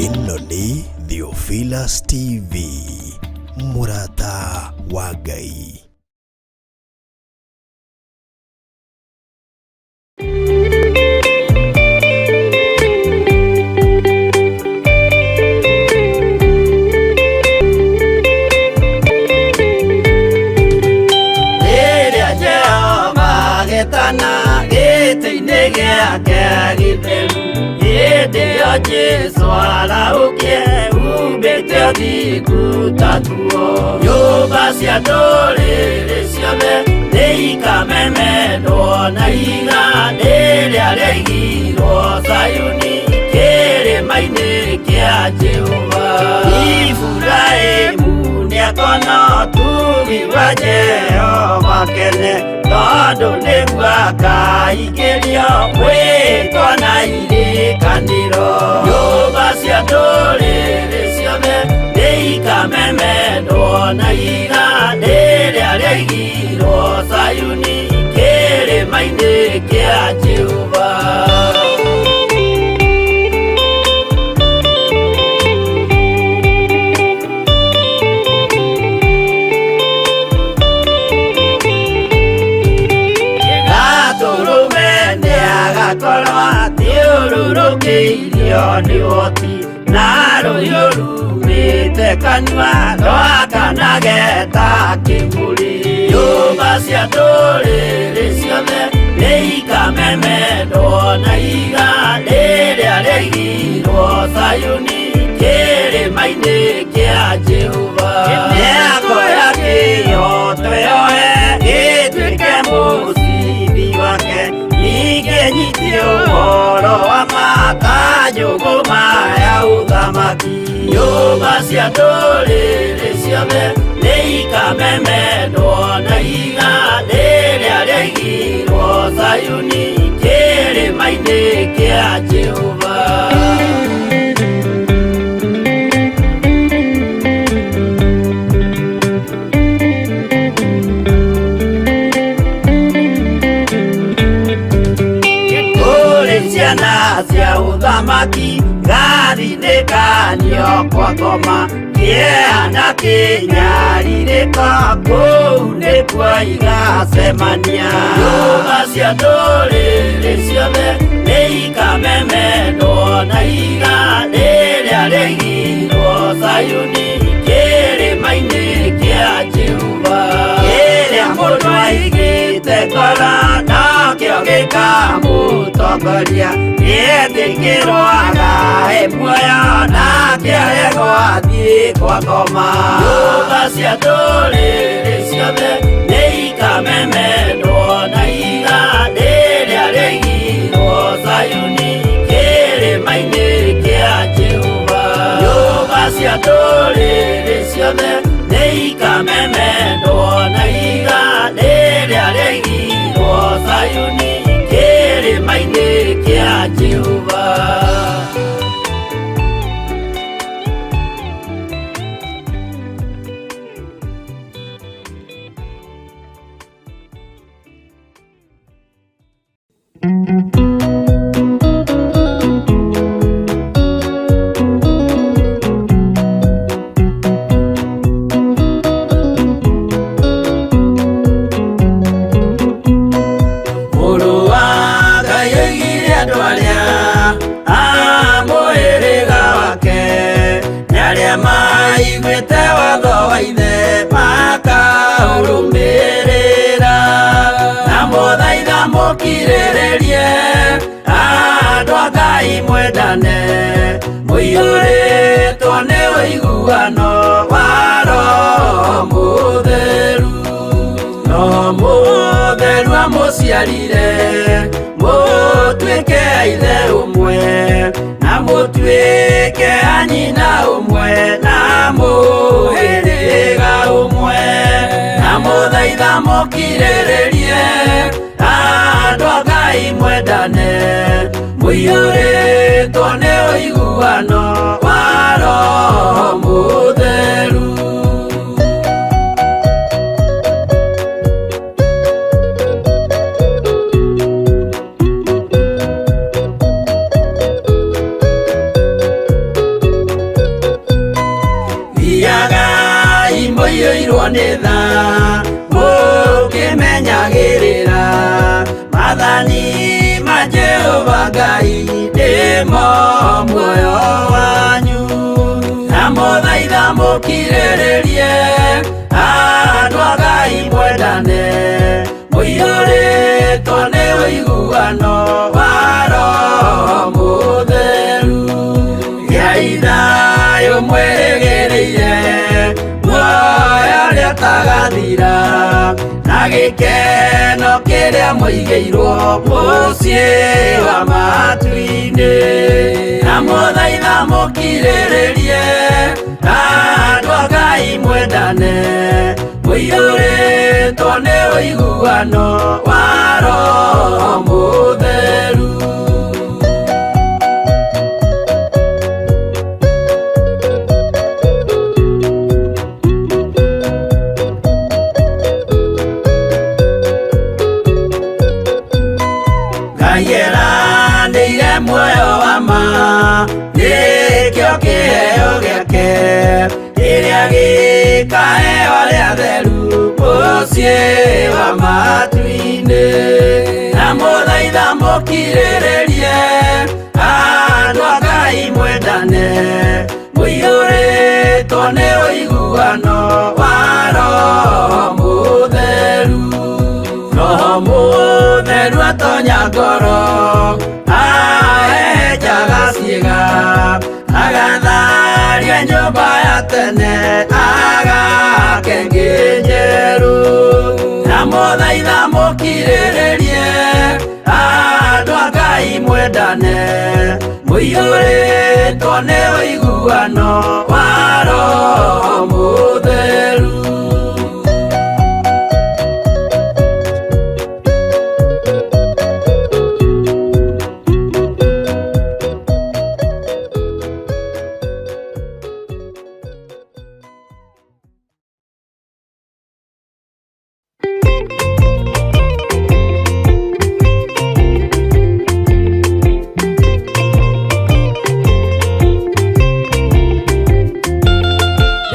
Ĩno nĩ Theophilus TV, mũrata wa Ngai. Rĩrĩa Jehova agetana gĩtĩ-inĩ gĩake gĩtheru, hĩndĩ ĩyo Jesũ arahũkie humbĩte ũthingu ta nguo. Nyũmba cia ndũrĩrĩ ciothe nĩikamemendwo na ihiga rĩrĩa rĩaigirwo Zayuni kĩrĩma-inĩ kĩa Jehova. Iburahĩmu nĩakona ũtugi wa Jehova kene, tondũ nĩguo akaingĩrio mwĩtwa na irĩkanĩro. Nyũmba cia ndũrĩrĩ ciothe nĩikamemendwo na ihiga rĩrĩa rĩaigirwo Zayuni kĩrĩma-inĩ kĩa Jehova. Gatũrũme nĩagakorwo athiũrũrũkĩirio nĩ ũhoti na rũhiũ rumĩte kanua rwakanage ta kĩmũrĩ. Nyũmba cia ndũrĩrĩ ciothe nĩikamemendwo na ihiga rĩrĩa rĩaigirwo Zayuni kĩrĩma-inĩ kĩa Jehova. Nĩakoya kĩhooto yoe gĩtuĩke mũcibi wake, ningĩ nyitie ũhoro wa ma ta njũgũma ya ũthamaki. Nyũmba cia ndũrĩrĩ ciothe nĩikamemendwo na ihiga rĩrĩa rĩaigirwo Zayuni kĩrĩma-inĩ kĩa Jehova. Kũrĩ ciana cia ũthamaki gathinĩkanio kwa ngoma kĩeha na kĩnyarirĩko kũu nĩkuo igacemania. Nyũmba cia ndũrĩrĩ ciothe nĩikamemendwo na ihiga rĩrĩa rĩaigirwo Zayuni kĩrĩma-inĩ kĩa Jehova. Kĩrĩa mũndũ aigĩte ngoro nakĩo gĩkamũtongoria, nĩetĩkĩrwo agae muoyo nake aregwo athiĩ kwa ngoma. Nyũmba cia ndũrĩrĩ ciothe nĩikamemendwo na ihiga rĩrĩa rĩaigirwo Zayuni kĩrĩma-inĩ kĩa Jehova. Nyũmba cia ndũrĩrĩ ciothe nĩikamemendwo na ihiga rĩrĩa rĩaigirwo Zayuni kĩrĩma-inĩ kĩa Jehova. Mũrũ wa Ngai oigire andũ arĩa a mũhĩrĩga wake nĩ arĩa maiguĩte watho wa ithe makaũrũmĩrĩra. Na mũthaitha mũkirĩrĩrie andũ a Ngai mwendane, mũiyũrĩtwo nĩ ũiguano wa Roho Mũtheru. Roho Mũtheru amũciarire mũtuĩke a ithe ũmwe, na mũtuĩke a nyina ũmwe, na mũhĩrĩga ũmwe. Na mũthaitha mũkirĩrĩrie andũ a Ngai mwendane, mũiyũrĩtwo nĩ ũiguano wa Roho Mũtheru. Mũiyũrĩtwo nĩ tha mũkĩmenyagĩrĩra maathani ma Jehova Ngai nĩmo muoyo wanyu. Ndamũthaitha mũkirĩrĩrie andũ a Ngai mwendane mũiyũrĩtwo nĩ ũiguano wa Roho Mũtheru. Gĩai thayũ mwĩrĩgĩrĩire muoyo ũrĩa ũtagathira na gĩkeno kĩrĩa mũigĩirwo mũciĩ wa matu-inĩ. Ndamũthaitha mũkirĩrĩrie andũ a Ngai mwendane mũiyũrĩtwo nĩ ũiguano wa Roho Mũtheru. Ngai eranĩire muoyo wa ma nĩkĩo kĩheo gĩake kĩrĩa gĩkaheo arĩa atheru mũciĩ wa matu-inĩ. Ndamũthaitha mũkirĩrĩrie andũ a Ngai mwendane mũiyũrĩtwo nĩ ũiguano wa Roho Mũtheru. Roho Mũtheru atonya ngoro ahehenjaga ciĩga agatharia nyũmba ya tene agake ĩngĩ njerũ. Ndamũthaitha mũkirĩrĩrie andũ a Ngai mwendane mũiyũrĩtwo nĩ ũiguano wa Roho Mũtheru.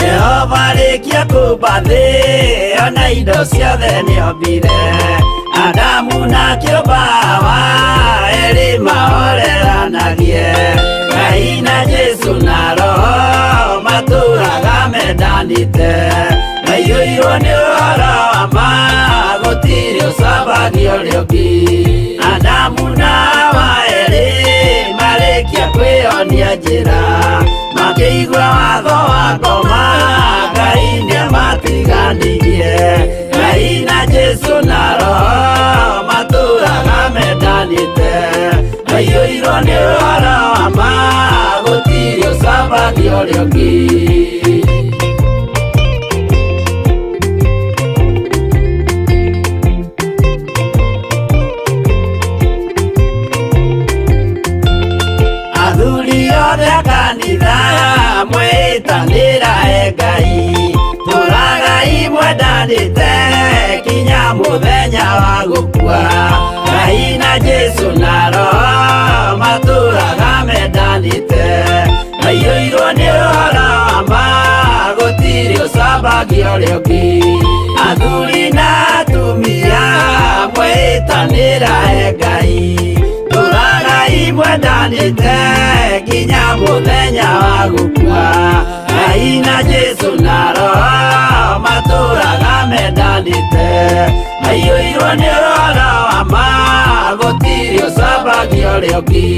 Jehova arĩkia kũmba thĩ ona indo ciothe nĩombire Adamu na kĩũmba Hawa erĩ mahoreranagie Ngai na Jesũ na Roho matũraga mendanĩte maiyũirwo nĩ ũhoro wa ma gũtirĩ ũcambagia ũrĩa ũngĩ. Adamu na Hawa erĩ marĩkia kwĩyonia njĩra makĩigua watho wa ngoma Ngai nĩamatiganirie. Ngai na Jesũ na Roho matũraga mendanĩte maiyũirwo nĩ ũhoro wa ma gũtirĩ ũcambagia ũrĩa ũngĩ. Athuri othe a kanitha mwĩtanĩra e Ngai tũragai mwendanĩte kinya mũthenya wa gũkua. Ngai na Jesũ na Roho matũraga mendanĩte maiyũirwo nĩ ũhoro wa ma gũtirĩ ũcambagia ũrĩa ũngĩ. Athuri na atumia mwĩtanĩra e Ngai tũragai mwendanĩte kinya mũthenya wa gũkua. Ngai na Jesũ na Roho matũraga mendanĩte maiyũirwo nĩ ũhoro wa ma gũtirĩ ũcambagia ũrĩa ũngĩ.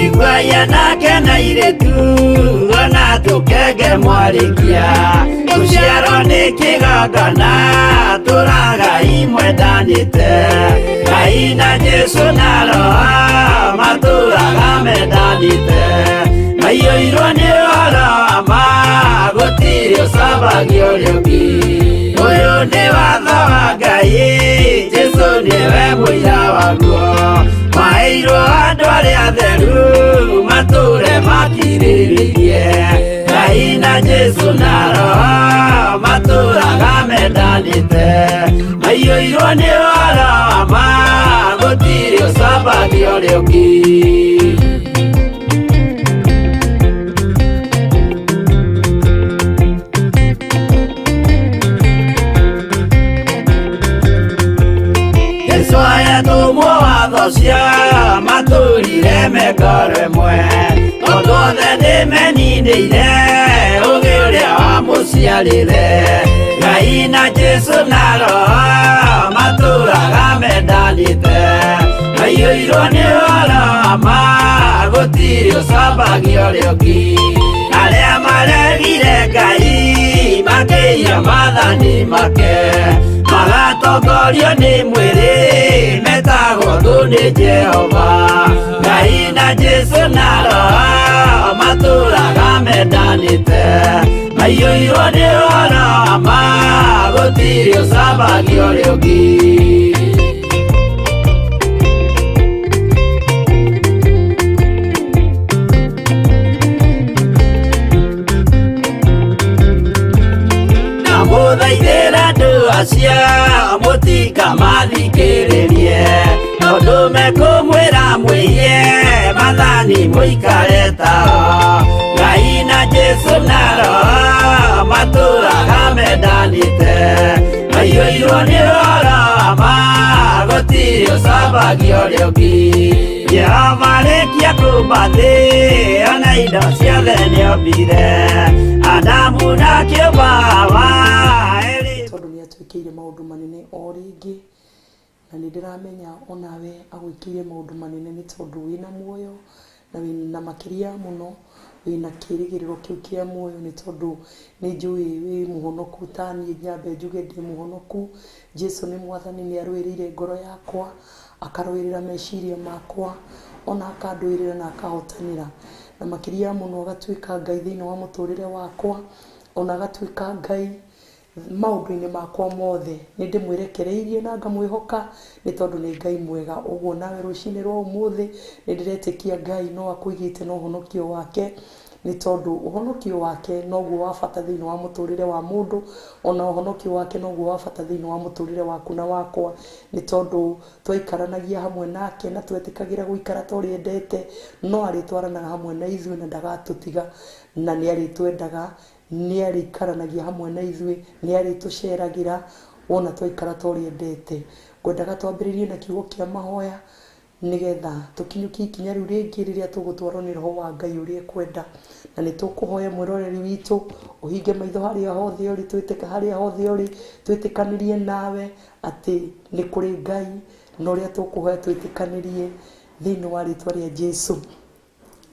Iguai anake na airĩtu ona tũkenge mwarĩkia gũciarwo nĩ kĩgongona tũragai mwendanĩte Ngai na Jesũ na Roho matũraga mendanĩte maiyũirwo nĩ ũhoro wa ma gũtirĩ ũcambagia ũrĩa ũngĩ. Ũyũ nĩ watho wa Ngai Jesũ nĩwe mũira waguo maheirwo andũ arĩa atheru matũre makirĩrĩirie Ngai na Jesũ na Roho matũraga mendanĩte maiyũirwo nĩ ũhoro wa ma Atũmwo watho cia matũrire mengoro ĩmwe tondũ othe nĩmeninĩire ũgĩ ũrĩa wamũciarire Ngai na Jesũ na Roho matũraga mendanĩte maiyũirwo nĩ ũhoro wa ma gũtirĩ ũcambagia ũrĩa ũngĩ arĩa maregire Ngai makĩiya maathani make magatongorio nĩ mwĩrĩ metagwo thũ nĩ Jehova Ngai na Jesũ na Roho matũraga mendanĩte maiyũirwo nĩ ũhoro wa ma gũtirĩ ũcambagia ũrĩa ũngĩ. Ndamũthaithĩra andũ acio mũtikamathikĩrĩrie tondũ mekũmwĩra mwĩiye maathani mũikare tao Ngai na Jesũ na Roho matũraga mendanĩte maiyũirwo nĩ ũhoro wa ma gũtirĩ ũcambagia ũrĩa ũngĩ Jehova arĩkia kũmba thĩ ona indo ciothe nĩombire Adamu na akĩũmba Hawa erĩ Tondũ nĩ atwĩkĩire maũndũ manene o rĩngĩ na nĩ ndĩramenya onawe agwĩkĩire maũndũ manene nĩ tondũ wĩna muoyo na wĩna makĩria mũno wĩna kĩrĩgĩrĩro kĩu kĩa muoyo nĩ tondũ nĩ njũĩ wĩ mũhonoku ta niĩ nyambe njuge ndĩ mũhonoku. Jesũ nĩ mwathani nĩ arũĩrĩire ngoro yakwa akarũĩrĩra meciria makwa ona akandũĩrĩra na akahotanĩra na makĩria mũno agatuĩka Ngai thĩinĩ wa mũtũrĩre wakwa ona agatuĩka Ngai maũndũ-inĩ makwa mothe. Nĩ ndĩmwĩrekereirie na ngamwĩhoka nĩ tondũ nĩ Ngai mwega. Ũguo nawe rũcinĩ rwa ũmũthĩ nĩ ndĩretĩkia Ngai no akũigĩte na ũhonokio wake nĩ tondũ ũhonokio wake noguo wa bata thĩinĩ wa mũtũrĩre wa mũndũ ona ũhonokio wake noguo wa bata thĩinĩ wa mũtũrĩre waku na wakwa nĩ tondũ twaikaranagia hamwe nake na twetĩkagĩra gũikara ta ũrĩa endete no arĩtwaranaga hamwe na ithuĩ na ndagatũtiga na nĩ arĩtwendaga nĩ arĩikaranagia hamwe na ithuĩ nĩ arĩtũceragĩra wona twaikara ta ũrĩa endete. Ngwendaga twambĩrĩrie na kiugo kĩa mahoya nĩgetha tũkinyũkie ikinya rĩu rĩngĩ rĩrĩa tũgũtwarwo nĩ roho wa Ngai ũrĩa ekwenda na nĩ tũkũhoya mwĩroreri witũ ũhinge maitho harĩa hothe ũrĩ twĩtĩka harĩa hothe ũrĩ twĩtĩkanĩrie nawe atĩ nĩ kũrĩ Ngai na ũrĩa tũkũhoya twĩtĩkanĩrie thĩinĩ wa rĩtwa rĩa Jesũ.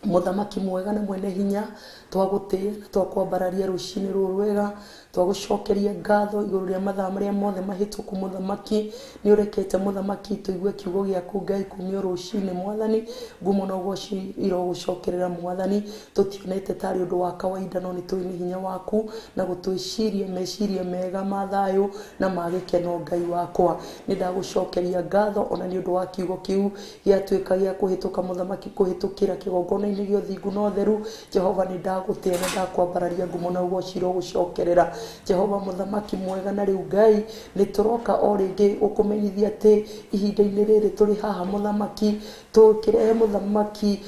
Mũthamaki mwega na mwene hinya twagũtĩĩa na twakwambararia rũcinĩ rũrũ rwega twagũcokeria ngatho igũrũ rĩa mathaa marĩa mothe mahĩtũku. Mũthamaki nĩ ũrekete mũthamaki tũigue kiugo gĩaku Ngai kumia rũcinĩ mwathani ngumo na ũgoci irogũcokerera mwathani tũtionete tarĩ ũndũ wa kawaida no nĩ tũĩ nĩ hinya waku na gũtwĩciria meciria mega ma thayũ na ma gĩkeno Ngai wakwa nĩ ndagũcokeria ngatho ona nĩ ũndũ wa kiugo kĩu gĩatuĩka gĩa kũhĩtũka mũthamaki kũhĩtũkĩra kĩgongona-inĩ gĩa ũthingu na ũtheru. Jehova nĩ ndagũtĩĩa na ndakwambararia ngumo na ũgoci irogũcokerera Jehova mũthamaki mwega na rĩu Ngai nĩ tũroka o rĩngĩ gũkũmenyithia atĩ ihinda-inĩ rĩrĩ tũrĩ haha mũthamaki tũkĩrehe mũthamaki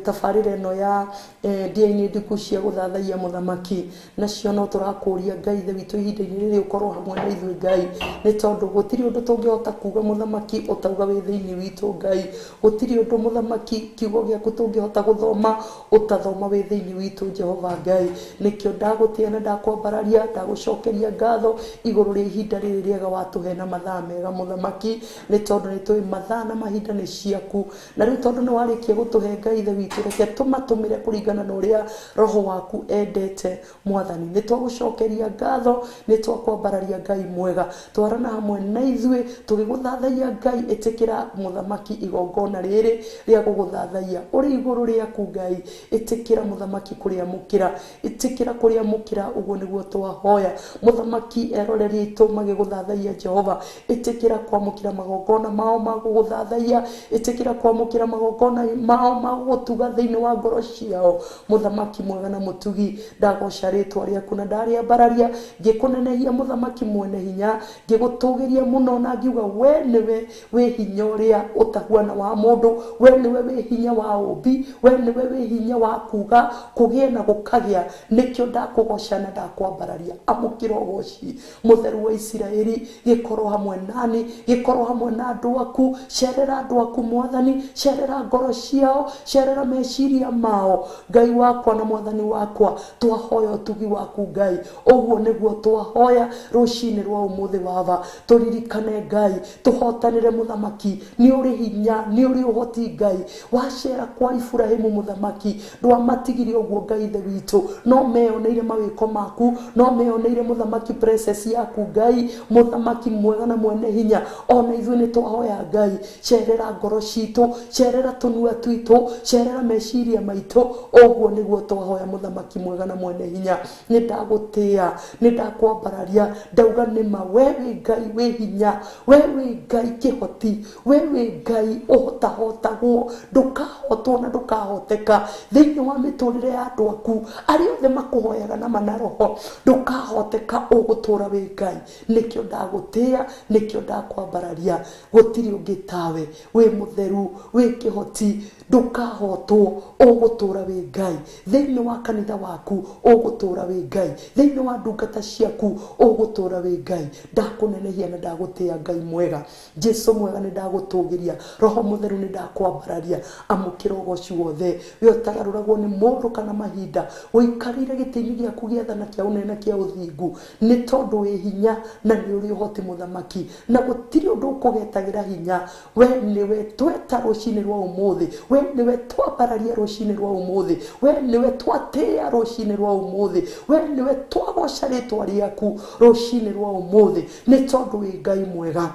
tabarĩra ĩno ya ndia-inĩ ndiku cia gũthathaiya mũthamaki nacio no tũrakũria Ngai ithe witũ ihinda-inĩ rĩrĩ ũkorwo hamwe na ithuĩ Ngai nĩ tondũ gũtirĩ ũndũ tũngĩhota kuga mũthamaki ũtauga wĩ thĩinĩ witũ Ngai gũtirĩ ũndũ mũthamaki kiugo gĩaku tũngĩhota gũthoma ũtathoma wĩ thĩinĩ witũ Jehova Ngai nĩkĩo ndagũtĩĩa na ndakwambararia ndagũcokeria ngatho igũrũ rĩa ihinda rĩrĩ rĩega watũhe na mathaa mega mũthamaki nĩ tondũ nĩ tũĩ mathaa na mahinda nĩ ciaku na rĩu tondũ nĩ warĩkia gũtũhe Ngai ithe witũ reke tũmatũmĩre kũringana na ũrĩa roho waku endete mwathani nĩ twagũcokeria ngatho nĩ twakwambararia Ngai mwega twarana hamwe na ithuĩ tũgĩgũthathaiya Ngai ĩtĩkĩra mũthamaki igongona rĩrĩ rĩa gũgũthathaiya ũrĩ igũrũ rĩaku Ngai ĩtĩkĩra mũthamaki kũrĩamũkĩra ĩtĩkĩra kũrĩamũkĩra ũguo nĩguo twahoya mũthamaki eroreri aitũ magĩgũthathaiya Jehova ĩtĩkĩra kwamũkĩra magongona mao ma gũgũthathaiya ĩtĩkĩra kwamũkĩra magongona mao ma gũgũtuga thĩinĩ wa ngoro ciao mũthamaki mwega na mũtugi ndagoca rĩtwa rĩaku na ndarĩambararia ngĩkũnenehia mũthamaki mwene hinya ngĩgũtũgĩria mũno na ngiuga we nĩwe wĩ hinya ũrĩa ũtahuana wa mũndũ we nĩwe wĩ hinya wa ũmbi we nĩwe wĩ hinya wa kuga kũgĩe na gũkagĩa nĩkĩo ndakũgoca na ndakwambararia. ndakwambararia amũkĩra ũgoci mũtheru wa Isiraeli gĩkorwo hamwe nani gĩkorwo hamwe na andũ aku cerera andũ aku mwathani cerera ngoro ciao cerera meciria mao Ngai wakwa na mwathani wakwa twahoya ũtugi waku Ngai ũguo nĩguo twahoya rũcinĩ rwa ũmũthĩ baba tũririkane Ngai tũhotanĩre mũthamaki nĩ ũrĩ hinya nĩ ũrĩ ũhoti Ngai wacera kwa Ibrahimu mũthamaki ndwamatigire ũguo Ngai ithe witũ no meyoneire mawĩko maku no meyoneire mũthamaki presence yaku Ngai mũthamaki mwega na mwene hinya ona ithuĩ nĩ twahoya Ngai cerera ngoro citũ cerera tũnua twitũ cerera meciria maitũ ũguo nĩguo twahoya mũthamaki mwega na mwene hinya nĩ ndagũtĩa nĩ ndakwambararia ndauga nĩma we wĩ Ngai wĩ hinya we wĩ Ngai kĩhoti we wĩ Ngai ũhotahotagwo ndũkahotwo na ndũkahoteka thĩinĩ wa mĩtũrĩre ya andũ aku arĩa othe makũhoyaga na mana roho ndũkahoteka ũgũtũra wĩ Ngai nĩkĩo ndagũtĩa nĩkĩo ndakwambararia gũtirĩ ũngĩ tawe wĩ mũtheru wĩ kĩhoti ndũkahotwo ũgũtũra wĩ Ngai thĩinĩ wa kanitha waku ũgũtũra wĩ Ngai thĩinĩ wa ndungata ciaku ũgũtũra wĩ Ngai ndakũnenehia na ndagũtĩa Ngai mwega Jesu mwega nĩ ndagũtũgĩria roho mũtheru nĩ ndakwambararia amũkĩra ũgoci wothe we ũtagarũragwo nĩ mũndũ kana mahinda ũikarĩire gĩtĩ-inĩ gĩaku gĩa tha na kĩa ũnene na kĩa ũthingu nĩ tondũ wĩ hinya na nĩ ũrĩ ũhoti mũthamaki na gũtirĩ ũndũ ũkũgetagĩra hinya we nĩwe tweta rũcinĩ rwa ũmũthĩ we nĩwe twambararia rũcinĩ rwa ũmũthĩ we nĩwe twatĩa rũcinĩ rwa ũmũthĩ we nĩwe twagoca rĩtwa rĩaku rũcinĩ rwa ũmũthĩ nĩ tondũ wĩ Ngai mwega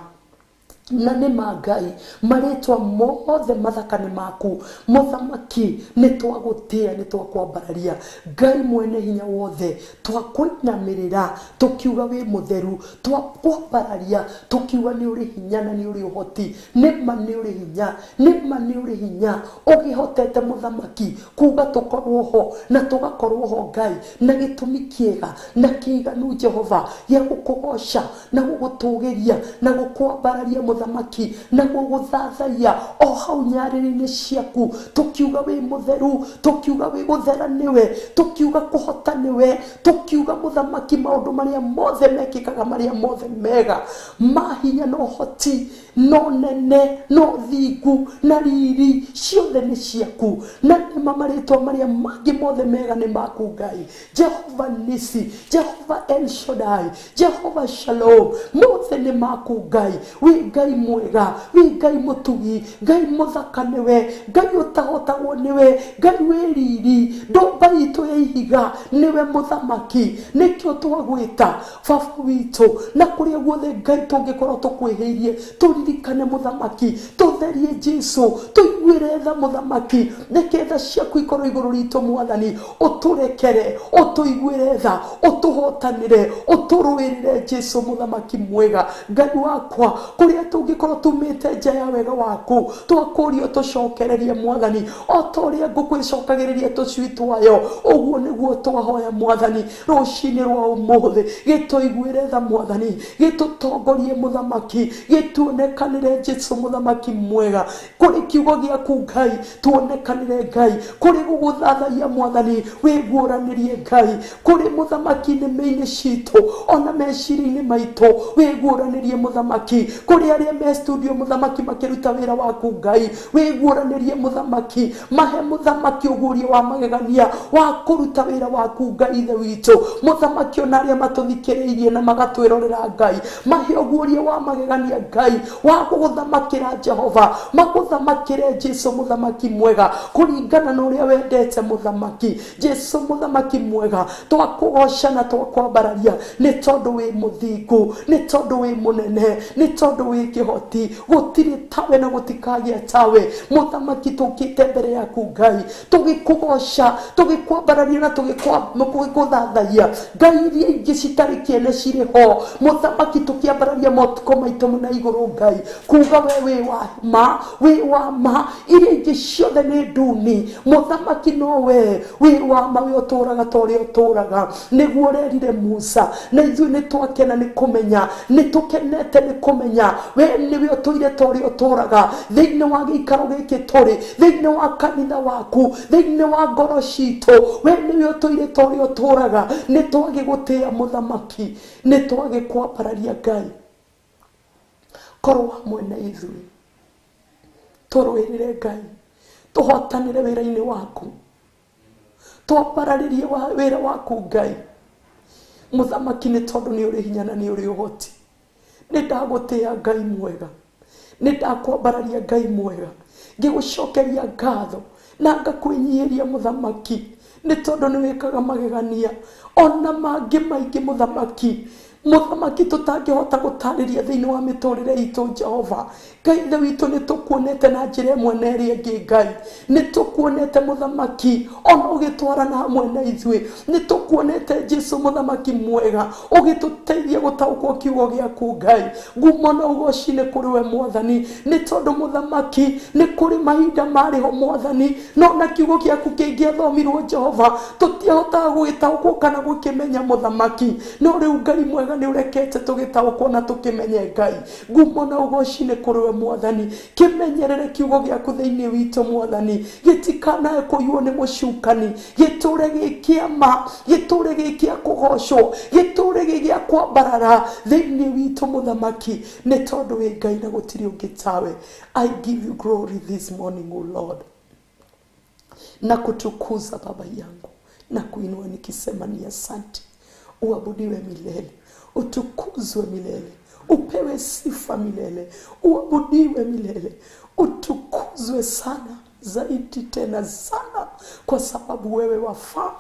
na nĩ ma Ngai marĩtwa mothe mathaka nĩ maku mũthamaki nĩ twagũtĩa nĩ twakwambararia Ngai mwene hinya wothe twakũinamĩrĩra tũkiuga wĩ mũtheru twakwambararia tũkiuga nĩ ũrĩ hinya na nĩ ũrĩ ũhoti nĩma nĩ ũrĩ hinya nĩma nĩ ũrĩ hinya ũgĩhotete mũthamaki kuga tũkorwo ho na tũgakorwo ho Ngai na gĩtũmi kĩega na kĩiganu Jehova gĩa gũkũgoca na gũgũtũgĩria na gũkwambararia mũthamaki na gũgũthathaia o hau nyarĩrĩ-inĩ ciaku tũkiuga wĩ mũtheru tũkiuga wĩ gũthera nĩwe tũkiuga kũhota nĩwe tũkiuga mũthamaki maũndũ marĩa mothe mekĩkaga marĩa mothe mega ma hinya na ũhoti no nene no thingu na riri ciothe nĩ ciaku na nĩma marĩtwa marĩa mangĩ mothe mega nĩ maku Ngai Jehova Nisi Jehova El Shaddai Jehova Shalom mothe nĩ maku Ngai wĩ Ngai mwega wĩ Ngai mũtugi Ngai mũthaka nĩwe Ngai ũtahotagwo nĩwe Ngai wĩ riri ndũmba itũ ya ihiga nĩwe mũthamaki nĩkĩo twagwĩta baba witũ na kũrĩa guothe Ngai tũngĩkorwo tũkwĩhĩirie tũririkane mũthamaki tũtherie Jesu tũiguĩre tha mũthamaki nĩketha ciaku ikorwo igũrũ ritũ mwathani ũtũrekere ũtũiguĩre tha ũtũhotanĩre ũtũrũĩrĩre Jesu mũthamaki mwega Ngai wakwa kũrĩa tũngĩkorwo tumĩte nja ya wega waku twakũrio tũcokererie mwathani o ta ũrĩa ngũkũ ĩcokagĩrĩria tũcui twayo ũguo nĩguo twahoya mwathani rũcinĩ rwa ũmũthĩ gĩtũiguĩre tha mwathani gĩtũtongorie mũthamaki gĩtuonekanĩre Jesu mũthamaki mwega kũrĩ kiugo gĩaku Ngai tuonekanĩre Ngai kũrĩ gũgũthathaia mwathani wĩguũranĩrie Ngai kũrĩ mũthamaki nĩmĩ-inĩ citũ ona meciria-inĩ maitũ wĩguũranĩrie mũthamaki kũrĩ arĩa me studio mũthamaki makĩruta wĩra waku Ngai wĩguũranĩrie mũthamaki mahe mũthamaki ũguũrio wa magegania wa kũruta wĩra waku Ngai ithe witũ mũthamaki ona arĩa matũthikĩrĩirie na magatwĩrorera Ngai mahe ũguũrio wa magegania Ngai wa gũgũthamakĩra Jehova magũthamakĩre Jesu mũthamaki mwega kũringana na ũrĩa wendete mũthamaki Jesu mũthamaki mwega twakũgoca na twakwambararia nĩ tondũ wĩ mũthingu nĩ tondũ wĩ mũnene nĩ tondũ wĩ kĩhoti gũtirĩ tawe na gũtikagĩa tawe mũthamaki tũkĩte mbere yaku Ngai tũgĩkũgoca tũgĩkwambararia na tũgĩkũthathaia Ngai iria ingĩ citarĩ kĩene cirĩ ho mũthamaki tũkĩambararia motiko maitũ na igũrũ Ngai kuga we wĩ wa ma wĩ wa ma iria ingĩ ciothe nĩ nduni mũthamaki no we wĩ wa ma we ũtũraga ta ũrĩa ũtũraga nĩguo ũrerire Musa na ithuĩ nĩ twakena nĩ kũmenya nĩ tũkenete nĩ kũmenya we We nĩwe ũtũire ta ũrĩa ũtũraga thĩinĩ wa gĩikaro gĩkĩ tũrĩ, thĩinĩ wa kanitha waku, thĩinĩ wa ngoro citũ. We nĩwe ũtũire ta ũrĩa ũtũraga. Nĩ twagĩgũtĩĩa mũthamaki, nĩ twagĩkwambararia Ngai. Korwo hamwe na ithuĩ, tũrũĩrĩre Ngai, tũhotanĩre wĩra-inĩ waku, twambararĩrie wĩra waku Ngai mũthamaki, nĩ tondũ nĩ ũrĩ hinya na nĩ ũrĩ ũhoti. Nĩ ndagũtĩĩa Ngai mwega, nĩ ndakwambararia Ngai mwega, ngĩgũcokeria ngatho na ngakwĩnyihĩria mũthamaki, nĩ tondũ nĩ wĩkaga magegania ona mangĩ maingĩ mũthamaki. Mũthamaki tũtangĩhota gũtarĩria thĩinĩ wa mĩtũrĩre itũ Jehova Ngai ithe witũ. Nĩ tũkuonete na njĩra ĩmwe na ĩrĩa ĩngĩ Ngai, nĩ tũkuonete mũthamaki ona ũgĩtwarana hamwe na ithuĩ. Nĩ tũkuonete Jesu mũthamaki mwega ũgĩtũteithia gũtaũkwo kiugo gĩaku Ngai. Ngumo na ũgoci nĩ kũrĩ we mwathani, nĩ tondũ mũthamaki nĩ kũrĩ mahinda marĩ ho mwathani, no na kiugo gĩaku kĩngĩathomirwo Jehova tũtiahotaga gũgĩtaũkwo kana gũkĩmenya mũthamaki. No rĩu Ngai mwega nĩ ũrekete tũgĩtaũkwo na tũkĩmenye Ngai. Ngumo na ũgoci nĩ kũrĩ we mwathani. Kĩmenyerere kiugo gĩaku thĩinĩ witũ mwathani, gĩtikanae kũiywo nĩ mũcukani, gĩtũre gĩ kĩa ma, gĩtũre gĩ kĩa kũgocwo, gĩtũre gĩ gĩa kwambarara thĩinĩ witũ mũthamaki, nĩ tondũ wĩ Ngai na gũtirĩ ũngĩ tawe. I give you glory this morning, O Lord, na kutukuza Baba yangu na kuinua nikisema ni asante. Uabudiwe milele, utukuzwe milele, upewe sifa milele, uabudiwe milele, utukuzwe sana zaidi tena sana, kwa sababu wewe wafaa.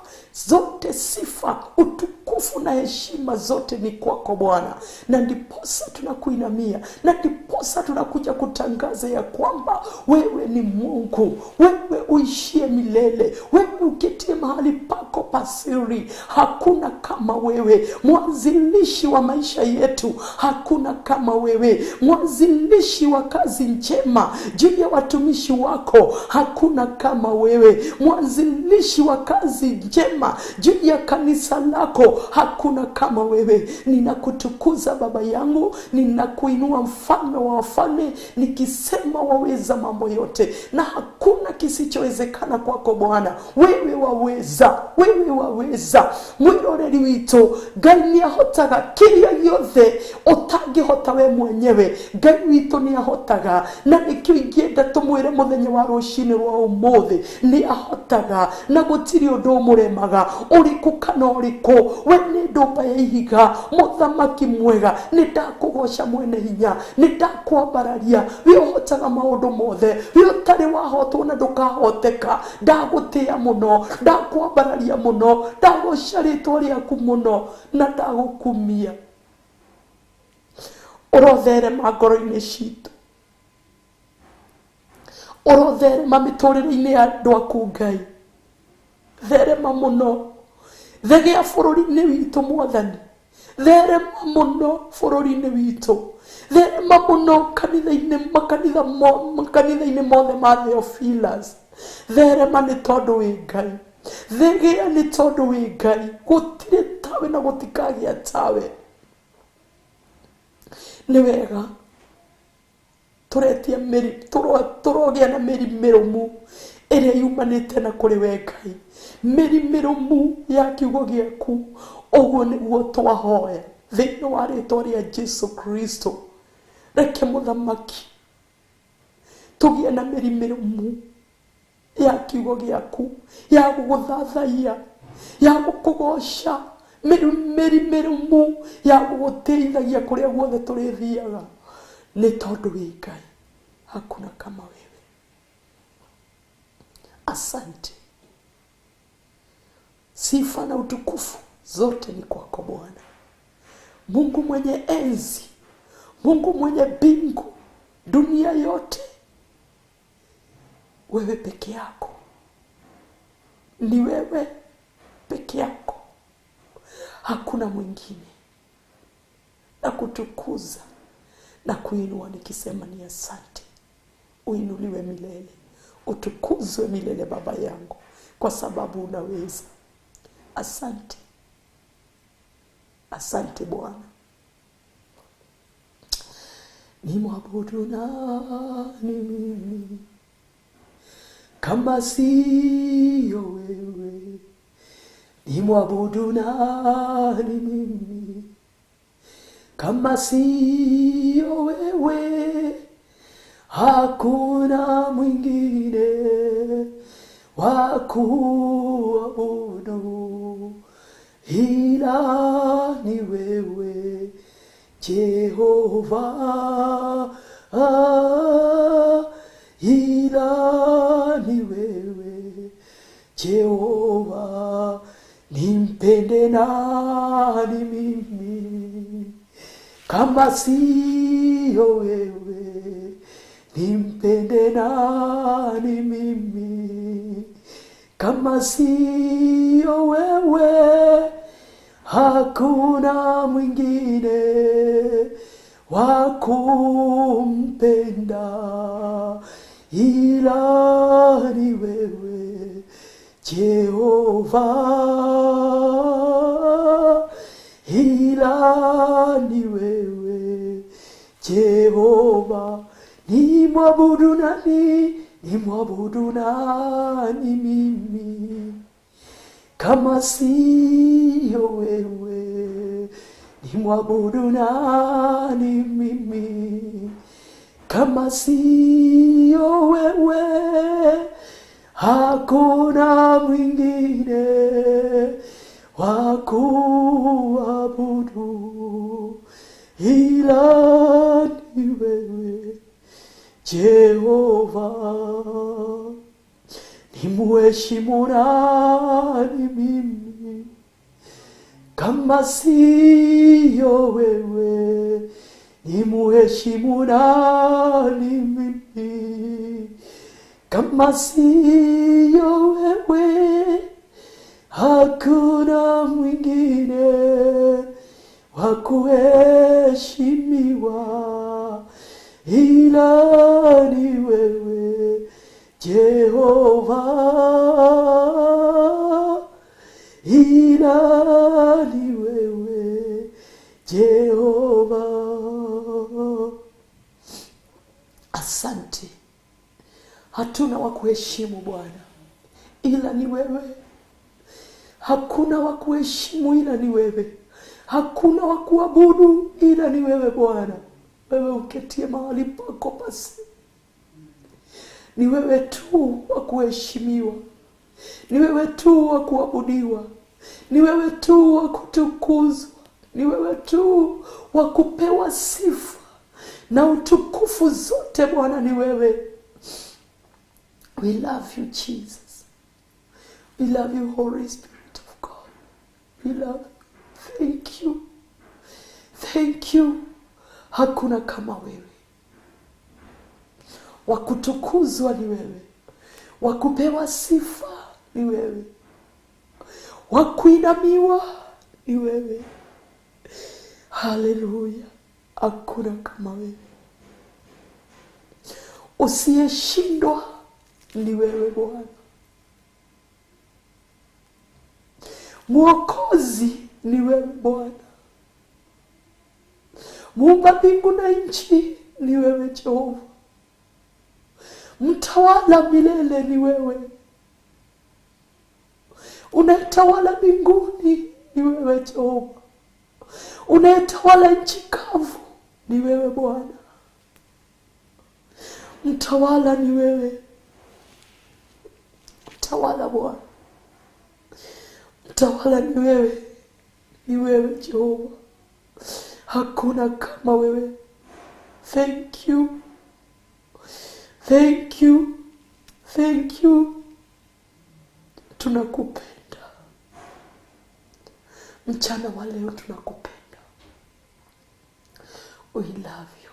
Zote sifa, utukufu na heshima zote ni kwako Bwana. Na ndiposa tunakuinamia, na ndiposa tunakuja kutangaza ya kwamba wewe ni Mungu, wewe uishie milele, wewe uketie mahali pako pasiri. Hakuna kama wewe, mwanzilishi wa maisha yetu. Hakuna kama wewe, mwanzilishi wa kazi njema juu ya watumishi wako. Hakuna kama wewe, mwanzilishi wa kazi njema juu ya kanisa lako. Hakuna kama wewe. Ninakutukuza Baba yangu, ninakuinua mfalme wa wafalme, nikisema waweza mambo yote na hakuna kisichowezekana kwako Bwana. Wewe waweza, wewe waweza. Mwiroreri witũ Ngai nĩahotaga kĩrĩa gĩothe ũtangĩhota we mwenyewe. Ngai witũ nĩahotaga, na nĩkĩo ingĩenda tũmwĩre mũthenya wa rũcinĩ rwa ũmũthĩ, nĩahotaga na gũtirĩ ũndũ ũmũremaga ũrĩkũ kana ũrĩkũ. We nĩ ndũmba ya ihiga, mũthamaki mwega. Nĩ ndakũgoca mwene hinya, nĩ ndakwambararia. We ũhotaga maũndũ mothe, we ũtarĩ wahotwo na ndũkahoteka. Ndagũtĩĩa mũno, ndakwambararia mũno, ndagoca rĩtwa rĩaku mũno na ndagũkumia. Ũrotherema ngoro-inĩ citũ, ũrotherema mĩtũrĩre-inĩ ya andũ aku Ngai. Therema mũno, thegea bũrũri-inĩ witũ mwathani, therema mũno bũrũri-inĩ witũ, therema mũno kanitha-inĩ, makanitha-inĩ mothe ma Theophilus. Therema nĩ tondũ wĩ Ngai, thegea nĩ tondũ wĩ Ngai. Gũtirĩ tawe na gũtikagĩa tawe. Nĩ wega tũretia mĩri, tũrogĩa na mĩri mĩrũmu ĩrĩa yumanĩte na kũrĩ we Ngai, mĩri mĩrũmu ya kiugo gĩaku. Ũguo nĩguo twahoya thĩinĩ wa rĩtwa rĩa Jesu Kristo. Reke mũthamaki tũgĩe na mĩri mĩrũmu ya kiugo gĩaku, ya gũgũthathaiya, ya gũkũgoca, mĩri mĩrũmu ya gũgũtĩithagia kũrĩa guothe tũrĩthiaga, nĩ tondũ wĩ Ngai, hakuna kama wewe. Asante. Sifa na utukufu zote ni kwako Bwana. Mungu mwenye enzi, Mungu mwenye mbingu, dunia yote, wewe peke yako. Ni wewe peke yako, hakuna mwingine. Na kutukuza na kuinua nikisema ni asante. Uinuliwe milele, utukuzwe milele Baba yangu, kwa sababu unaweza. Asante, asante Bwana. Nimwabudu nani mimi kama siyo wewe? Nimwabudu nani mimi kama siyo wewe? Hakuna mwingine wa kuabudu ila ni wewe Jehova, ila ni wewe Jehova. Nimpende nani mimi kama siyo wewe? Nimpende nani mimi kama siyo wewe? Hakuna mwingine wa kumpenda ila ni wewe Jehova, ila ni wewe Jehova. Nimwabudu nani? Nimwabudu nani mimi kama siyo wewe? Nimwabudu nani mimi kama siyo wewe? Hakuna mwingine wa kuabudu ila ni wewe Jehova. Nimuheshimu nani mimi kama siyo wewe? Nimuheshimu nani mimi kama siyo wewe? Hakuna mwingine wa kuheshimiwa ila ni wewe Jehova, ila ni wewe Jehova. Asante. Hatuna wa kuheshimu Bwana ila ni wewe. Hakuna wa kuheshimu ila ni wewe. Hakuna wa kuabudu ila ni wewe Bwana. Wewe uketie mahali pako pasi. Ni wewe tu wa kuheshimiwa. Ni wewe tu wa kuabudiwa. Ni wewe tu wa kutukuzwa. Ni wewe tu wa kupewa sifa na utukufu zote Bwana, ni wewe. We love you, Jesus. We love you, Holy Spirit of God. We love you. Thank you. Thank you. Hakuna kama wewe. Wa kutukuzwa ni wewe. Wa kupewa sifa ni wewe. Wa kuinamiwa ni wewe. Haleluya. Hakuna kama wewe. Usiyeshindwa ni wewe Bwana. Mwokozi ni wewe Bwana. Muumba mbingu na nchi ni wewe Jehova. Mtawala milele ni wewe. Unayetawala mbinguni ni wewe Jehova. Unayetawala nchi kavu ni wewe Bwana. Mtawala ni wewe. Mtawala Bwana. Mtawala ni wewe. Ni wewe Jehova. Hakuna kama wewe. Thank you. Thank you. Thank you. Tunakupenda. Mchana wa leo tunakupenda. We love you.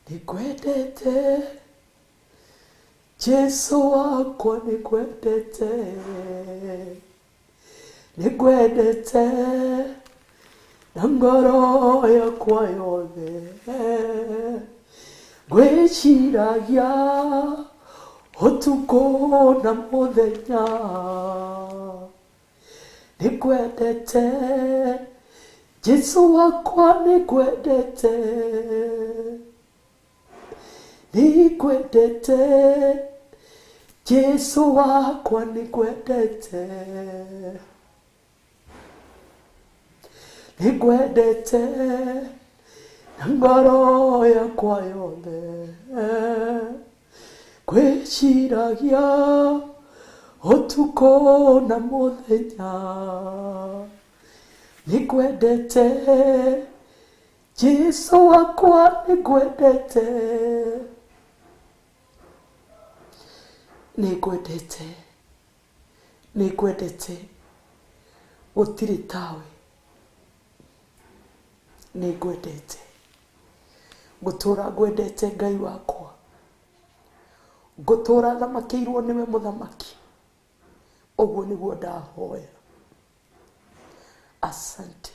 Nikwendete Jesu wakwa, nikwendete, nikwendete na ngoro yakwa yothe. Ngwĩciragia ũtukũ na mũthenya, nikwendete Jesu wakwa nĩngwendete, nĩngwendete, Jesu wakwa nĩngwendete, nĩngwendete na ngoro yakwa yothe, ngwĩciragia ũtukũ na mũthenya, nĩngwendete, Jesu wakwa nĩngwendete, nĩngwendete, nĩngwendete, gũtirĩ tawe, nĩngwendete, ngũtũra ngwendete Ngai wakwa, ngũtũra thamakĩirwo nĩwe mũthamaki, ũguo nĩguo ndahoya. Asante,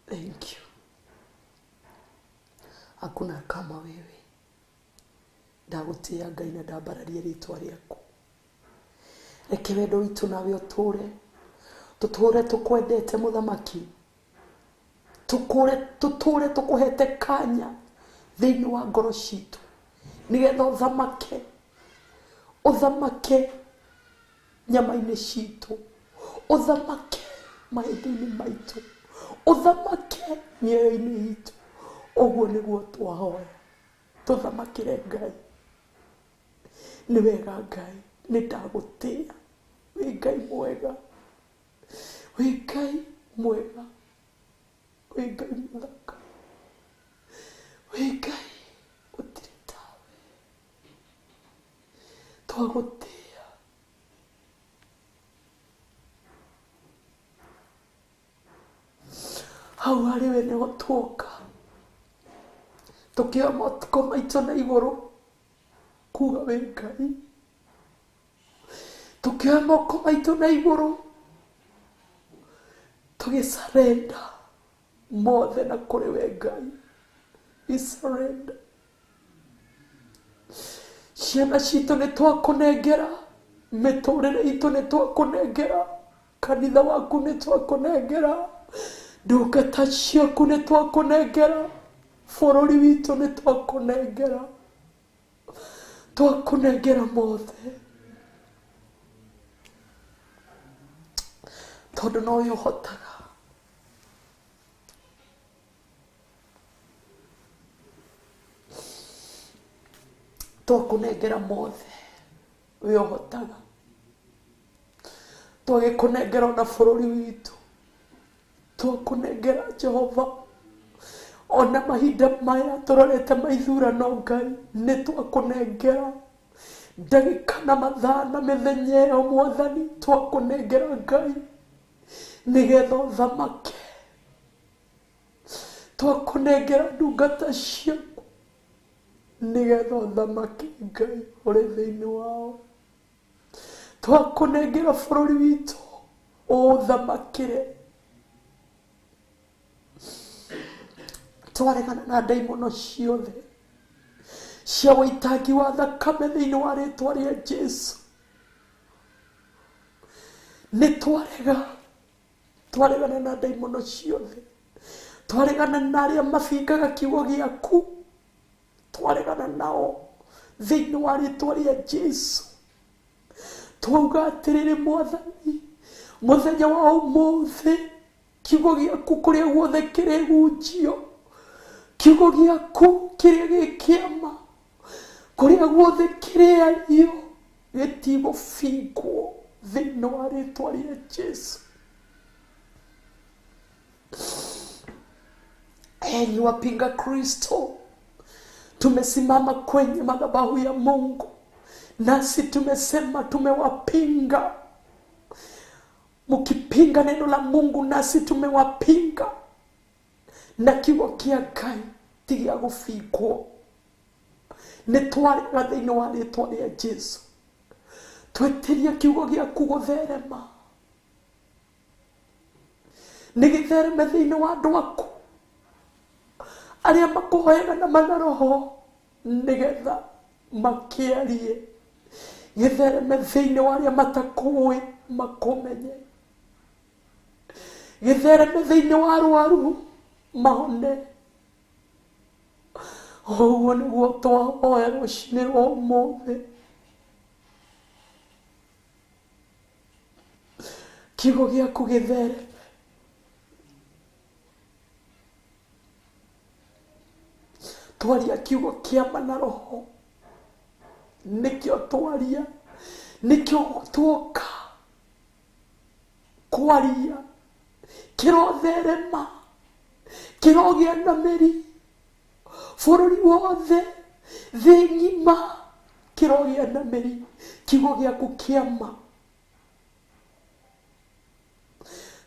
thank you. Hakuna kama wewe. Ndagũtĩĩa Ngai na ndambararia rĩtwa rĩaku. Reke wendo witũ nawe ũtũre, tũtũre tũkwendete mũthamaki, tũtũre tũkũhete kanya thĩinĩ wa ngoro citũ, nĩgetha ũthamake, ũthamake nyama-inĩ citũ, ũthamake mahĩndĩ-inĩ maitũ, ũthamake mĩoyo-inĩ itũ. Ũguo nĩguo twahoya, tũthamakĩre Ngai. Nĩ wega Ngai, nĩ ndagũtĩĩa, wĩ Ngai mwega, wĩ Ngai mwega, wĩ Ngai mũthaka, wĩ Ngai gũtirĩ tawe, twagũtĩĩa. Hau harĩ we nĩho tuoka, tũkĩoya moko maitũ na igũrũ kuga wĩ Ngai, tũkĩoya moko maitũ na igũrũ tũgĩsurrender mothe na kũrĩ we Ngai. We surrender. Ciana citũ nĩ twakũnengera, mĩtũrĩre itũ nĩ twakũnengera, kanitha waku nĩ twakũnengera, ndungata ciaku nĩ twakũnengera, bũrũri witũ nĩ twakũnengera, twakũnengera mothe, tondũ nowe ũhotaga. Twakũnengera mothe, we ũhotaga. Twagĩkũnengera ona bũrũri witũ, twakũnengera Jehova, ona mahinda maya tũrorete maithurano Ngai, nĩ twakũnengera ndagĩka na mathaa na mĩthenya ĩyo Mwathani, twakũnengera Ngai nĩgetha ũthamake. Twakũnengera ndungata ciaku nĩgetha ũthamake Ngai ũrĩ thĩinĩ wao. Twakũnengera bũrũri witũ ũũthamakĩre. Twaregana na ndaimono ciothe cia wĩitangi wa thakame thĩinĩ wa rĩtwa rĩa Jesu. Nĩ twarega, twaregana na ndaimono ciothe, twaregana na arĩa mabingaga kiugo gĩaku, twaregana nao thĩinĩ wa rĩtwa rĩa Jesu. Twauga atĩrĩrĩ Mwathani, mũthenya wa ũmũthĩ kiugo gĩaku kũrĩa guothe kĩrĩhunjio, kiugo gĩaku kĩrĩa gĩ kĩama, kũrĩa guothe kĩrĩario gĩtigũbingwo thĩinĩ wa rĩtwa rĩa Jesu. Enyi wapinga Kristo, tumesimama kwenye madhabahu ya Mungu, nasi tumesema tumewapinga. Mkipinga neno la Mungu, nasi tumewapinga. Na kiugo kĩa Ngai ti gĩa gũbingwo. Nĩ twarega thĩinĩ wa rĩtwa rĩa Jesu. Twĩtĩria kiugo gĩaku gũtherema, nĩ gĩthereme thĩinĩ wa andũ aku arĩa makũhoyaga na mana roho, nĩgetha makĩarie. Gĩthereme thĩinĩ wa arĩa matakũĩ makũmenye. Gĩthereme thĩinĩ wa arwaru mahone. Ũguo nĩguo twahoya rũcinĩ rwa ũmũthĩ. Kiugo gĩaku gĩthereme. Twaria kiugo kĩa ma na roho. Nĩkĩo twaria, nĩkĩo tuoka kwaria. Kĩrotherema, kĩrogĩa na mĩri bũrũri wothe, thĩ ng'ima, kĩrogĩa na mĩri kiugo gĩaku kĩa ma.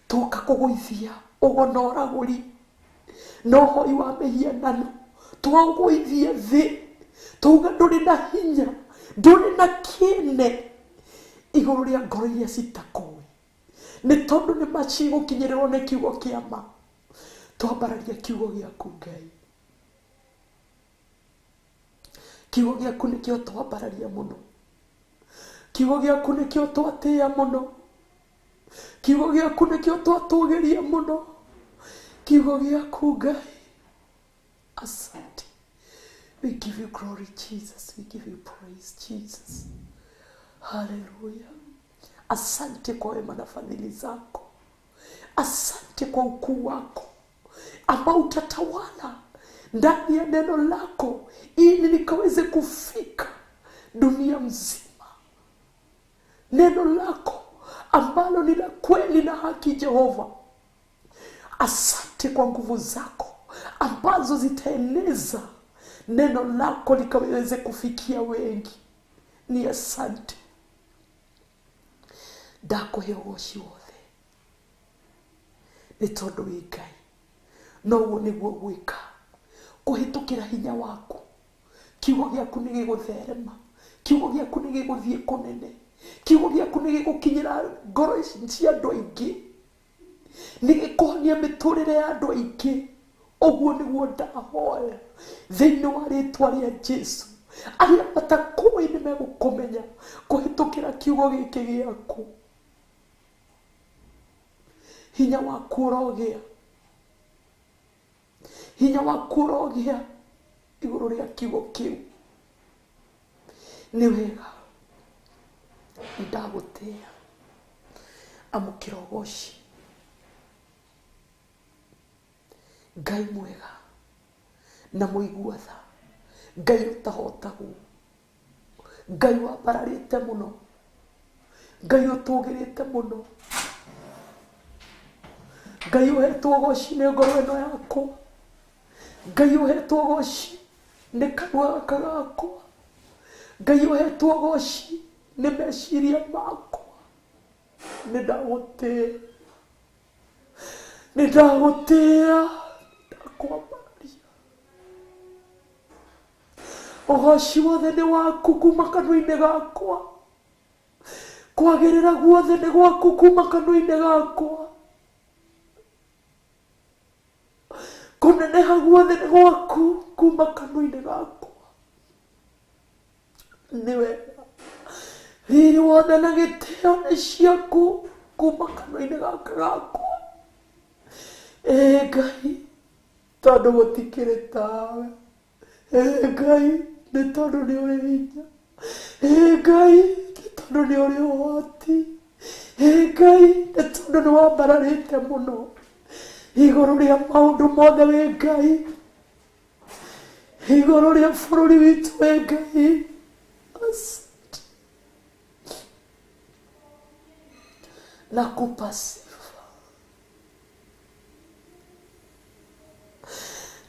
Tuoka kũgũithia ũgo na ũragũri na ũhoi wa mĩhianano, twaũgũithia thĩ, twauga ndũrĩ na hinya, ndũrĩ na kĩene igũrũ rĩa ngoro iria citakũĩ, nĩ tondũ nĩ macigũkinyĩrĩrwo nĩ kiugo kĩa ma. Twambararia kiugo gĩaku Ngai. Kiugo gĩaku nĩkĩo twambararia mũno. Kiugo gĩaku nĩkĩo twatĩĩa mũno. Kiugo gĩaku nĩkĩo twatũgĩria mũno. Kiugo gĩaku Ngai. Asante. We give you glory, Jesus. We give you praise, Jesus. Hallelujah. Asante kwa wema na fadhili zako. Asante kwa ukuu wako ambao utatawala ndani ya neno lako ili likaweze kufika dunia mzima. Neno lako ambalo ni la kweli na haki, Jehova. Asante kwa nguvu zako ambazo zitaeneza neno lako likaweze kufikia wengi. Ni asante. Ndakũhe ũgoci wothe nĩ tondũ wĩ Ngai. Noguo nĩguo gwĩka kũhĩtũkĩra hinya waku. Kiugo gĩaku nĩ gĩgũtherema, kiugo gĩaku nĩ gĩgũthiĩ kũnene, kiugo gĩaku nĩ gĩgũkinyĩra ngoro cia andũ aingĩ, nĩ gĩkũhonia mĩtũrĩre ya andũ aingĩ. Ũguo nĩguo ndahoya thĩinĩ wa rĩtwa rĩa Jesu. Arĩa matakũĩ nĩ megũkũmenya kũhĩtũkĩra kiugo gĩkĩ gĩaku. Hinya waku ũrogĩa, hinya waku ũrogĩa igũrũ rĩa kiugo kĩu. Nĩ wega, nĩndagũtĩĩa. Amũkĩra ũgoci. Ngai mwega na mũigua tha, Ngai ũtahotagwo, Ngai wambararĩte mũno, Ngai ũtũgĩrĩte mũno, Ngai ũhetwo ũgoci nĩ ngoro ĩno yakwa, Ngai ũhetwo ũgoci nĩ kanua gaka gakwa, Ngai ũhetwo ũgoci nĩ meciria makwa. Nĩ ndagũtĩĩa, nĩ ndagũtĩĩa, ndakwambararia. Ũgoci wothe nĩ waku kuma kanua-inĩ gakwa, kwagĩrĩra guothe nĩ gwaku kuma kanua-inĩ gakwa, kũneneha guothe nĩ gwaku kuma kanua-inĩ gakwa. Nĩ wega, riri wothe na gĩtĩo nĩ ciaku kuma kanua-inĩ gaka gakwa. Ĩ Ngai, tondũ gũtikĩrĩ tawe. Ĩ Ngai, nĩ tondũ nĩ ũrĩ hinya. Ĩ Ngai, nĩ tondũ nĩ ũrĩ ũhoti. Ĩ Ngai, nĩ tondũ nĩ wambararĩte mũno igũrũ rĩa maũndũ mothe wĩ Ngai, igũrũ rĩa bũrũri witũ wĩ Ngai. Asante. Nakupa sifa,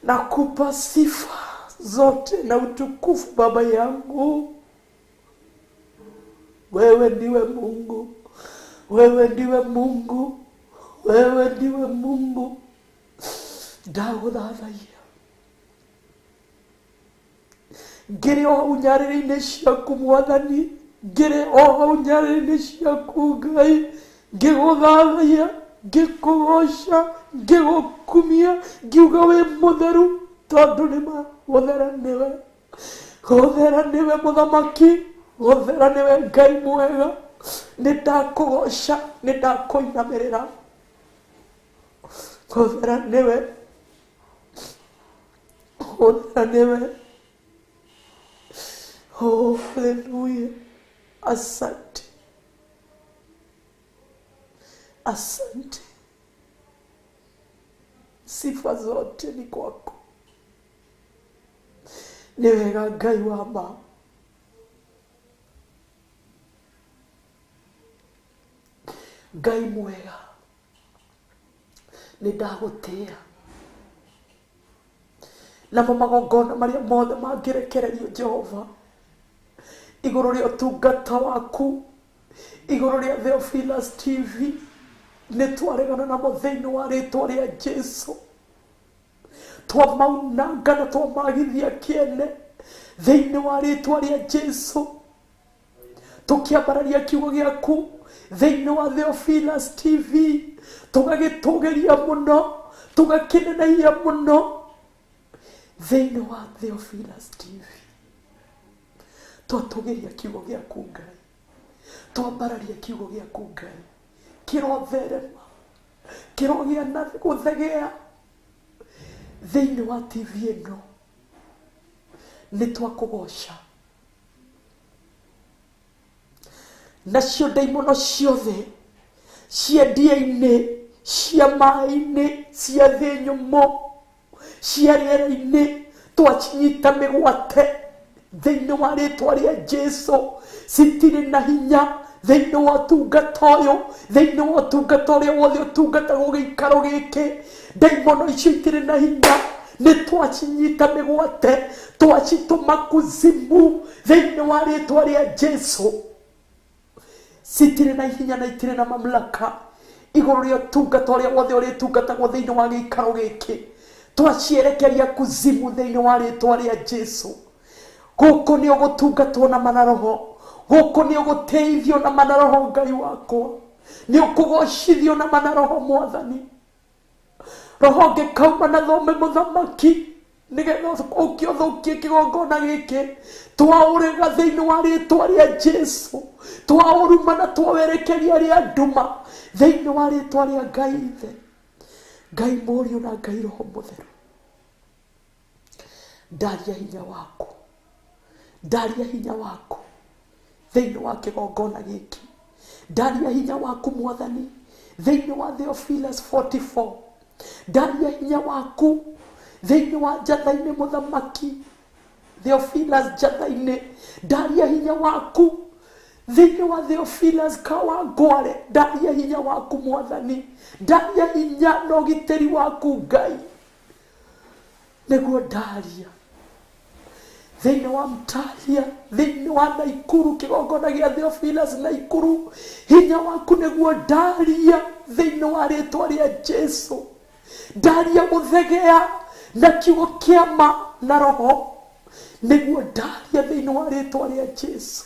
nakupa sifa zote na utukufu Baba yangu. Wewe ndiwe Mungu, wewe ndiwe Mungu, wewe ndiwe Mungu. Ndagũthathaiya ngĩrĩ o hau nyarĩrĩ-inĩ ciaku Mwathani, ngĩrĩ o hau nyarĩrĩ-inĩ ciaku Ngai, ngĩgũthathaiya, ngĩkũgoca, ngĩgũkumia, ngiuga wĩ mũtheru, tondũ nĩ ma gũthera nĩwe, gũthera nĩwe Mũthamaki, gũthera nĩwe Ngai mwega. Nĩ ndakũgoca, nĩ ndakũinamĩrĩra. Hũthĩra nĩwe, hũthĩra nĩwe. Oh, haleluya. Asante, asante. Sifa zote ni kwako. Nĩ wega Ngai wa ma. Ngai mwega, nĩ ndagũtĩĩa. Namo magongona marĩa mothe mangĩrekererio Jehova igũrũ rĩa ũtungata waku, igũrũ rĩa Theophilus TV, nĩ twaregana namo thĩinĩ wa rĩtwa rĩa Jesu. Twamaunanga na twamagithia kĩene thĩinĩ wa rĩtwa rĩa Jesu. Tũkĩambararia kiugo gĩaku thĩinĩ wa Theophilus TV, tũgagĩtũgĩria mũno, tũgakĩneneia mũno thĩinĩ wa Theophilus TV. Twatũgĩria kiugo gĩaku Ngai, twambararia kiugo gĩaku Ngai, kĩrotherema, kĩrogĩa na gũthegea thĩinĩ wa TV ĩno. Nĩ twakũgoca. Nacio ndaimono ciothe cia ndia-inĩ, cia maĩ-inĩ, cia thĩ nyũmũ, cia rĩera-inĩ, twacinyita mĩgwate thĩinĩ wa rĩtwa rĩa Jesu. Citirĩ na hinya thĩinĩ wa ũtungata ũyũ, thĩinĩ wa ũtungata ũrĩa wothe ũtungatagwo gĩikaro gĩkĩ. Ndaimono icio itirĩ na hinya, nĩ twacinyita mĩgwate, twacitũma kuzimu thĩinĩ wa rĩtwa rĩa Jesu. Citirĩ na hinya na itirĩ na mamlaka igũrũ rĩa ũtungata ũrĩa wothe ũrĩtungatagwo thĩinĩ wa gĩikaro gĩkĩ. Twacierekeria kuzimu thĩinĩ wa rĩtwa rĩa Jesu. Gũkũ nĩ ũgũtungatwo na manaroho, gũkũ nĩ ũgũteithio na manaroho Ngai wakwa, nĩ ũkũgocithio na manaroho Mwathani. Roho ngĩkauma na thome mũthamaki nĩgetha ũke ũthũkie kĩgongona gĩkĩ. Twaũrega thĩinĩ wa rĩtwa rĩa Jesu, twaũruma na twawerekeria rĩa nduma thĩinĩ wa rĩtwa rĩa Ngai Ithe, Ngai Mũriũ na Ngai Roho Mũtheru. Ndaria hinya waku, ndaria hinya waku thĩinĩ wa kĩgongona gĩkĩ. Ndaria hinya waku Mwathani thĩinĩ wa Theophilus 44. Ndaria hinya waku thĩinĩ wa njatha-inĩ mũthamaki Theophilus njatha-inĩ. Ndaria hinya waku thĩinĩ wa Theophilus Kawangware. Ndaria hinya waku Mwathani, ndaria hinya na ũgitĩri waku Ngai, nĩguo ndaria thĩinĩ wa Mtalia, thĩinĩ wa Naikuru, kĩgongona gĩa Theophilus Naikuru. Hinya waku nĩguo ndaria thĩinĩ wa rĩtwa rĩa Jesu. Ndaria gũthegea na kiugo kĩa ma na roho, nĩguo ndaria thĩinĩ wa rĩtwa rĩa Jesu.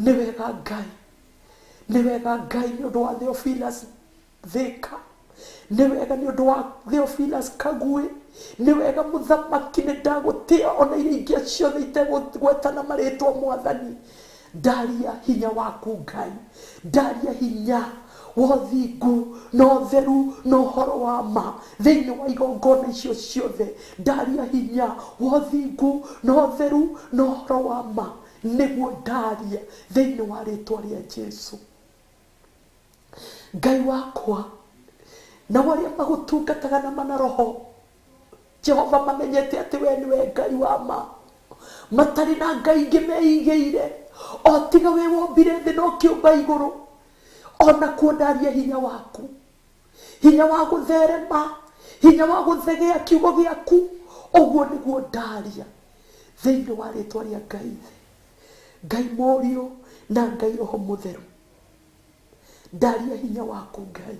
Nĩ wega Ngai, nĩ wega Ngai nĩ ũndũ wa Theophilus Thika, nĩ wega nĩ ũndũ wa Theophilus Kagwe, nĩ wega mũthamaki, nĩ ndagũtĩa ona iria ingĩ ciothe itegũgwetana marĩtwa Mwathani. Ndaria hinya waku Ngai, ndaria hinya wa ũthingu na ũtheru na ũhoro wa ma thĩinĩ wa igongona icio ciothe. Ndaria hinya wa ũthingu na ũtheru na ũhoro wa ma, nĩguo ndaria thĩinĩ wa rĩtwa rĩa Jesu. Ngai wakwa, na arĩa magũtungataga na manaroho Jehova, mamenyete atĩ we nĩwe Ngai wa ma, matarĩ na ngai ingĩ meigĩire o tiga we wombire thĩ na ũkĩũmba igũrũ. Ona kuo ndaria hinya waku, hinya wa gũtherema, hinya wa gũthegea kiugo gĩaku, ũguo nĩguo ndaria thĩinĩ wa rĩtwa rĩa Ngai Ithe, Ngai Mũriũ na Ngai Roho Mũtheru. Ndaria hinya waku Ngai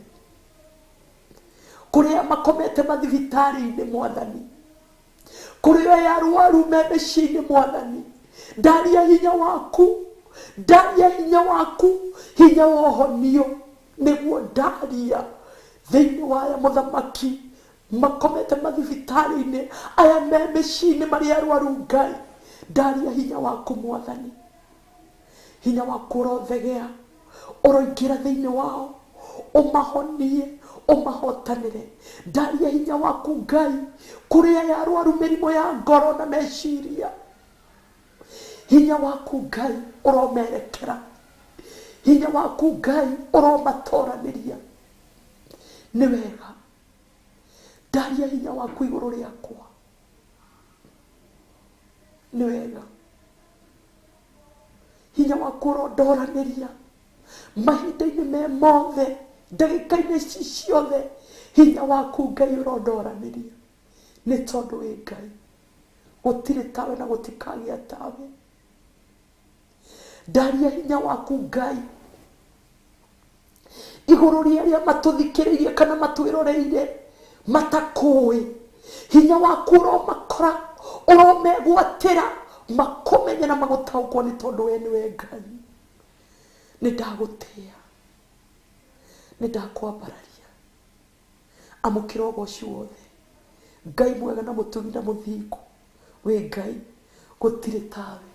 kũrĩa makomete mathibitarĩ-inĩ Mwathani, kũrĩa arwaru me mĩciĩ-inĩ Mwathani, ndaria hinya waku, ndaria hinya waku, hinya wa ũhonio nĩguo ndaria thĩinĩ wa aya mũthamaki makomete mathibitarĩ-inĩ, aya me mĩciĩ-inĩ marĩ arwaru Ngai, ndaria hinya waku Mwathani, hinya waku ũrothegea, ũroingĩra thĩinĩ wao, ũmahonie, Ũmahotanĩre. Ndaria hinya waku Ngai kũrĩ aya arwaru mĩrimũ ya ngoro na meciria. Hinya waku Ngai ũromerekera. Hinya waku Ngai ũromatoranĩria. Nĩ wega. Ndaria hinya waku igũrũ rĩakwa. Nĩ wega. Hinya waku ũrondoranĩria mahinda-inĩ me mothe, ndagĩka-inĩ ici ciothe, hinya waku Ngai ũrondoranĩria. Nĩ tondũ wĩ Ngai, gũtirĩ tawe na gũtikagĩa tawe. Ndaria hinya waku Ngai igũrũ rĩa arĩa matũthikĩrĩirie kana matwĩroreire matakũĩ. Hinya waku ũromakora, ũromegwatĩra, makũmenye na magũtaũkwo nĩ tondũ we nĩwe Ngai. Nĩ ndagũtĩĩa, nĩ ndakwambararia. Amũkĩra ũgoci wothe. Ngai mwega na mũtugi na mũthingu, wĩ Ngai, gũtirĩ tawe,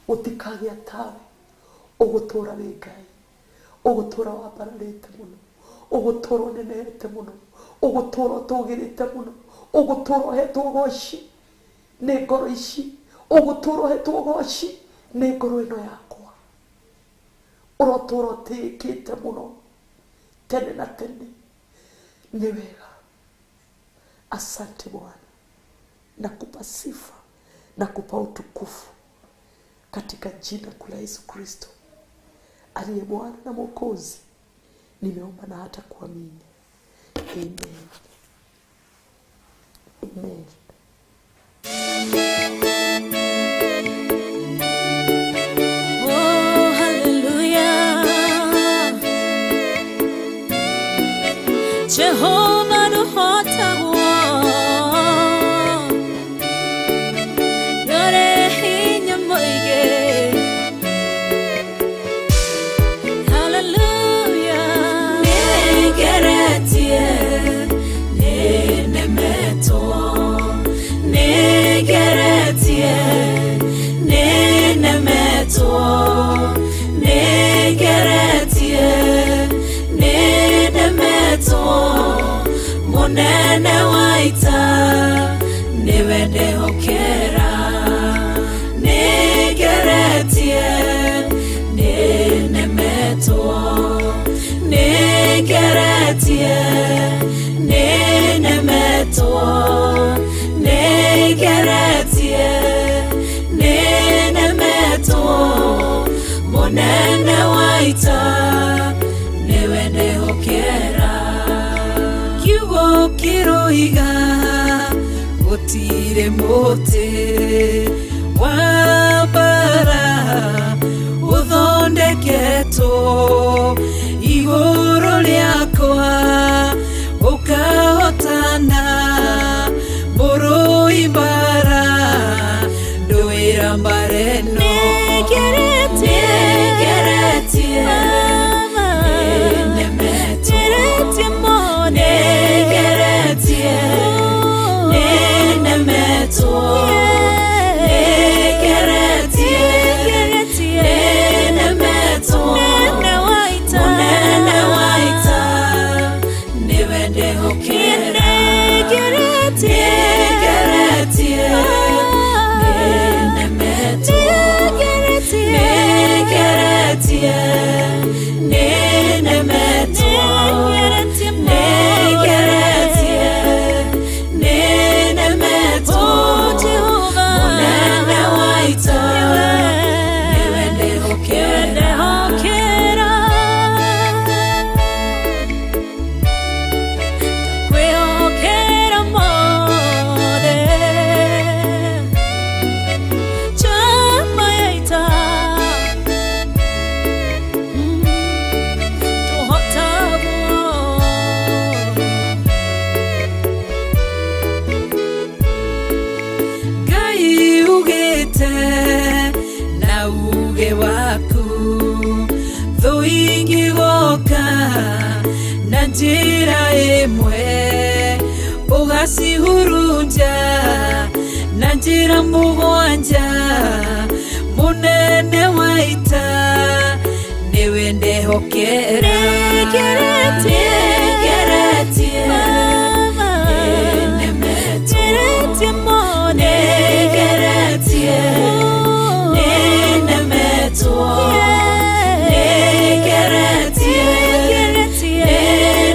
gũtikagĩa tawe. Ũgũtũra wĩ Ngai, ũgũtũra wambararĩte mũno, ũgũtũra ũnenehete mũno, ũgũtũra ũtũgĩrĩte mũno, ũgũtũra ũhetwo ũgoci nĩ ngoro ici, ũgũtũra ũhetwo ũgoci nĩ ngoro ĩno yakwa. Ũrotũra ũtĩĩkĩte mũno tene na tene. Nĩ wega. Asante Bwana, nakupa sifa, nakupa utukufu katika jina kuu la Yesu Kristo aliye Bwana na Mwokozi. Nimeomba na hata kuamini. Amen. Amen. Oh, hallelujah. Jehovah nuhotagwo. Yore hinya mũingĩ. Hallelujah. Nĩngeretie, nĩnemetwo. Nĩngeretie, nĩnemetwo. Nĩngeretie, nĩnemetwo. Mũnene wa ita nĩwe ndehokera. Nĩngeretie, nĩnemetwo. Nĩngeretie, nĩnemetwo. Nĩngeretie, nĩnemetwo. Mũnene wa ita nĩwe ndehokera. Kiugo kĩroiga gũtirĩ mũtĩ wa mbara ũthondeketwo igũrũ rĩakwa ũkahotana mũrũi mbara ndũĩra mbara ĩno. Nĩngeretie, nĩnemetwo. Nĩngeretie, nĩnemetwo. Nĩngeretie, nĩnemetwo. Mũnene wa ita nĩwe ndehokera. Nĩngeretie, nĩnemetwo. Nĩngeretie, nĩnemetwo. Nĩngeretie, nĩnemetwo. Mũnene wa ita nĩwe ndehokera. Kwĩhokera mothe. Chama ya ita. Tũhotagwo. Ngai ugĩte na uge waku thũ ingĩgoka na njĩra ĩmwe ũgacihurunja na njĩra mũgwanja. Mũnene wa ita nĩwe ndehokera. Nĩngeretie, Nĩnemetwo, nĩngeretie,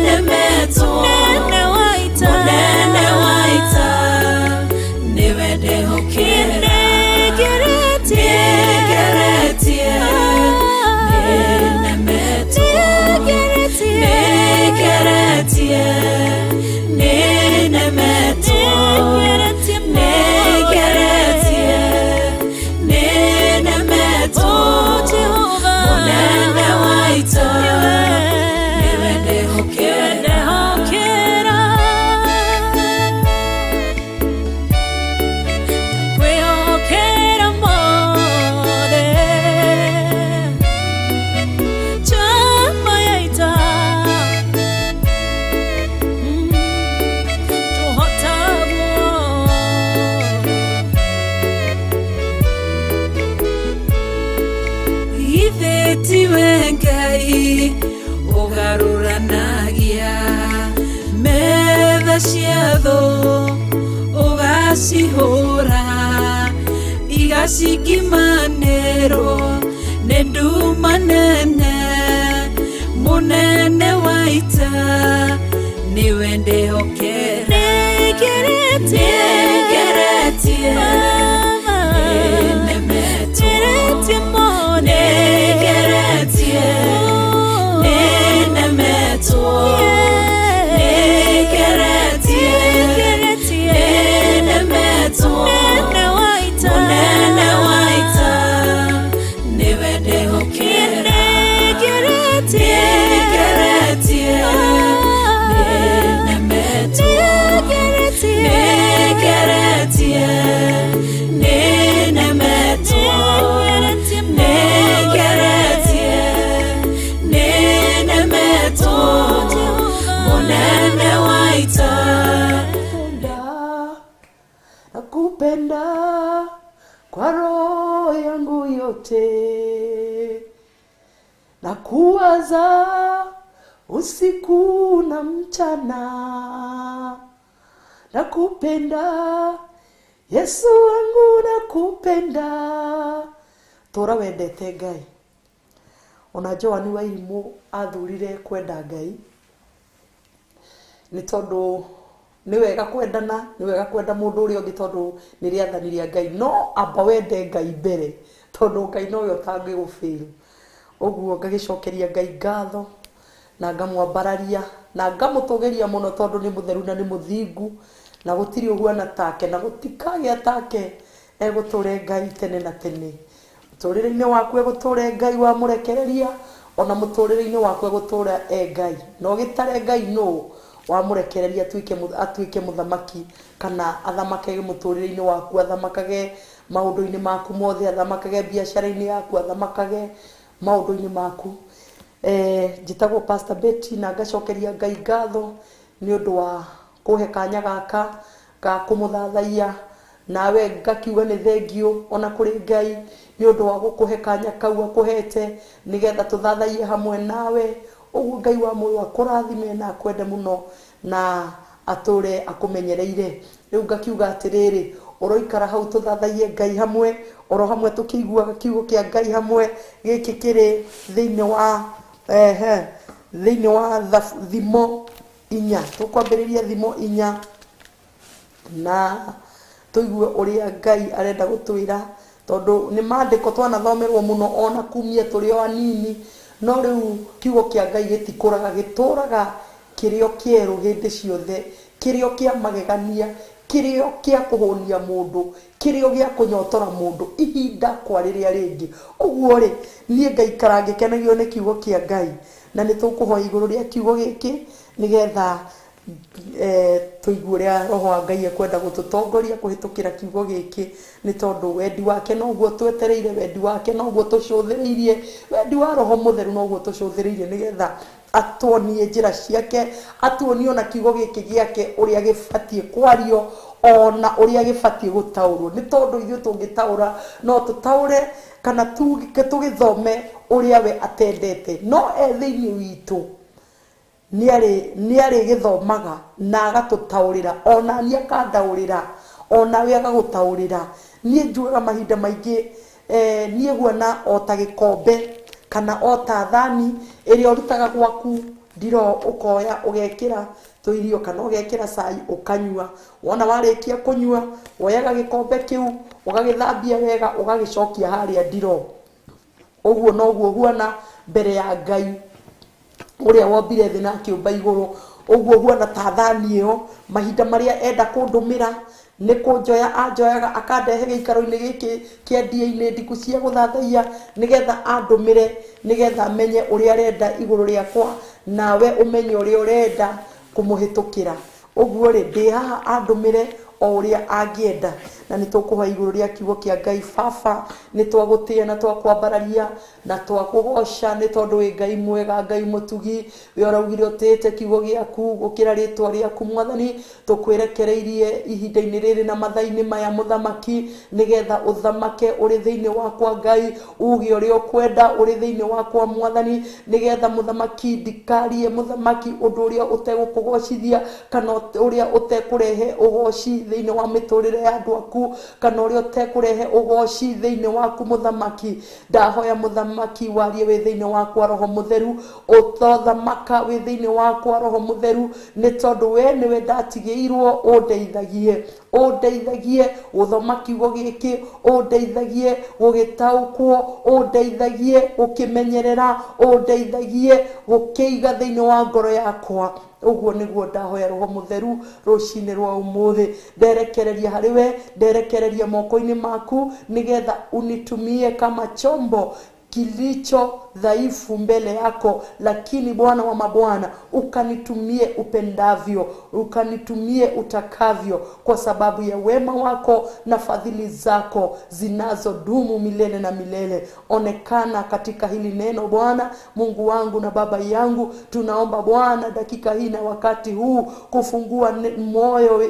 nĩnemetwo, mũnene wa ita nĩwe ndĩhokera. Nĩngeretie, nĩnemetwo, nĩngeretie, nĩnemetwo, nĩngeretie, nĩnemetwo, mũnene wa ita nĩwe ndĩhokera. Kwĩhokera mothe njamba ya ita tũhotagwo Githĩ tiwe Ngai ũgarũranagia metha cia thũ ũgacihũra igacingimanĩrwo nĩ nduma nene mũnene wa ita nĩwe ndĩhokera. Nĩngeretie, nĩnemetwo, nĩngeretie, nĩnemetwo, nĩngeretie, nĩnemetwo, mũnene wa ita nĩwe ndĩhokera. Nĩngeretie, nĩnemetwo, nĩngeretie, nĩnemetwo, nĩngeretie, nĩnemetwo, mũnene wa ita. Nakupenda kwa roho yangu yote, na kuwaza usiku na mchana. Nakupenda Yesu wangu, nakupenda. Tora wendete Ngai. Ona Joan Wairimu athurire kwenda Ngai nĩ tondũ nĩ wega kwendana, nĩ wega kwenda mũndũ ũrĩa ũngĩ tondũ nĩ rĩathani rĩa Ngai, no amba wende Ngai mbere tondũ Ngai nowe ũtangĩgũbĩrũ. Ũguo ngagĩcokeria Ngai ngatho na ngamwambararia na ngamũtũgĩria mũno tondũ nĩ mũtheru na nĩ mũthingu na gũtirĩ ũhuana take na gũtikagĩa take. Egũtũre Ngai tene na tene. Mũtũrĩre-inĩ waku egũtũre Ngai wamũrekereria, ona mũtũrĩre-inĩ waku egũtũra e Ngai. Na ũgĩtare Ngai nũ wamũrekereria atuĩke mũthamaki kana athamakage mũtũrĩre-inĩ waku, athamakage maũndũ-inĩ maku mothe, athamakage biacara-inĩ yaku, athamakage maũndũ-inĩ maku. Njĩtagwo Pastor Betty na ngacokeria Ngai ngatho nĩ ũndũ wa kũhe kanya gaka ga kũmũthathaiya, nawe ngakiuga nĩ thengiũ ona kũrĩ Ngai nĩ ũndũ wa gũkũhe kanya kau akũhete nĩgetha tũthathaiye hamwe nawe. Ũguo Ngai wa muoyo akũrathime na akwende mũno na atũre akũmenyereire. Rĩu ngakiuga atĩrĩrĩ, ũroikara hau tũthathaiye Ngai hamwe, oro hamwe tũkĩiguaga kiugo kĩa Ngai hamwe. Gĩkĩ kĩrĩ thĩinĩ wa thĩinĩ wa thimo inya. Tũkwambĩrĩria thimo inya na tũigue ũrĩa Ngai arenda gũtwĩra, tondũ nĩ maandĩko twanathomerwo mũno ona kumia tũrĩ o anini, no rĩu kiugo kĩa Ngai gĩtikũraga, gĩtũraga kĩrĩ o kĩerũ hĩndĩ ciothe, kĩrĩ o kĩa magegania, kĩrĩ o kĩa kũhũnia mũndũ, kĩrĩ o gĩa kũnyotora mũndũ ihinda kwa rĩrĩa rĩngĩ. Ũguo rĩ, niĩ ngaikara ngĩkenagio nĩ kiugo kĩa Ngai, na nĩ tũkũhoya igũrũ rĩa kiugo gĩkĩ nĩgetha tũigue ũrĩa Roho wa Ngai ekwenda gũtũtongoria kũhĩtũkĩra kiugo gĩkĩ, nĩ tondũ wendi wake noguo twetereire, wendi wake noguo tũcũthĩrĩirie, wendi wa Roho Mũtheru noguo tũcũthĩrĩirie, nĩgetha atuonie njĩra ciake, atuonie ona kiugo gĩkĩ gĩake ũrĩa gĩbatiĩ kwario ona ũrĩa gĩbatiĩ gũtaũrwo. Nĩ tondũ ithuĩ tũngĩtaũra no tũtaũre kana tũgĩthome ũrĩa we atendete, no e thĩinĩ witũ nĩ arĩgĩthomaga na agatũtaũrĩra, ona niĩ akandaũrĩra, ona we agagũtaũrĩra. Niĩ njugaga mahinda maingĩ Niĩ huana o ta gĩkombe kana o ta thani ĩrĩa ũrutaga gwaku ndiro, ũkoya ũgekĩra tũirio kana ũgekĩra cai ũkanyua. Wona warĩkia kũnyua, woyaga gĩkombe kĩu ũgagĩthambia wega ũgagĩcokia harĩa ndiro. Ũguo noguo huana mbere ya Ngai ũrĩa wombire thĩ na akĩũmba igũrũ. Ũguo huana ta thani ĩyo, mahinda marĩa enda kũndũmĩra nĩ kũnjoya anjoyaga akandehe gĩikaro-inĩ gĩkĩ kĩa ndia-inĩ ndiku cia gũthathaiya, nĩgetha andũmĩre, nĩgetha menye ũrĩa arenda igũrũ rĩakwa, nawe ũmenye ũrĩa ũrenda kũmũhĩtũkĩra. Ũguo rĩ, ndĩ haha andũmĩre o ũrĩa angĩenda. Na nĩ tũkũhoya igũrũ rĩa kiugo kĩa Ngai. Baba, nĩ twagũtĩĩa na twakwambararia na twakũgoca nĩ tondũ wĩ Ngai mwega, Ngai mũtugi. We ũraugire ũtĩĩte kiugo gĩaku gũkĩra rĩtwa rĩaku. Mwathani, tũkwĩrekereirie ihinda-inĩ rĩrĩ na mathaa-inĩ maya, mũthamaki, nĩgetha ũthamake ũrĩ thĩinĩ wakwa. Ngai, uge ũrĩa ũkwenda ũrĩ thĩinĩ wakwa, Mwathani, nĩgetha mũthamaki ndikarie, mũthamaki, ũndũ ũrĩa ũtegũkũgocithia kana ũrĩa ũtekũrehe ũgoci thĩinĩ wa mĩtũrĩre ya andũ aku, kana ũrĩa ũtekũrehe ũgoci thĩinĩ waku, mũthamaki. Ndahoya mũthamaki warie wĩ thĩinĩ wakwa, Roho Mũtheru, ũtothamaka wĩ thĩinĩ wakwa, Roho Mũtheru, nĩ tondũ we nĩwe ndatigĩirwo ũndeithagie, ũndeithagie gũthoma kiugo gĩkĩ, ũndeithagie gũgĩtaũkwo, ũndeithagie gũkĩmenyerera, ũndeithagie gũkĩiga thĩinĩ wa ngoro yakwa. Ũguo nĩguo ndahoya Roho Mũtheru rũcinĩ rwa ũmũthĩ. Nderekereria harĩ we, nderekereria moko-inĩ maku, nĩgetha unitumie kama chombo kilicho dhaifu mbele yako, lakini Bwana wa mabwana, ukanitumie upendavyo, ukanitumie utakavyo, kwa sababu ya wema wako na fadhili zako zinazodumu milele na milele. Onekana katika hili neno, Bwana Mungu wangu na Baba yangu. Tunaomba Bwana dakika hii na wakati huu kufungua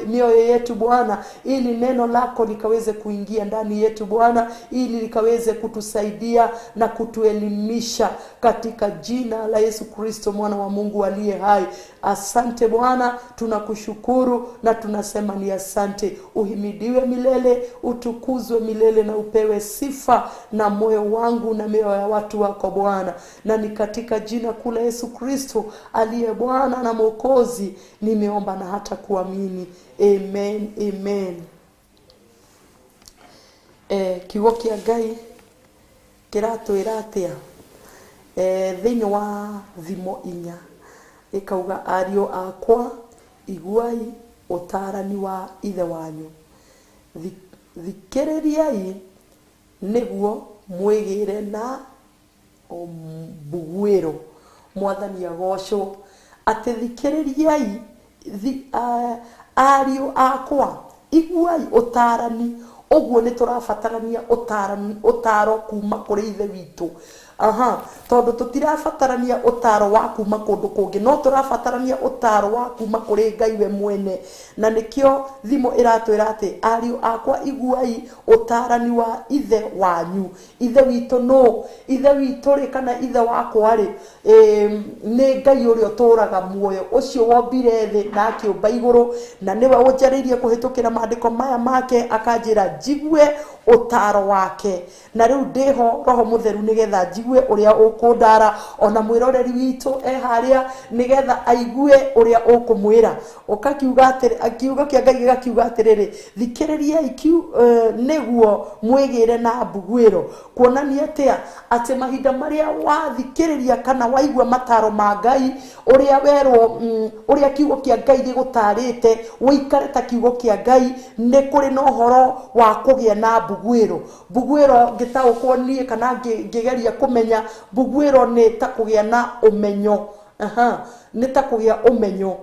mioyo yetu Bwana, ili neno lako likaweze kuingia ndani yetu Bwana, ili likaweze kutusaidia na kutuelimisha, katika jina la Yesu Kristo mwana wa Mungu aliye hai. Asante Bwana, tunakushukuru na tunasema ni asante. Uhimidiwe milele, utukuzwe milele na upewe sifa na moyo wangu na mioyo ya watu wako Bwana. Na ni katika jina kuu la Yesu Kristo aliye Bwana na Mwokozi nimeomba na hata kuamini. Amen, amen. Kiugo kĩa Ngai kĩratwĩra atĩa? Thĩinĩ wa Thimo 4 ĩkauga, ariũ akwa, iguai ũtaarani wa ithe wanyu, thikĩrĩriai nĩguo mwĩgĩre na mbuguĩro. Mwathani agocwo. Atĩ thikĩrĩriai, ariũ akwa, iguai ũtaarani. Ũguo nĩ tũrabatarania ũtaro kuma kũrĩ ithe witũ. Aha, tondũ tũtirabatarania ũtaro wa kuma kũndũ kũngĩ, no tũrabatarania ũtaro wa kuma kũrĩ Ngai we mwene. Na nĩkĩo Thimo ĩratwĩra atĩ, ariũ akwa, iguai ũtaarani wa ithe wanyu. Ithe witũ nũ? Ithe witũ rĩ, kana ithe wakwa rĩ, nĩ Ngai ũrĩa ũtũũraga muoyo, ũcio wombire thĩ na akĩũmba igũrũ, na nĩwe ũnjarĩirie kũhĩtũkĩra maandĩko maya make, akanjĩra njigue ũtaro wake. Na rĩu ndĩho Roho Mũtheru nĩgetha njigue ũrĩa ũkũndara, ona mwĩroreri witũ e harĩa nĩgetha aigue ũrĩa ũkũmwĩra. Ũkakiuga atĩrĩ, kiugo kĩa Ngai gĩgakiuga atĩrĩrĩ, thikĩrĩriai nĩguo mwĩgĩre na mbuguĩro. Kuonania atĩa? Atĩ mahinda marĩa wathikĩrĩria kana waigua mataro ma Ngai, ũrĩa werwo, ũrĩa kiugo kĩa Ngai gĩgũtarĩte, ũikare ta kiugo kĩa Ngai, nĩ kũrĩ na ũhoro wa kũgĩa na mbuguĩro. Mbuguĩro ngĩtaũkwo niĩ kana ngĩgeria kũmenya, mbuguĩro nĩ ta kũgĩa na ũmenyo. Aha, nĩ ta kũgĩa ũmenyo.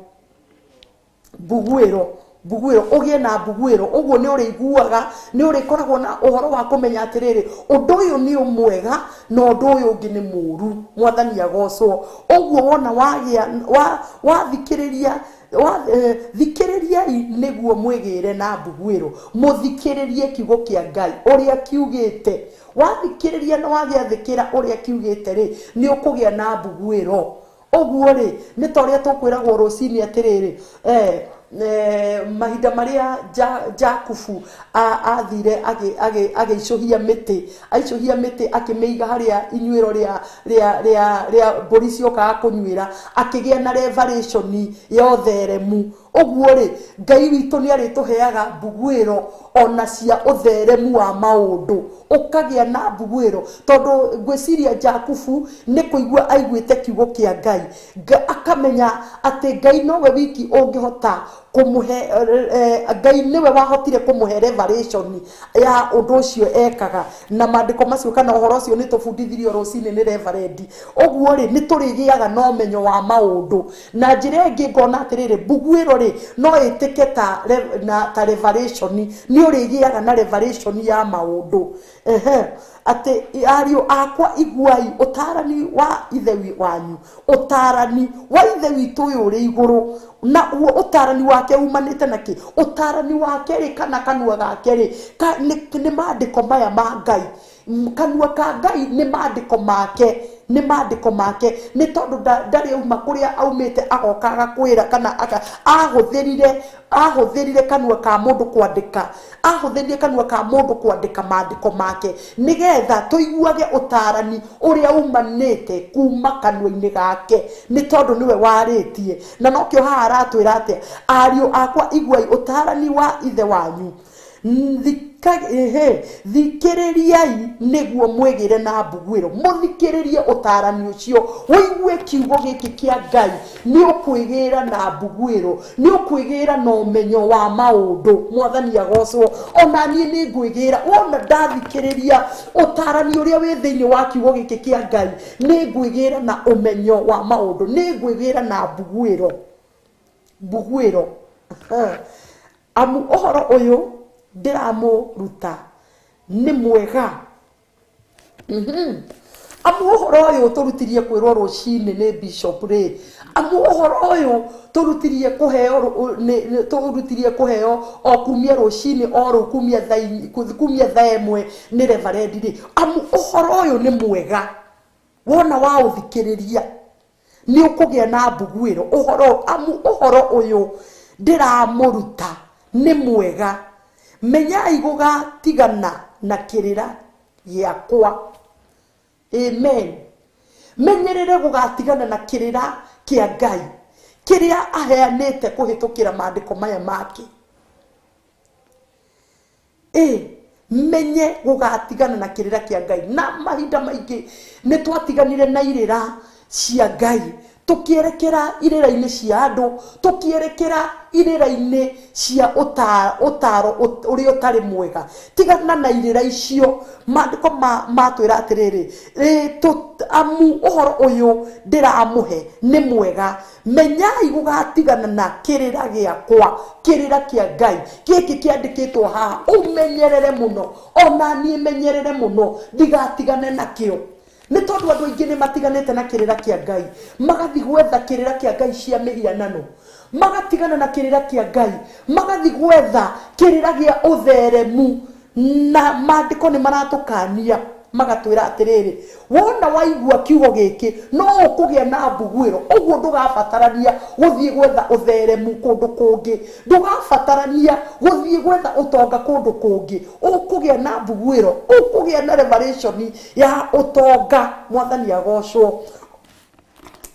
Mbuguĩro, mbuguĩro, ũgĩe na mbuguĩro. Ũguo nĩ ũrĩiguaga, nĩ ũrĩkoragwo na ũhoro wa kũmenya atĩrĩrĩ, ũndũ ũyũ nĩ mwega na ũndũ ũyũ ũngĩ nĩ mũũru. Mwathani agocwo. Ũguo wona wagĩa, wathikĩrĩria, thikĩrĩriai nĩguo mwĩgĩre na mbuguĩro. Mũthikĩrĩrie kiugo kĩa Ngai ũrĩa kiugĩte. Wathikĩrĩria na wagĩathĩkĩra ũrĩa kiugĩte rĩ, nĩ ũkũgĩa na mbuguĩro. Ũguo rĩ, nĩ ta ũrĩa tũkwĩragwo rũcinĩ atĩrĩrĩ, Mahinda marĩa Jakubu athire agĩicũhia mĩtĩ, aicũhia mĩtĩ akĩmĩiga harĩa inyuĩro rĩa mbũri ciokaga kũnyuĩra, akĩgĩa na revelation ya ũtheremu. Ũguo rĩ, Ngai witũ nĩ arĩtũheaga mbuguĩro ona cia ũtheremu wa maũndũ, ũkagĩa na mbuguĩro, tondũ ngwĩciria Jakubu nĩ kũigua aiguĩte kiugo kĩa Ngai, akamenya atĩ Ngai nowe wiki ũngĩhota kũmũhe, Ngai nĩwe wahotire kũmũhe revelation ya ũndũ ũcio ekaga, na maandĩko macio kana ũhoro ũcio nĩ tũbundithirio rũcinĩ nĩ reverend. Ũguo rĩ, nĩ tũrĩgĩaga na ũmenyo wa maũndũ. Na njĩra ĩngĩ ngona atĩrĩrĩ, mbuguĩro rĩ no ĩtĩke ta revelation, nĩ ũrĩgĩaga na revelation ya maũndũ. Atĩ ariũ akwa iguai ũtarani wa ithe wanyu, ũtarani wa ithe witũ ũyũ ũrĩ igũrũ, na uo ũtarani wake umanĩte na kĩ? Ũtarani wake rĩ, kana kanua gake rĩ, nĩ maandĩko maya ma Ngai. Kanua ka Ngai nĩ maandĩko make, nĩ maandĩko make, nĩ tondũ ndarĩ auma kũrĩa aumĩte agoka agakwĩra, kana ahũthĩrire kanua ka mũndũ kwandĩka, ahũthĩrire kanua ka mũndũ kwandĩka maandĩko make, nĩgetha tũiguage ũtarani ũrĩa umanĩte kuma kanua-inĩ gake, nĩ tondũ nĩwe warĩtie. Na nokĩo haha aratwĩra atĩa, ariũ akwa iguai ũtarani wa ithe wanyu, thikĩrĩriai nĩguo mwĩgĩre na mbuguĩro. Mũthikĩrĩrie ũtarani ũcio, ũigue kiugo gĩkĩ kĩa Ngai, nĩ ũkwĩgĩra na mbuguĩro, nĩ ũkwĩgĩra na ũmenyo wa maũndũ. Mwathani agocwo. Ona niĩ nĩ ngwĩgĩra, wona ndathikĩrĩria ũtarani ũrĩa wĩ thĩinĩ wa kiugo gĩkĩ kĩa Ngai, nĩ ngwĩgĩra na ũmenyo wa maũndũ, nĩ ngwĩgĩra na mbuguĩro. Mbuguĩro. Amu ũhoro ũyũ ndĩramũruta nĩ mwega. Amu ũhoro ũyũ tũrutirie kwĩrwo rũcinĩ nĩ bishop rĩ, amu ũhoro ũyũ tũrutirie kũheo tũrutirie kũheo o kumia rũcinĩ o rũu kumia thaa ĩmwe nĩ reverend rĩ, amu ũhoro ũyũ nĩ mwega. Wona waũthikĩrĩria nĩ ũkũgĩa na mbuguĩro. Ũhoro, amu ũhoro ũyũ ndĩramũruta nĩ mwega, menyai gũgatigana na kĩrĩra gĩakwa. Amen. Menyerere gũgatigana na kĩrĩra kĩa Ngai kĩrĩa aheanĩte kũhĩtũkĩra maandĩko maya make. Menye gũgatigana na kĩrĩra kĩa Ngai. Na mahinda maingĩ nĩ twatiganire na irĩra cia Ngai, tũkĩerekera irĩra-inĩ cia andũ, tũkĩerekera irĩra-inĩ cia ũtaro ũrĩa ũtarĩ mwega. Tigana na irĩra icio. Maandĩko matwĩra atĩrĩrĩ, amu ũhoro ũyũ ndĩramũhe nĩ mwega, menyai gũgatigana na kĩrĩra gĩakwa, kĩrĩra kĩa Ngai gĩkĩ kĩandĩkĩtwo haha. Ũmenyerere mũno, ona niĩ menyerere mũno, ndigatigane nakĩo. Nĩ tondũ andũ aingĩ nĩ matiganĩte na kĩrĩra kĩa Ngai, magathiĩ gwetha kĩrĩra kĩa Ngai cia mĩhianano, magatigana na kĩrĩra kĩa Ngai, magathiĩ gwetha kĩrĩra gĩa ũtheremu. Na maandĩko nĩ maratũkania magatwĩra atĩrĩrĩ, wona waigua kiugo gĩkĩ no ũkũgĩa na mbuguĩro. Ũguo ndũgabatarania gũthiĩ gwetha ũtheremu kũndũ kũngĩ, ndũgabatarania gũthiĩ gwetha ũtonga kũndũ kũngĩ, ũkũgĩa na mbuguĩro, ũkũgĩa na revelation ya ũtonga. Mwathani agocwo.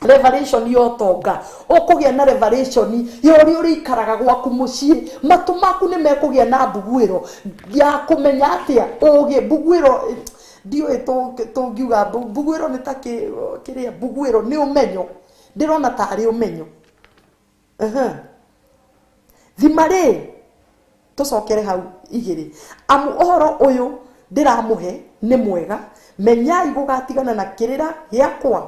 Revelation ya ũtonga, ũkũgĩa na revelation ya ũrĩa ũrĩikaraga gwaku mũciĩ. Matũ maku nĩ mekũgĩa na mbuguĩro ya kũmenya atĩa ũgĩ. Mbuguĩro ndiũĩ tũngiuga mbuguĩro nĩ ta kĩrĩa, mbuguĩro nĩ ũmenyo, ndĩrona tarĩ ũmenyo. Thima rĩ, tũcokere hau igĩrĩ. Amu ũhoro ũyũ ndĩramũhe nĩ mwega, menyai gũgatigana na kĩrĩra gĩakwa.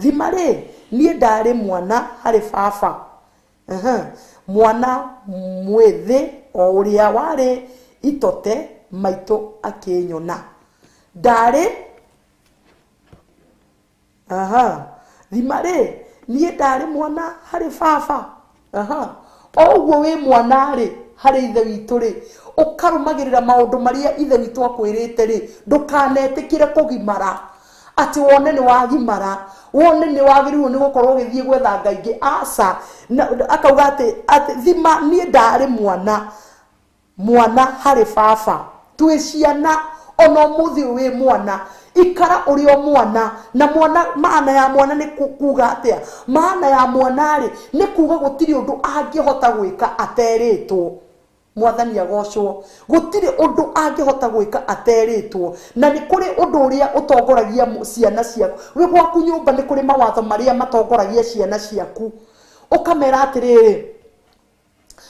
Thima rĩ, niĩ ndarĩ mwana harĩ baba, mwana mwĩthĩ o ũrĩa warĩ itote maitũ akĩnyona. Ndarĩ thima rĩ, niĩ ndarĩ mwana harĩ baba. O ũguo wĩ mwana rĩ harĩ ithe witũ rĩ, ũkarũmagĩrĩra maũndũ marĩa ithe witũ akwĩrĩte rĩ, ndũkanetĩkĩre kũgimara. Atĩ wone nĩ wagimara, wone nĩ wagĩrĩirwo nĩ gũkorwo ũgĩthiĩ gwetha ngai ingĩ. Aca. Akauga atĩ thima niĩ ndarĩ mwana, mwana harĩ baba. Twĩ ciana ona ũmũthĩ ũyũ wĩ mwana, ikara ũrĩ o mwana. Na mwana, maana ya mwana nĩ kuga atĩa? Maana ya mwana rĩ nĩ kuga gũtirĩ ũndũ angĩhota gwĩka aterĩtwo. Mwathani agocwo. Gũtirĩ ũndũ angĩhota gwĩka aterĩtwo. Na nĩ kũrĩ ũndũ ũrĩa ũtongoragia ciana ciaku. Wĩ gwaku nyũmba nĩ kũrĩ mawatho marĩa matongoragia ciana ciaku. Ũkamera atĩrĩrĩ,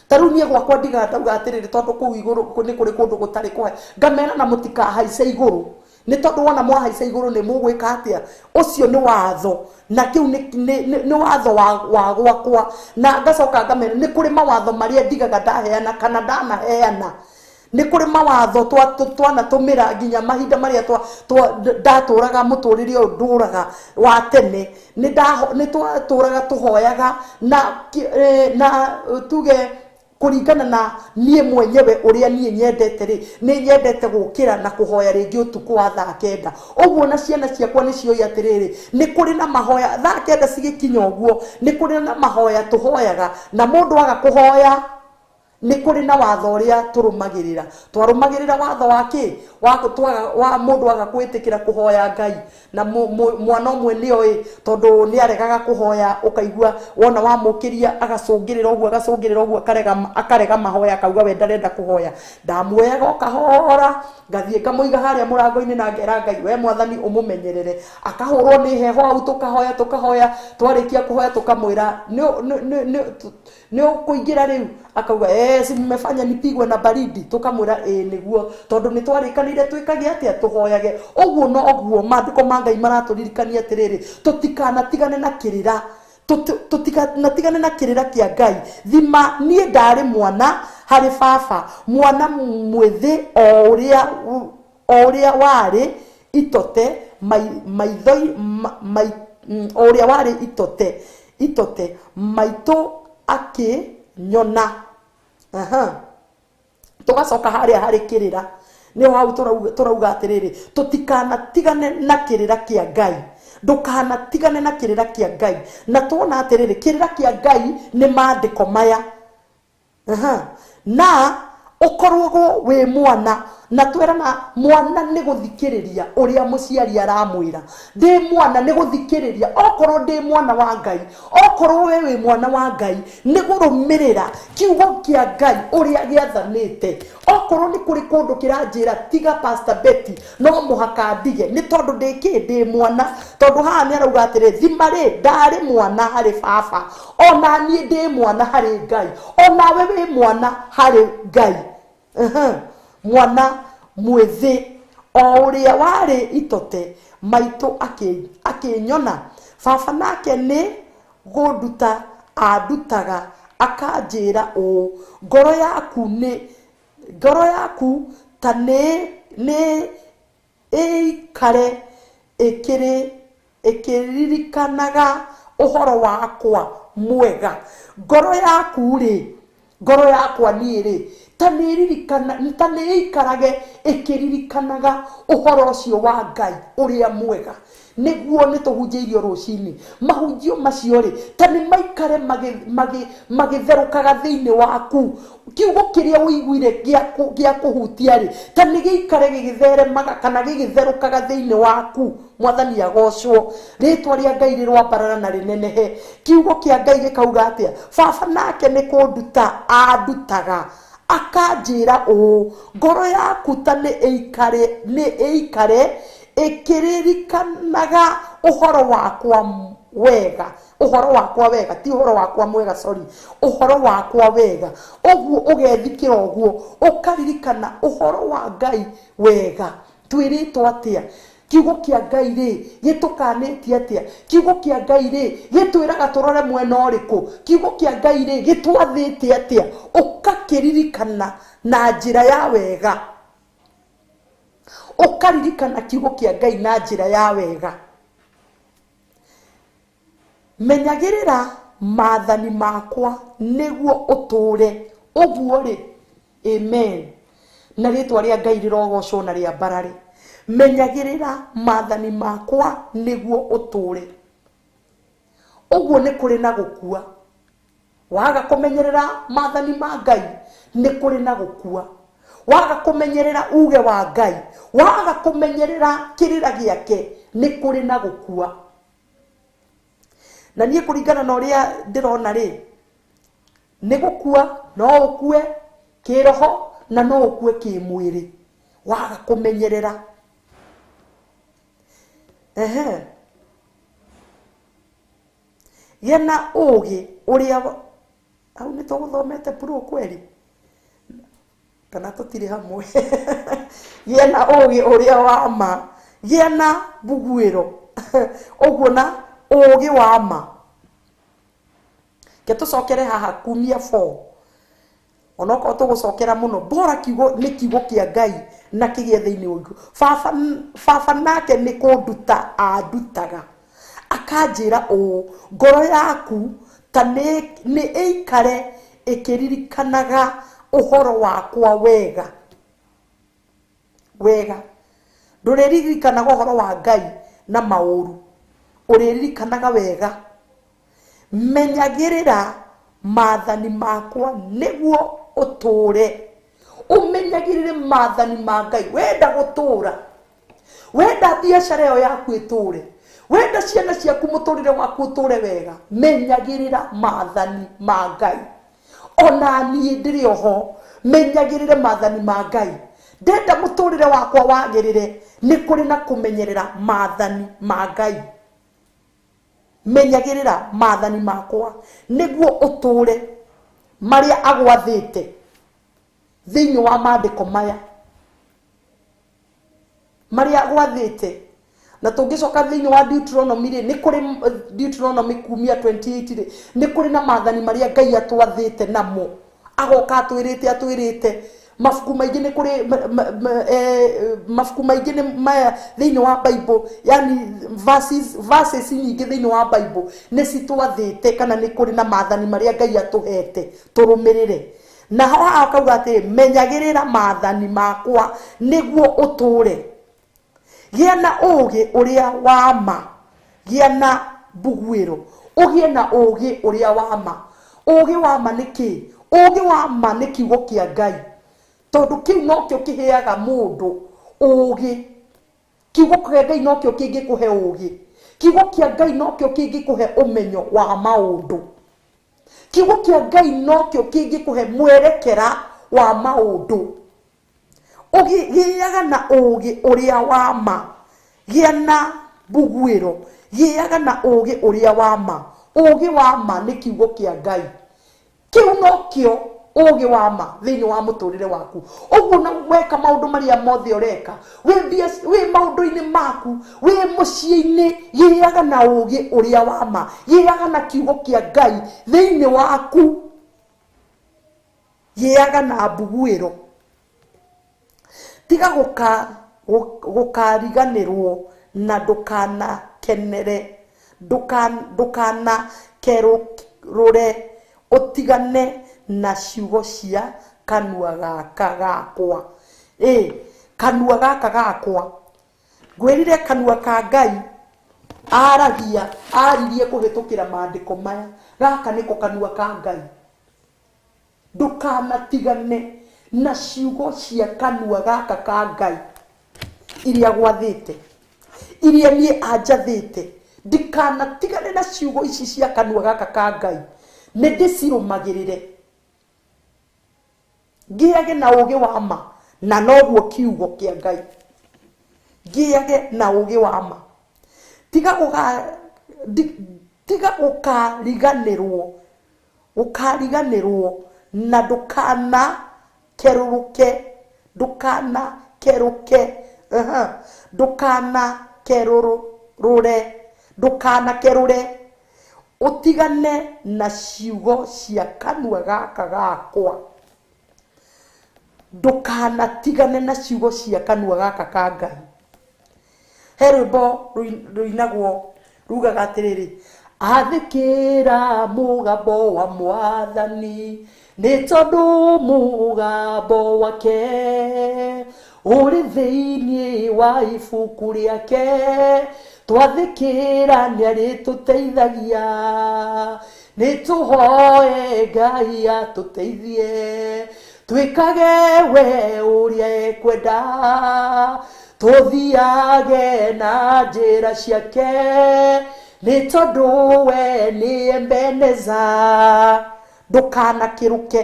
ta rĩu niĩ gwakwa ndigaga ndauga atĩrĩrĩ, tondũ kũu igũrũ nĩ kũrĩ kũndũ gũtarĩ kũhe, ngamera na mũtikahaice igũrũ, nĩ tondũ wona mwahaica igũrũ nĩ mũgwĩka atĩa? Ũcio nĩ watho, na kĩu nĩ watho wa gwakwa. Na ngacoka ngamera nĩ kũrĩ mawatho marĩa ndigaga ndaheana kana ndanaheana. Nĩ kũrĩ mawatho twanatũmĩra nginya mahinda marĩa ndatũraga mũtũrĩre ũyũ ndũraga wa tene. Nĩ twatũraga tũhoyaga na tuge kũringana na niĩ mwenyewe ũrĩa niĩ nyendete rĩ, nĩ nyendete gũkĩra na kũhoya rĩngĩ ũtukũ wa thaa 9. Ũguo na ciana ciakwa nĩ ciũĩ atĩrĩrĩ, nĩ kũrĩ na mahoya thaa 9 cigĩkinya ũguo, nĩ kũrĩ na mahoya tũhoyaga, na mũndũ aga kũhoya nĩ kũrĩ na watho ũrĩa tũrũmagĩrĩra. Twarũmagĩrĩra watho wa kĩ? Wa mũndũ aga kwĩtĩkĩra kũhoya Ngai. Na mwana ũmwe nĩ oĩ tondũ nĩ aregaga kũhoya, ũkaigua wona wamũkĩria agacũngĩrĩra ũguo, agacũngĩrĩra ũguo, akarega mahoya, akauga we ndarenda kũhoya. Ndamuoyaga o kahora, ngathiĩ ngamũiga harĩa mũrango-inĩ na ngera Ngai, we mwathani ũmũmenyerere. Akahũrwo nĩ heho hau, tũkahoya, tũkahoya, twarĩkia kũhoya tũkamwĩra nĩ ũkũingĩra rĩu, akauga si mmefanya nipigwe na baridi. Tukamwĩra ĩ nĩguo, tondũ nĩ twarĩkanĩire twĩkage atĩa? Tũhoyage. Ũguo noguo maandĩko ma Ngai maratũririkania atĩrĩrĩ, tũtikanatigane na kĩrĩra, tũtikanatigane na kĩrĩra kĩa Ngai. Thima niĩ ndarĩ mwana harĩ baba, mwana mwĩthĩ o ũrĩa warĩ itote maitho o ũrĩa warĩ itote maitũ akĩnyona. Tũgacoka harĩa harĩ kĩrĩra, nĩho hau tũrauga atĩrĩrĩ, tũtikanatigane na kĩrĩra kĩa Ngai. Ndũkanatigane na kĩrĩra kĩa Ngai. Na tuona atĩrĩrĩ, kĩrĩra kĩa Ngai nĩ maandĩko maya. Na ũkoragwo wĩ mwana, na twerana mwana nĩ gũthikĩrĩria ũrĩa mũciari aramwĩra. Ndĩ mwana nĩ gũthikĩrĩria, okorwo ndĩ mwana wa Ngai, okorwo we wĩ mwana wa Ngai, nĩ gũrũmĩrĩra kiugo kĩa Ngai ũrĩa gĩathanĩte. Okorwo nĩ kũrĩ kũndũ kĩranjĩra tiga Pastor Betty, no mũhaka ndige, nĩ tondũ ndĩ kĩ? Ndĩ mwana. Tondũ haha nĩ arauga atĩrĩ, thima rĩ, ndarĩ mwana harĩ baba, ona niĩ ndĩ mwana harĩ Ngai, onawe wĩ mwana harĩ Ngai. Mwana mwĩthĩ o ũrĩa warĩ itote maitũ akĩnyona, baba nake nĩ gũnduta andutaga, akanjĩra ũũ, ngoro yaku nĩ, ngoro yaku ta nĩ ĩikare ĩkĩririkanaga ũhoro wakwa mwega. Ngoro yaku rĩ, ngoro yakwa niĩ rĩ, ta nĩ ĩikarage ĩkĩririkanaga ũhoro ũcio wa Ngai ũrĩa mwega. Nĩguo nĩ tũhunjĩirio rũcinĩ. Mahunjio macio rĩ, ta nĩ maikare magĩtherũkaga thĩinĩ waku. Kiugo kĩrĩa ũiguire gĩa kũhutia rĩ, ta nĩ gĩikare gĩgĩtheremaga kana gĩgĩtherũkaga thĩinĩ waku. Mwathani agocwo. Rĩtwa rĩa Ngai rĩroambarara na rĩnenehe. Kiugo kĩa Ngai gĩkauga atĩa? Baba nake nĩ kũnduta andutaga, akanjĩra ũũ, ngoro yaku ta nĩ ĩikare ĩkĩririkanaga ũhoro wakwa wega. Ũhoro wakwa wega, ti ũhoro wakwa mwega, sorry, ũhoro wakwa wega. Ũguo ũgethikĩra ũguo, ũkaririkana ũhoro wa Ngai wega. Twĩrĩtwo atĩa? Kiugo kĩa Ngai rĩ, gĩtũkanĩtie atĩa? Kiugo kĩa Ngai rĩ, gĩtwĩraga tũrore mwena ũrĩkũ? Kiugo kĩa Ngai rĩ, gĩtwathĩte atĩa? Ũgakĩririkana na njĩra ya wega. Ũkaririkana kiugo kĩa Ngai na njĩra ya wega. Menyagĩrĩra maathani makwa nĩguo ũtũũre. Ũguo rĩ, amen. Na rĩtwa rĩa Ngai rĩrogocwo na rĩambarare. Menyagĩrĩra maathani makwa nĩguo ũtũũre. Ũguo nĩ kũrĩ na gũkua. Waga kũmenyerera maathani ma Ngai nĩ kũrĩ na gũkua. Waga kũmenyerera uge wa Ngai, waga kũmenyerera kĩrĩra gĩake nĩ kũrĩ na gũkua. Na niĩ kũringana na ũrĩa ndĩrona rĩ, nĩ gũkua, no ũkue kĩroho na no ũkue kĩmwĩrĩ waga kũmenyerera. Ehe, gĩa na ũũgĩ ũrĩa hau nĩ tũgũthomete puro kweri kana tũtirĩ hamwe. Gĩa na ũũgĩ ũrĩa wa ma, gĩa na mbuguĩro ũguo na ũũgĩ wa ma. Ke tũcokere haha kumia 4 onokorwo tũgũcokera mũno, bora kiugo nĩ kiugo kĩa Ngai na kĩgĩe thĩinĩ waku. Baba nake nĩ kũnduta andutaga, akanjĩra ũũ, ngoro yaku ta nĩ ĩikare ĩkĩririkanaga ũhoro wakwa wega wega. Ndũrĩririkanaga ũhoro wa Ngai na maũru, ũrĩririkanaga wega. Menyagĩrĩra maathani makwa nĩguo ũtũũre. Ũmenyagĩrĩre maathani ma Ngai. Wenda gũtũũra, wenda biacara ĩyo yaku ĩtũũre, wenda ciana ciaku mũtũrĩre waku ũtũũre wega, menyagĩrĩra maathani ma Ngai. Ona niĩ ndĩrĩ oho, menyagĩrĩre maathani ma Ngai. Ndenda mũtũrĩre wakwa wagĩrĩre, nĩ kũrĩ na kũmenyerera maathani ma Ngai. Menyagĩrĩra maathani makwa nĩguo ũtũũre marĩa agwathĩte thĩinĩ wa maandĩko maya, marĩa agwathĩte. Na tũngĩcoka thĩinĩ wa Deuteronomy rĩ, nĩ kũrĩ Deuteronomy kumia 28 rĩ, nĩ kũrĩ na maathani marĩa Ngai atwathĩte namo, agoka atwĩrĩte mabuku maingĩ. Nĩ kũrĩ mabuku maingĩ nĩ maya thĩinĩ wa Bible, yani verses nyingĩ thĩinĩ wa Bible nĩ citwathĩte, kana nĩ kũrĩ na maathani marĩa Ngai atũhete tũrũmĩrĩre. Na haha akauga atĩrĩ, menyagĩrĩra maathani makwa nĩguo ũtũũre. Gĩa na ũũgĩ ũrĩa wa ma, gĩa na mbuguĩro, ũgĩe na ũũgĩ ũrĩa wa ma. Ũũgĩ wa ma nĩ kĩĩ? Ũũgĩ wa ma nĩ kiugo kĩa Ngai, tondũ kĩu nokĩo kĩheaga mũndũ ũũgĩ. Kiugo kĩa Ngai nokĩo kĩngĩkũhe ũũgĩ. Kiugo kĩa Ngai nokĩo kĩngĩkũhe ũmenyo wa maũndũ. Kiugo kĩa Ngai nokĩo kĩngĩkũhe mwerekera wa maũndũ. Gĩaga na ũũgĩ ũrĩa wa ma, gĩa na mbuguĩro, gĩaga na ũũgĩ ũrĩa wa ma. Ũũgĩ wa ma nĩ kiugo kĩa Ngai. Kĩu nokĩo ũũgĩ wa ma thĩinĩ wa mũtũrĩre waku. Ũguo na weka maũndũ marĩa mothe ũreka, wĩ maũndũ-inĩ maku, wĩ mũciĩ-inĩ, gĩaga na ũũgĩ ũrĩa wa ma, gĩaga na kiugo kĩa Ngai thĩinĩ waku, gĩaga na mbuguĩro. Tiga gũkariganĩrwo na ndũkanakenere, ndũkanakerũre, ũtigane na ciugo cia kanua gaka gakwa. Kanua gaka gakwa, ngwĩrire kanua ka Ngai aragia, aririe kũhĩtũkĩra maandĩko maya. Gaka nĩko kanua ka Ngai. Ndũkanatigane na ciugo cia kanua gaka ka Ngai iria gwathĩte, iria niĩ anjathĩte. Ndikanatigane na ciugo ici cia kanua gaka ka Ngai, nĩ ndĩcirũmagĩrĩre, ngĩage na ũũgĩ wa ma, na noguo kiugo kĩa Ngai. Ngĩage na ũũgĩ wa ma. Tiga gũkariganĩrwo na ndũkanakerũrũke, ndũkanakerũke, ndũkanakerũrũre, ndũkanakerũre, ũtigane na ciugo cia kanua gaka gakwa. Ndũkanatigane na ciugo cia kanua gaka ka Ngai. He rwĩmbo rũinagwo rugaga atĩrĩrĩ, athĩkĩra mũgambo wa Mwathani, nĩ tondũ mũgambo wake Ũrĩ thĩinĩ wa ibuku rĩake, twathĩkĩra nĩarĩtũteithagia. Nĩtũhoe Ngai atũteithie, twĩkage we ũrĩa ekwenda, tũthiage na njĩra ciake, nĩ tondũ we nĩ Ebeneza. Ndũkanakĩrũke.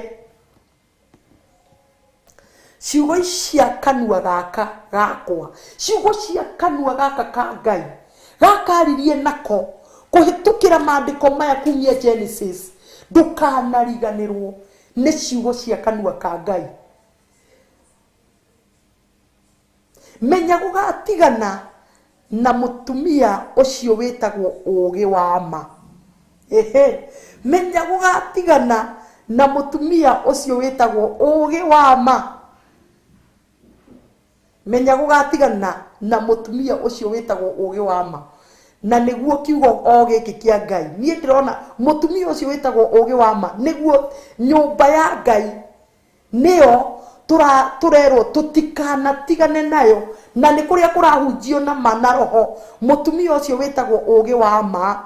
Ciugo cia kanua gaka gakwa, ciugo cia kanua gaka ka Ngai gakaririe nako kũhĩtũkĩra maandĩko maya kumia Genesis, ndũkanariganĩrwo nĩ ciugo cia kanua ka Ngai. Menya gũgatigana na mũtumia ũcio wĩtagwo ũũgĩ wa ma. Ehe, menya gũgatigana na mũtumia ũcio wĩtagwo ũũgĩ wa ma. Menya gũgatigana na mũtumia ũcio wĩtagwo ũũgĩ wa ma. Na nĩguo kiugo o gĩkĩ kĩa Ngai. Niĩ ndĩrona mũtumia ũcio wĩtagwo ũũgĩ wa ma nĩguo nyũmba ya Ngai nĩyo tũrerwo tũtikanatigane nayo, na nĩ kũrĩa kũrahunjio na ma na roho. Mũtumia ũcio wĩtagwo ũũgĩ wa ma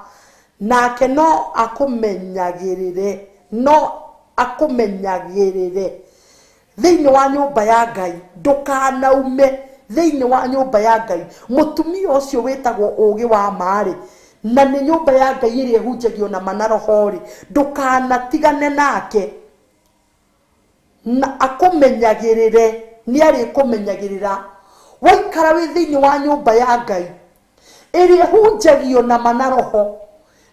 nake no akũmenyagĩrĩre, no akũmenyagĩrĩre thĩinĩ wa nyũmba ya Ngai. Ndũkanaume thĩinĩ wa nyũmba ya Ngai. Mũtumia ũcio wĩtagwo ũũgĩ wa ma rĩ, na nĩ nyũmba ya Ngai ĩrĩa ĩhunjagio na ma na roho rĩ, ndũkanatigane nake, na akũmenyagĩrĩre, nĩ arĩkũmenyagĩrĩra. Waikara wĩ thĩinĩ wa nyũmba ya Ngai ĩrĩa ĩhunjagio na ma na roho,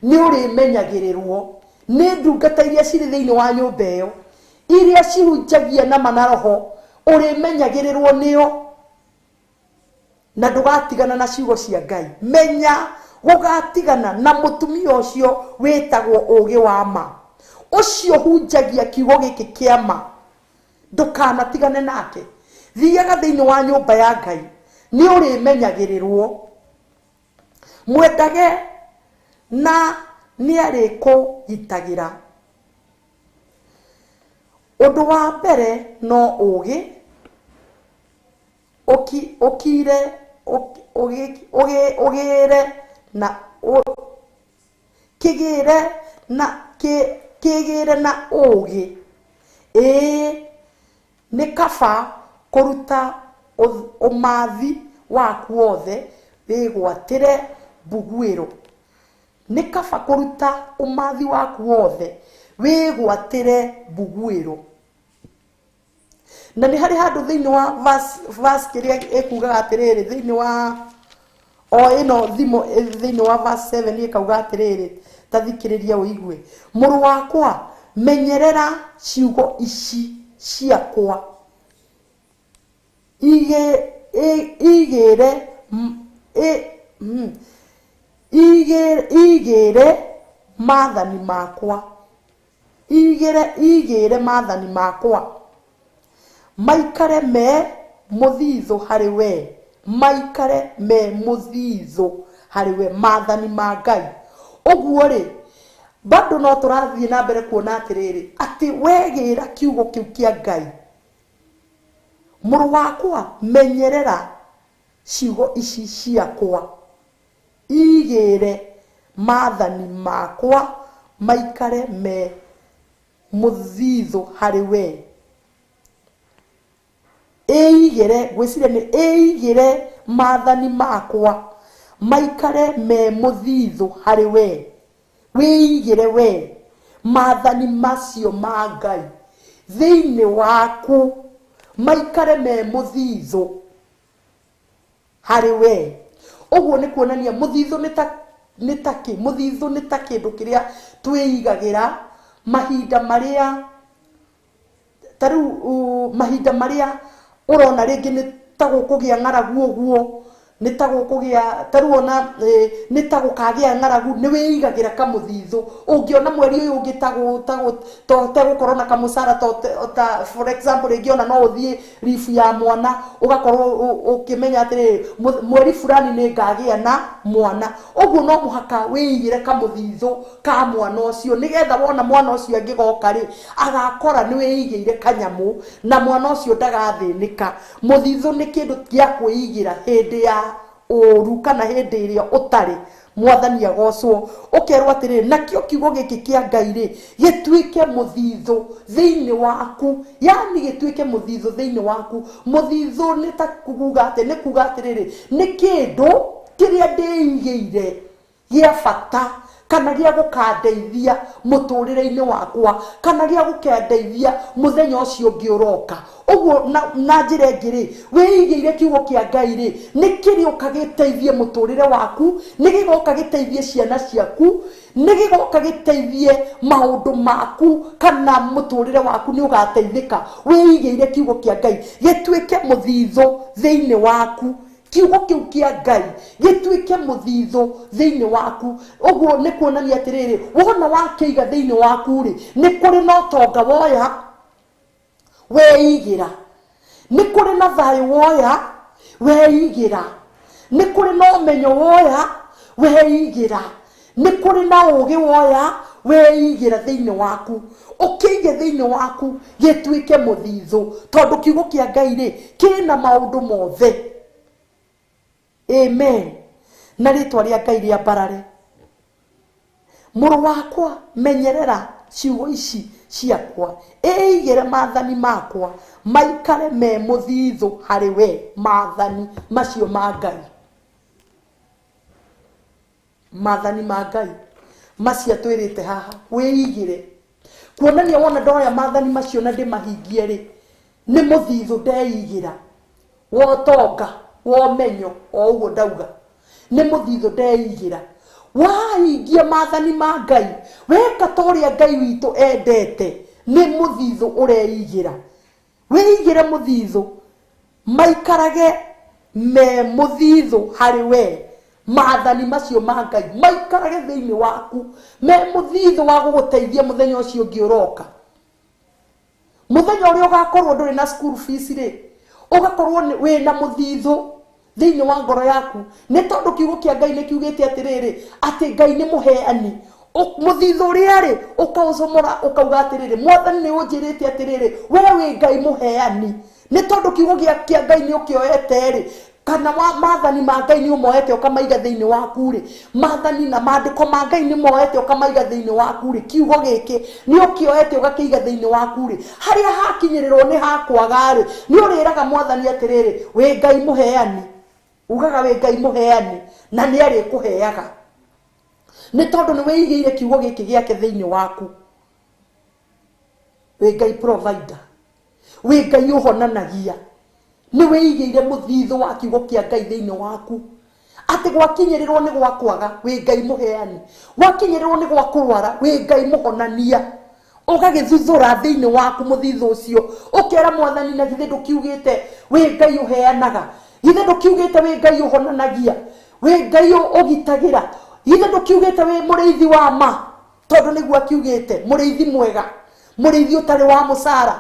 nĩ ũrĩmenyagĩrĩrwo nĩ ndungata iria cirĩ thĩinĩ wa nyũmba ĩyo, iria cihunjagia na ma na roho, ũrĩmenyagĩrĩrwo nĩo, na ndũgatigana na ciugo cia Ngai. Menya gũgatigana na mũtumia ũcio wĩtagwo ũũgĩ wa ma, ũcio hunjagia kiugo gĩkĩ kĩa ma, ndũkanatigane nake. Thiaga thĩinĩ wa nyũmba ya Ngai, nĩ ũrĩmenyagĩrĩrwo. Mwendage na nĩarĩkũgitagĩra. Ũndũ wa mbere no ũũgĩ, ũkire ũgĩre na kĩgĩre na kĩgĩre na ũũgĩ. Ĩĩ, nĩ kaba kũruta ũmathi waku wothe wĩgwatĩre mbuguĩro. Nĩ kaba kũruta ũmathi waku wothe wĩgwatĩre mbuguĩro. Na nĩ harĩ handũ thĩinĩ wa verse kĩrĩa ĩkugaga atĩrĩrĩ, thĩinĩ wa o ĩno thimo thĩinĩ wa verse 7 ĩkauga atĩrĩrĩ, ta thikĩrĩria ũigue. Mũrũ wakwa, menyerera ciugo ici ciakwa, igĩre maathani makwa, igĩre maathani makwa, maikare me mũthithũ harĩ we, maikare me mũthithũ harĩ we, maathani ma Ngai. Ũguo rĩ, bado no tũrathiĩ na mbere kuona atĩrĩrĩ, atĩ wegĩra kiugo kĩu kĩa Ngai. Mũrũ wakwa, menyerera ciugo ici ciakwa, igĩre maathani makwa, maikare me mũthithũ harĩ we. Ĩigĩre, ngwĩciria nĩ ĩigĩre maathani makwa, maikare me mũthithũ harĩ we. Wĩigĩre we maathani macio ma Ngai thĩinĩ waku, maikare me mũthithũ harĩ we. Ũguo nĩ kuonania mũthithũ nĩ ta kĩ? Mũthithũ nĩ ta kĩndũ kĩrĩa twĩigagĩra mahinda marĩa, ta rĩu mahinda marĩa ũrona rĩngĩ nĩ ta gũkũgĩa ng'aragu ũguo, Nĩ ta gũkũgĩa ta rĩu ona nĩ ta gũkagĩa ng'aragu nĩ wĩigagĩra kamũthithũ. Ũngĩona mweri ũyũ ũngĩ tegũkorwo na kamũcara ta for example rĩngĩ ona no ũthiĩ ribu ya mwana ũgakorwo ũkĩmenya atĩrĩrĩ mweri fulani nĩ ngagĩa na mwana. Ũguo no mũhaka wĩigĩre kamũthithũ ka mwana ũcio nĩgetha wona mwana ũcio angĩgoka rĩ agakora nĩ wĩigĩire kanyamũ na mwana ũcio ndagathĩnĩka. Mũthithũ nĩ kĩndũ gĩa kwĩigĩra hĩndĩ ya ũru kana hĩndĩ ĩrĩa ũtarĩ. Mwathani agocwo. Ũkerwo atĩrĩrĩ nakĩo kiugo gĩkĩ kĩa Ngai rĩ gĩtuĩke mũthithũ thĩinĩ waku, yani gĩtuĩke mũthithũ thĩinĩ waku. Mũthithũ nĩ ta kuga atĩ nĩ kuga atĩrĩrĩ nĩ kĩndũ kĩrĩa ndĩigĩire gĩa bata kana gĩa gũkandeithia mũtũrĩre-inĩ wakwa kana gĩa gũkandeithia mũthenya ũcio ũngĩ ũroka. Ũguo na njĩra ĩngĩ rĩ wĩigĩire kiugo kĩa Ngai rĩ nĩ kĩrĩũka gĩteithie mũtũrĩre waku, nĩ gĩgoka gĩteithie ciana ciaku, nĩ gĩgoka gĩteithie maũndũ maku kana mũtũrĩre waku nĩ ũgateithĩka. Wĩigĩire kiugo kĩa Ngai gĩtuĩke mũthithũ thĩinĩ waku. Kiugo kĩu kĩa Ngai gĩtuĩke mũthithũ thĩinĩ waku. Ũguo nĩ kuonania atĩrĩrĩ wona wakĩiga thĩinĩ waku rĩ nĩ kũrĩ na ũtonga woya weigĩra, nĩ kũrĩ na thayũ woya weigĩra, nĩ kũrĩ na ũmenyo woya weigĩra, nĩ kũrĩ na ũũgĩ woya weigĩra thĩinĩ waku. Ũkĩige thĩinĩ waku gĩtuĩke mũthithũ tondũ kiugo kĩa Ngai rĩ kĩna maũndũ mothe. Amen. Na rĩtwa rĩa Ngai rĩambarare. Mũrũ wakwa menyerera ciugo ici ciakwa, ĩigĩre maathani makwa maikare me mũthithũ harĩ we. Maathani macio ma Ngai, maathani ma Ngai macio atwĩrĩte haha wĩigĩre, kuonania wona ndoya maathani macio na ndĩmahingie rĩ nĩ mũthithũ ndeigĩra wa ũtonga wa ũmenyo o ũguo ndauga nĩ mũthithũ ndeigĩra. Wahingia maathani ma Ngai weka ta ũrĩa Ngai witũ endete nĩ mũthithũ ũreigĩra. Wĩigĩre mũthithũ maikarage me mũthithũ harĩ we. Maathani macio ma Ngai maikarage thĩinĩ waku me mũthithũ wa gũgũteithia mũthenya ũcio ũngĩ ũroka. Mũthenya ũrĩa ũgakorwo ndũrĩ na school fees rĩ ũgakorwo wĩna mũthithũ thĩinĩ wa ngoro yaku nĩ tondũ kiugo kĩa Ngai nĩ kiugĩte atĩrĩrĩ atĩ Ngai nĩ mũheani. Mũthithũ ũrĩa rĩ ũkaũcomora ũkauga atĩrĩrĩ mwathani nĩ ũnjĩrĩte atĩrĩrĩ we wĩ Ngai mũheani. Nĩ tondũ kiugo kĩa Ngai nĩ ũkĩoete rĩ kana maathani ma Ngai nĩ ũmoete ũkamaiga thĩinĩ waku rĩ, maathani na maandĩko ma Ngai nĩ moete ũkamaiga thĩinĩ waku rĩ, kiugo gĩkĩ nĩ ũkĩoete ũgakĩiga thĩinĩ waku rĩ, harĩa hakinyĩrĩrwo nĩ hakwaga rĩ nĩ ũrĩraga mwathani atĩrĩrĩ wĩ Ngai mũheani. Ugaga wĩ Ngai mũheani na nĩ arĩkũheaga nĩ tondũ nĩ wĩigĩire kiugo gĩkĩ gĩake thĩinĩ waku. Wĩ Ngai provider, wĩ Ngai ũhonanagia, nĩ wĩigĩire mũthithũ wa kiugo kĩa Ngai thĩinĩ waku. Atĩ gwakinyĩrĩrwo nĩ gwakwaga wĩ Ngai mũheani, gwakinyĩrĩrwo nĩ gwa kũrwara wĩ Ngai mũhonania. Ũgagĩthuthũra thĩinĩ waku mũthithũ ũcio ũkera mwathani na githĩ ndũkiugĩte wĩ Ngai ũheanaga, githĩ ndũkiugĩte wĩ Ngai ũhonanagia, wĩ Ngai ũgitagĩra, githĩ ndũkiugĩte wĩ mũrĩithi wa ma, tondũ nĩguo akiugĩte mũrĩithi mwega, mũrĩithi ũtarĩ wa mũcara.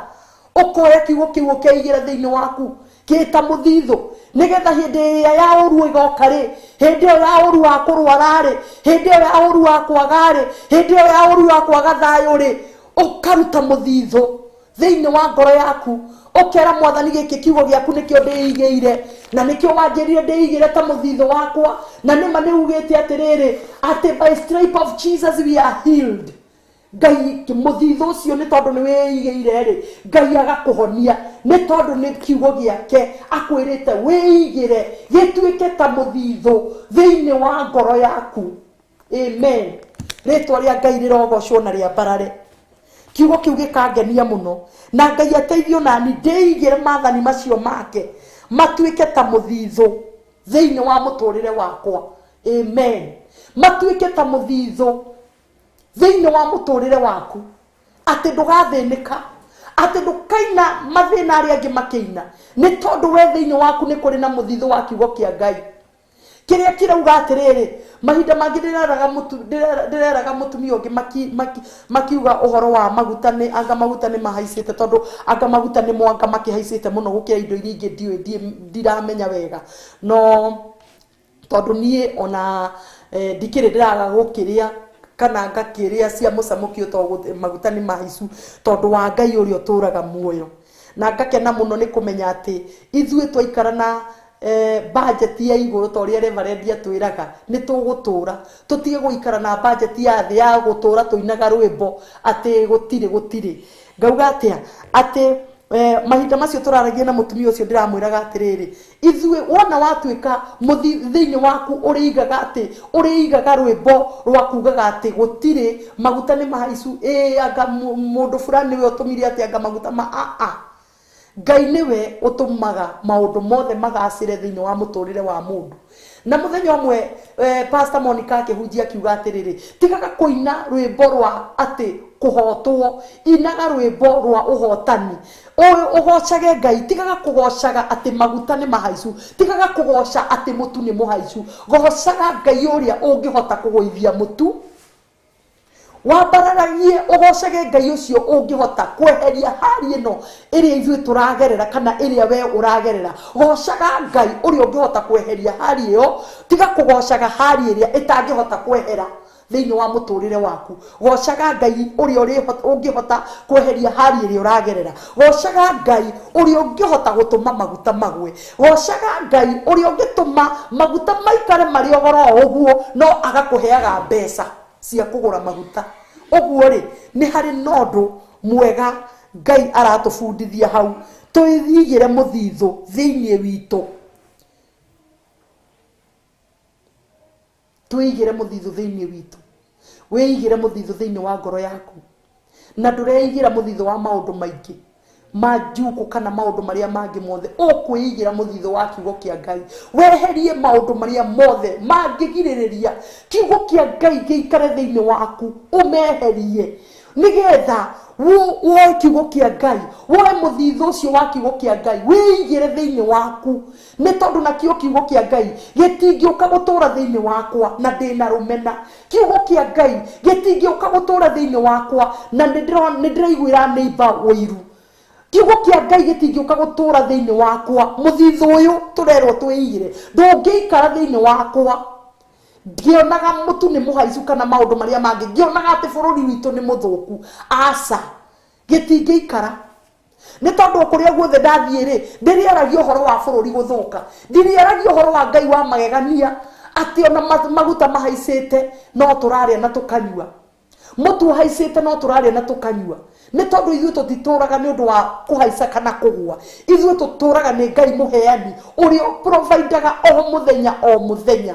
Ũkoya kiugo kĩu ũkeigĩra thĩinĩ waku kĩta mũthithũ nĩgetha hĩndĩ ĩrĩa ya ũru ĩgoka rĩ, hĩndĩ ĩyo ya ũru wa kũrwara rĩ, hĩndĩ ĩyo ya ũru wa kwaga rĩ, hĩndĩ ĩyo ya ũru wa kwaga thayũ rĩ, ũkaruta mũthithũ thĩinĩ wa ngoro yaku ũkera mwathani gĩkĩ kiugo gĩaku nĩkĩo ndĩigĩire na nĩkĩo wanjĩrire ndĩigĩre ta mũthithũ wakwa, na nĩma nĩ ugĩte atĩrĩrĩ atĩ by stripe of Jesus we are healed. Ngai mũthithũ ũcio nĩ tondũ nĩ wĩigĩire rĩ, Ngai agakũhonia nĩ tondũ nĩ kiugo gĩake akwĩrĩte wĩigĩre gĩtuĩke ta mũthithũ thĩinĩ wa ngoro yaku. Amen. Rĩtwa rĩa Ngai rĩrogocwo na rĩambarare. Kiugo kĩu gĩkangenia mũno na Ngai ateithio nani ndĩigĩre maathani macio make matuĩke ta mũthithũ thĩinĩ wa mũtũrĩre wakwa. Amen. Matuĩke ta mũthithũ thĩinĩ wa mũtũrĩre waku, atĩ ndũgathĩnĩka, atĩ ndũkaina mathĩna arĩa angĩ makĩina, nĩ tondũ we thĩinĩ waku nĩ kũrĩ na mũthithũ wa kiugo kĩa Ngai. Kĩrĩa kĩrauga atĩrĩrĩ, mahinda mangĩ ndĩreraga mũtumia ũngĩ makiuga ũhoro wa maguta nĩ anga maguta nĩ mahaicĩte, tondũ anga maguta nĩ mwanga makĩhaicĩte mũno gũkĩra indo iria ingĩ ndiũĩ, ndiramenya wega. No tondũ niĩ ona ndikĩrĩ ndĩraga gũkĩrĩa kana ngakĩrĩa cia mũcamũkio tondũ maguta nĩ mahaicu, tondũ wa Ngai ũrĩa ũtũraga muoyo. Na ngakena mũno nĩ kũmenya atĩ ithuĩ twaikara na budget ya igũrũ ta ũrĩa Reverend atwĩraga nĩ tũgũtũra, tũtige gũikara na budget ya thĩ ya gũtũra tũinaga rwĩmbo atĩ gũtirĩ gũtirĩ. Ngauga atĩa atĩ mahinda macio tũraragia na mũtumia ũcio ndĩramwĩraga atĩrĩrĩ, ithuĩ wona watuĩka thĩinĩ waku ũrĩigaga atĩ ũrĩigaga rwĩmbo rwa kugaga atĩ gũtirĩ maguta nĩ mahaicu, ĩ anga mũndũ fulani nĩwe ũtũmire atĩ anga maguta ma a Ngai nĩwe ũtũmaga maũndũ mothe magacĩre thĩinĩ wa mũtũrĩre wa mũndũ. Na mũthenya ũmwe Pastor Monica akĩhunjia akiuga atĩrĩrĩ, tigaga kũina rwĩmbo rwa atĩ kũhotwo, inaga rwĩmbo rwa ũhotani. Ũgocage Ngai, tigaga kũgocaga atĩ maguta nĩ mahaicu, tigaga kũgoca atĩ mũtu nĩ mũhaicu, gocaga Ngai ũrĩa ũngĩhota kũgũithia mũtu. Wambararagie ũgocage Ngai ũcio ũngĩhota kweheria hali ĩno ĩrĩa ithuĩ tũragerera kana ĩrĩa we ũragerera. Gocaga Ngai ũrĩa ũngĩhota kweheria hali ĩyo, tiga kũgocaga hali ĩrĩa ĩtangĩhota kwehera thĩinĩ wa mũtũrĩre waku. Gocaga Ngai ũrĩa ũngĩhota kweheria hali ĩrĩa ũragerera. Gocaga Ngai ũrĩa ũngĩhota gũtũma maguta magwe. Gocaga Ngai ũrĩa ũngĩtũma maguta maikare marĩ o goro ũguo no agakũheaga mbeca cia kũgũra maguta. Ũguo rĩ, nĩ harĩ na ũndũ mwega Ngai aratũbundithia hau, twĩigĩre mũthithũ thĩinĩ witũ, twĩigĩre mũthithũ thĩinĩ witũ, wĩigĩre mũthithũ thĩinĩ wa ngoro yaku, na ndũreigĩra mũthithũ wa maũndũ maingĩ ma njuku kana maũndũ marĩa mangĩ mothe. Ũkwĩigĩra mũthithũ wa kiugo kĩa Ngai, weherie maũndũ marĩa mothe mangĩgirĩrĩria kiugo kĩa Ngai gĩikare thĩinĩ waku, ũmeherie nĩgetha woe kiugo kĩa Ngai, woe mũthithũ ũcio wa kiugo kĩa Ngai wĩigĩre thĩinĩ waku, nĩ tondũ nakĩo kiugo kĩa Ngai gĩtingĩũka gũtũra thĩinĩ wakwa na ndĩna rũmena. Kiugo kĩa Ngai gĩtingĩũka gũtũra thĩinĩ wakwa na nĩndĩraiguĩra neighbor ũiru. Kiugo kĩa Ngai gĩtingĩũka gũtũra thĩinĩ wakwa, mũthithũ ũyũ tũrerwo twĩigĩre ndũngĩikara thĩinĩ wakwa ngĩonaga mũtu nĩ mũhaicu kana maũndũ marĩa mangĩ, ngĩonaga atĩ bũrũri witũ nĩ mũthũku. Aca, gĩtingĩikara, nĩ tondũ kũrĩa guothe ndathiĩ rĩ, ndĩrĩaragia ũhoro wa bũrũri gũthũka, ndĩrĩaragia ũhoro wa Ngai wa magegania atĩ ona maguta mahaicĩte no tũrarĩa na tũkanyua, mũtu ũhaicĩte no tũrarĩa na tũkanyua, nĩ tondũ ithuĩ tũtitũraga nĩ ũndũ wa kũhaica kana kũgũa. Ithuĩ tũtũraga nĩ Ngai mũheani ũrĩa ũprovidaga o mũthenya o mũthenya.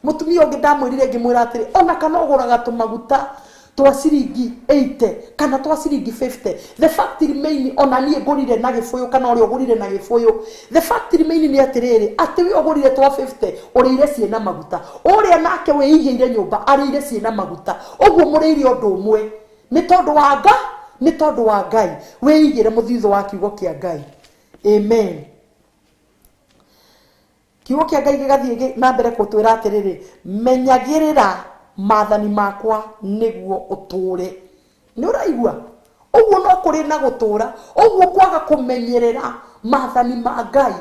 Mũtumia ũngĩ ndamwĩrire ngĩmwĩra atĩrĩ, ona kana ũgũraga tũmaguta twa ciringi 80 kana twa ciringi 50, the fact remain, ona niĩ ngũrire na gĩbũyũ kana ũrĩa ũgũrire na gĩbũyũ, the fact remain nĩ atĩrĩrĩ, atĩ we ũgũrire twa 50 ũrĩire ciĩna maguta, ũrĩa nake wĩigĩire nyũmba arĩire ciĩna maguta, ũguo mũrĩire ũndũ ũmwe, nĩ tondũ wa Ngai, nĩ tondũ wa Ngai. Wĩigĩre mũthithũ wa kiugo kĩa Ngai. Amen. Kiugo kĩa Ngai gĩgathiĩ na mbere gũtwĩra atĩrĩrĩ, menyagĩrĩra maathani makwa nĩguo ũtũre. Nĩ ũraigua? Ũguo no kũrĩ na gũtũra, ũguo kwaga kũmenyerera maathani ma Ngai,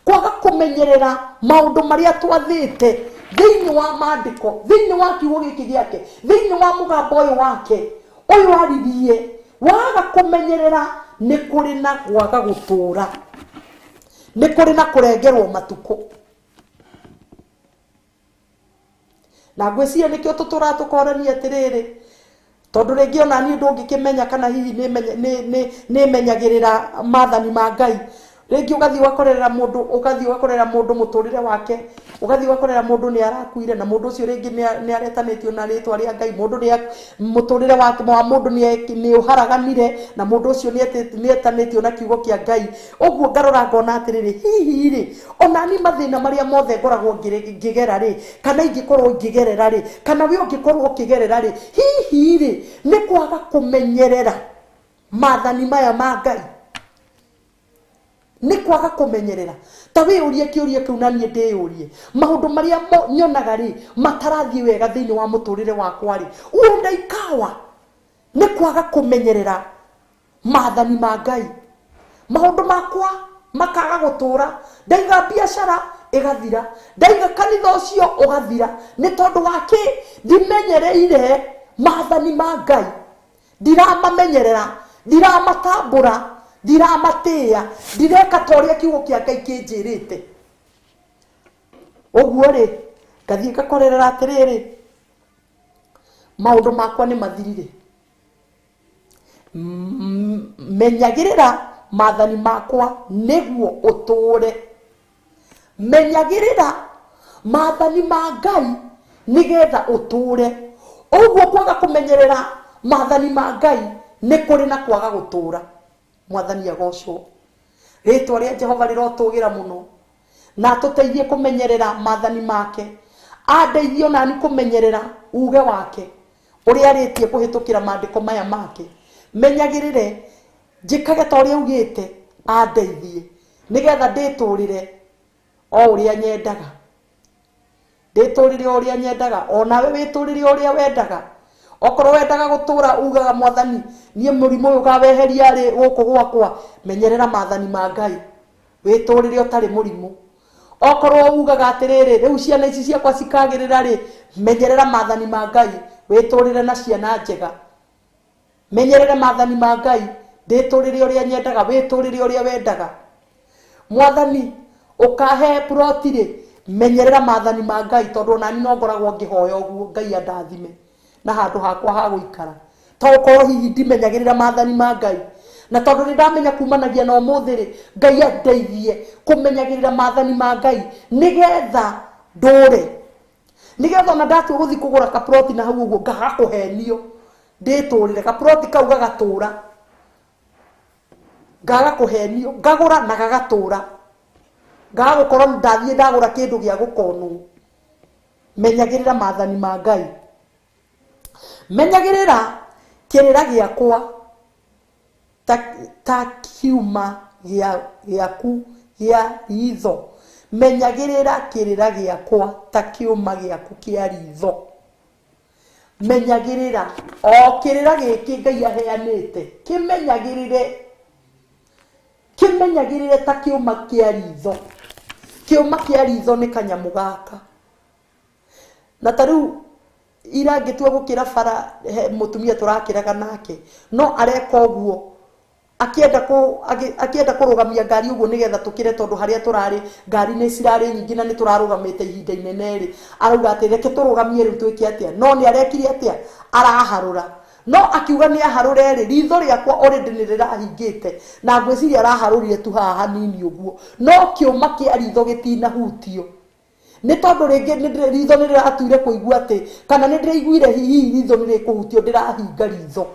kwaga kũmenyerera maũndũ marĩa twathĩte thĩinĩ wa maandĩko, thĩinĩ wa kiugo gĩkĩ gĩake, thĩinĩ wa mũgambo ũyũ wake ũyũ aririe, waga kũmenyerera nĩ kũrĩ na kwaga gũtũra, nĩ kũrĩ na kũrengerwo matukũ. Na ngwĩciria nĩkĩo tũtũraga tũkorania atĩrĩrĩ, tondũ rĩngĩ ona niĩ ndũngĩkĩmenya kana hihi nĩmenyagĩrĩra maathani ma Ngai. Rĩngĩ ũgathiĩ ũgakorerera mũndũ, ũgathiĩ ũgakorerera mũndũ mũtũrĩre wake, ũgathiĩ ũgakorerera mũndũ nĩ arakuire, na mũndũ ũcio rĩngĩ nĩ aretanĩtio na rĩtwa rĩa Ngai, mũndũ nĩ mũtũrĩre wake wa mũndũ nĩ ũharaganire, na mũndũ ũcio nĩ etanĩtio na kiugo kĩa Ngai. Ũguo ngarora ngona atĩrĩrĩ, hihi rĩ, ona niĩ mathĩna marĩa mothe ngoragwo ngĩgera rĩ, kana ingĩkorwo ngĩgerera rĩ, kana we ũngĩkorwo ũkĩgerera rĩ, hihi rĩ, nĩ kwaga kũmenyerera maathani maya ma Ngai. Nĩ kwaga kũmenyerera. Ta wĩyũrie kĩũria kĩu na niĩ ndĩyũrie. Maũndũ marĩa nyonaga rĩ matarathiĩ wega thĩinĩ wa mũtũrĩre wakwa rĩ, huenda ikawa nĩ kwaga kũmenyerera maathani ma Ngai. Maũndũ makwa makaga gũtũra, ndaiga biacara ĩgathira, ndaiga kanitha ũcio ũgathira, nĩ tondũ wa kĩ? Ndimenyereire maathani ma Ngai, ndiramamenyerera, ndiramatambũra, ndiramatĩĩa, ndireka ta ũrĩa kiugo kĩa Ngai kĩnjĩrĩte. Ũguo rĩ, ngathiĩ ngakorerera atĩrĩrĩ, maũndũ makwa nĩ mathirire. Menyagĩrĩra maathani makwa nĩguo ũtũũre. Menyagĩrĩra maathani ma Ngai nĩgetha ũtũũre. Ũguo kwaga kũmenyerera maathani ma Ngai nĩ kũrĩ na kwaga gũtũũra. Mwathani agocwo. Rĩtwa rĩa Jehova rĩrotũgĩra mũno, na atũteithie kũmenyerera maathani make. Andeithie onani kũmenyerera uge wake ũrĩa arĩtie kũhĩtũkĩra maandĩko maya make. Menyagĩrĩre njĩkage ta ũrĩa augĩte, andeithie nĩgetha ndĩtũrĩre o ũrĩa nyendaga. Ndĩtũrĩre o ũrĩa nyendaga, onawe wĩtũrĩre o ũrĩa wendaga. Okorwo wendaga gũtũra ugaga Mwathani, niĩ mũrimũ ũyũ ũkaweheria rĩ gũkũ gwakwa, menyerera maathani ma Ngai, wĩtũrĩre ũtarĩ mũrimũ. Okorwo ugaga atĩrĩrĩ, rĩu ciana ici ciakwa cikagĩrĩra rĩ, menyerera maathani ma Ngai, wĩtũrĩre na ciana njega. Menyerere maathani ma Ngai, ndĩtũrĩre ũrĩa nyendaga, wĩtũrĩre ũrĩa wendaga. Mwathani ũkahe ploti rĩ, menyerera maathani ma Ngai, tondũ onani no ngoragwo ngĩhoya ũguo Ngai andathime na handũ hakwa ha gũikara. To ũkorwo hihi ndimenyagĩrĩra maathani ma Ngai, na tondũ nĩ ndamenya kumanagia na ũmũthĩ rĩ, Ngai andeithie kũmenyagĩrĩra maathani ma Ngai nĩgetha ndũre, nĩgetha ona ndatua gũthiĩ kũgũra kaploti na hau ũguo ngaga kũhenio, ndĩtũrĩre kaploti kau gagatũra, ngaga kũhenio, ngagũra na gagatũra, ngaga gũkorwo ndathiĩ ndagũra kĩndũ gĩa gũkonwo. Menyagĩrĩra maathani ma Ngai. Menyagĩrĩra kĩrĩra gĩakwa ta kiuma gĩaku gĩa ritho. Menyagĩrĩra kĩrĩra gĩakwa ta kĩũma gĩaku kĩa ritho. Menyagĩrĩra o kĩrĩra gĩkĩ Ngai aheanĩte, kĩmenyagĩrĩre, kĩmenyagĩrĩre ta kĩũma kĩa ritho. Kĩũma kĩa ritho nĩ kanyamũ gaka. Na ta rĩu ira ngĩtua gũkĩra bara, he mũtumia tũrakĩraga nake, no areka ũguo akĩenda kũrũgamia ngari ũguo nĩgetha tũkĩre, tondũ harĩa tũrarĩ ngari nĩ cirarĩ nyingĩ na nĩ tũrarũgamĩte ihinda inene rĩ, arauga atĩ reke tũrũgamie rĩu twĩke atĩa. No nĩ arekire atĩa? Araharũra. No akiuga nĩ aharũre rĩ, ritho rĩakwa already nĩ rĩrahingĩte, na ngwĩciria araharũrire tu haha hanini ũguo, no kĩũma kĩa ritho gĩtinahutio. Nĩ tondũ rĩngĩ ritho nĩ rĩratuire kũigua atĩ, kana nĩ ndĩraiguire hihi ritho nĩ rĩkũhutio, ndĩrahinga ritho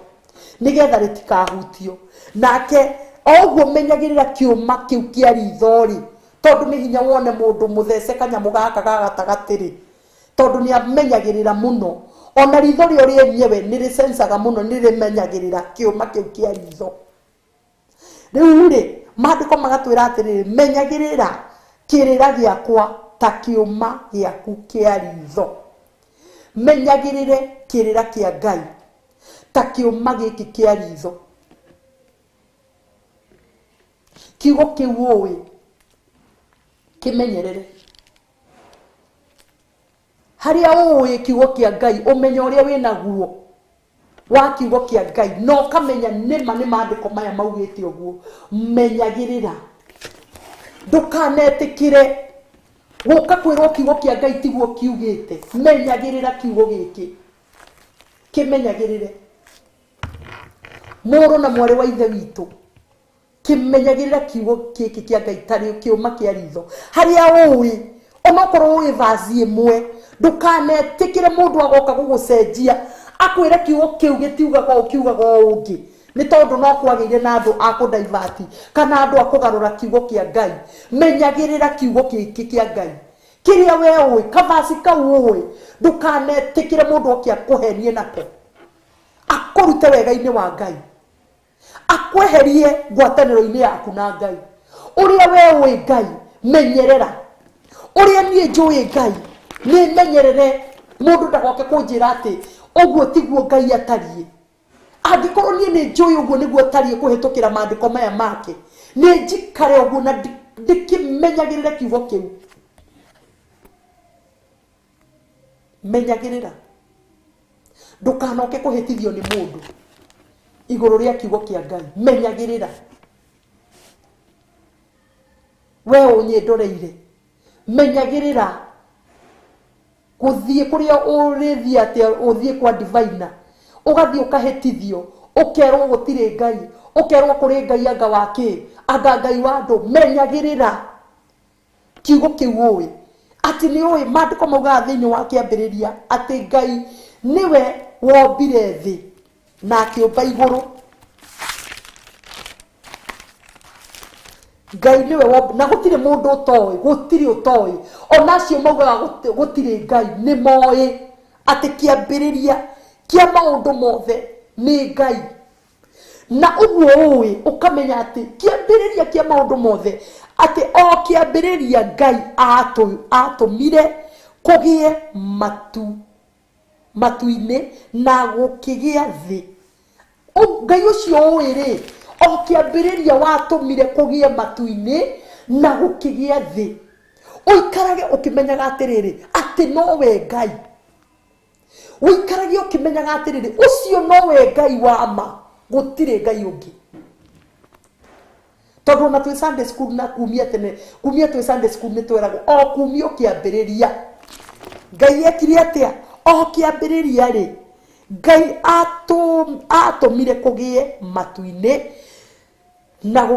nĩgetha rĩtikahutio. Nake o ũguo menyagĩrĩra kĩũma kĩu kĩa ritho rĩ, tondũ nĩ hinya wone mũndũ mũthece kanyamũ gaka ga gatagatĩ rĩ, tondũ nĩ amenyagĩrĩra mũno. Ona ritho rĩo rĩenyewe nĩ rĩcencaga mũno, nĩ rĩmenyagĩrĩra kĩũma kĩu kĩa ritho. Rĩu rĩ, maandĩko magatwĩra atĩrĩrĩ, menyagĩrĩra kĩrĩra gĩakwa ta kĩũma gĩaku kĩa ritho. Menyagĩrĩre kĩrĩra kĩa Ngai ta kĩũma gĩkĩ kĩa ritho. Kiugo kĩu ũĩ kĩmenyerere. Harĩa ũĩ kiugo kĩa Ngai, ũmenyo ũrĩa wĩnaguo wa kiugo kĩa Ngai, na ũkamenya nĩma nĩ maandĩko maya maugĩte ũguo, menyagĩrĩra. Ndũkanetĩkĩre gũka kwĩrwo kiugo kĩa Ngai tiguo kiugĩte. Menyagĩrĩra kiugo gĩkĩ, kĩmenyagĩrĩre. Mũrũ na mwarĩ wa ithe witũ, kĩmenyagĩrĩra kiugo gĩkĩ kĩa Ngai tarĩ kĩũma kĩa ritho. Harĩa ũĩ, onokorwo ũĩ vaci ĩmwe, ndũkanetĩkĩre mũndũ agoka gũgũcenjia akwĩre kiugo kĩu gĩtiugaga ũũ, kiugaga ũũ ũngĩ, nĩ tondũ no kwagĩire na andũ a kũdaivati kana andũ a kũgarũra kiugo kĩa Ngai. Menyagĩrĩra kiugo gĩkĩ kĩa Ngai kĩrĩa we ũĩ, kavaci kau ũĩ, ndũkanetĩkĩre mũndũ oke akũhenie nako, akũrute wega-inĩ wa Ngai, akweherie ngwatanĩro-inĩ yaku na Ngai. Ũrĩa we ũĩ Ngai menyerera, ũrĩa niĩ njũĩ Ngai nĩ menyerere. Mũndũ ndagoke kũnjĩra atĩ ũguo tiguo Ngai atariĩ. Angĩkorwo niĩ nĩ njũĩ ũguo nĩguo atariĩ kũhĩtũkĩra maandĩko maya make, nĩ njikare ũguo na ndĩkĩmenyagĩrĩre kiugo kĩu. Menyagĩrĩra, ndũkanoke kũhĩtithio nĩ mũndũ igũrũ rĩa kiugo kĩa Ngai. Menyagĩrĩra we ũnyĩndoreire, menyagĩrĩra gũthiĩ kũrĩa ũrĩthiĩ atĩa, ũthiĩ kwa divina ũgathiĩ ũkahĩtithio, ũkerwo gũtirĩ Ngai, ũkerwo kũrĩ Ngai anga wa kĩ, anga Ngai wa andũ. Menyagĩrĩra kiugo kĩu ũĩ atĩ nĩ ũĩ maandĩko maugaga thĩinĩ wa kĩambĩrĩria atĩ Ngai nĩwe wombire thĩ na akĩũmba igũrũ. Ngai nĩwe wombire, na gũtirĩ mũndũ ũtoĩ, gũtirĩ ũtoĩ. Ona acio maugaga gũtirĩ Ngai nĩ moĩ atĩ kĩambĩrĩria kĩa maũndũ mothe nĩ Ngai. Na ũguo ũĩ ũkamenya atĩ kĩambĩrĩria kĩa maũndũ mothe, atĩ o kĩambĩrĩria Ngai atũmire kũgĩe matu-inĩ na gũkĩgĩa thĩ. Ngai ũcio ũĩ rĩ, o kĩambĩrĩria watũmire kũgĩe matu-inĩ na gũkĩgĩa thĩ. Ũikarage ũkĩmenyaga atĩrĩrĩ atĩ nowe Ngai. Ũikarage ũkĩmenyaga atĩrĩrĩ ũcio nowe Ngai wa ma, gũtirĩ Ngai ũngĩ. Tondũ ona twĩ Sunday school na kumia tene, kumia twĩ Sunday school nĩ tweragwo o kumia ũkĩambĩrĩria Ngai ekire atĩa? O kĩambĩrĩria rĩ, Ngai atũmire kũgĩe matu-inĩ na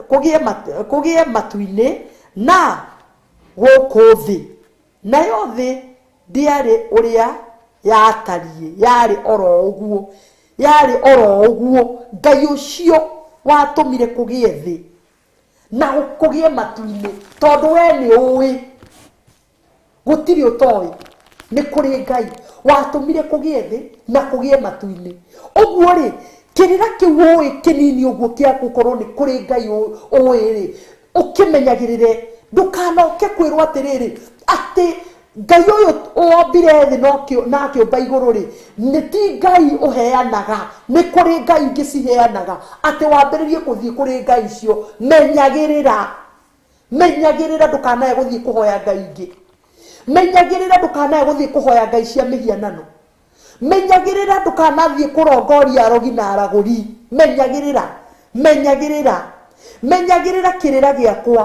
kũgĩe matu-inĩ na gũkũ thĩ. Nayo thĩ ndĩarĩ ũrĩa yatariĩ, yarĩ oro ũguo, yarĩ oro ũguo. Ngai ũcio watũmire kũgĩe thĩ na kũgĩe matu-inĩ, tondũ we nĩ ũĩ gũtirĩ ũtoĩ, nĩ kũrĩ Ngai watũmire kũgĩe thĩ na kũgĩe matu-inĩ. Ũguo rĩ, kĩrĩra kĩu ũĩ kĩnini ũguo kĩa gũkorwo nĩ kũrĩ Ngai ũĩ rĩ, ũkĩmenyagĩrĩre. Ndũkanoke kwĩrwo atĩrĩrĩ atĩ Ngai ũyũ wombire thĩ na akĩũmba igũrũ rĩ, nĩ ti Ngai ũheanaga, nĩ kũrĩ Ngai ingĩ ciheanaga, atĩ wambĩrĩrie kũthiĩ kũrĩ Ngai icio. Menyagĩrĩra, menyagĩrĩra ndũkanae gũthiĩ kũhoya Ngai ingĩ. Menyagĩrĩra ndũkanae gũthiĩ kũhoya Ngai cia mĩhianano. Menyagĩrĩra ndũkanathiĩ kũrongoria arogi na aragũri. Menyagĩrĩra, menyagĩrĩra, menyagĩrĩra kĩrĩra gĩakwa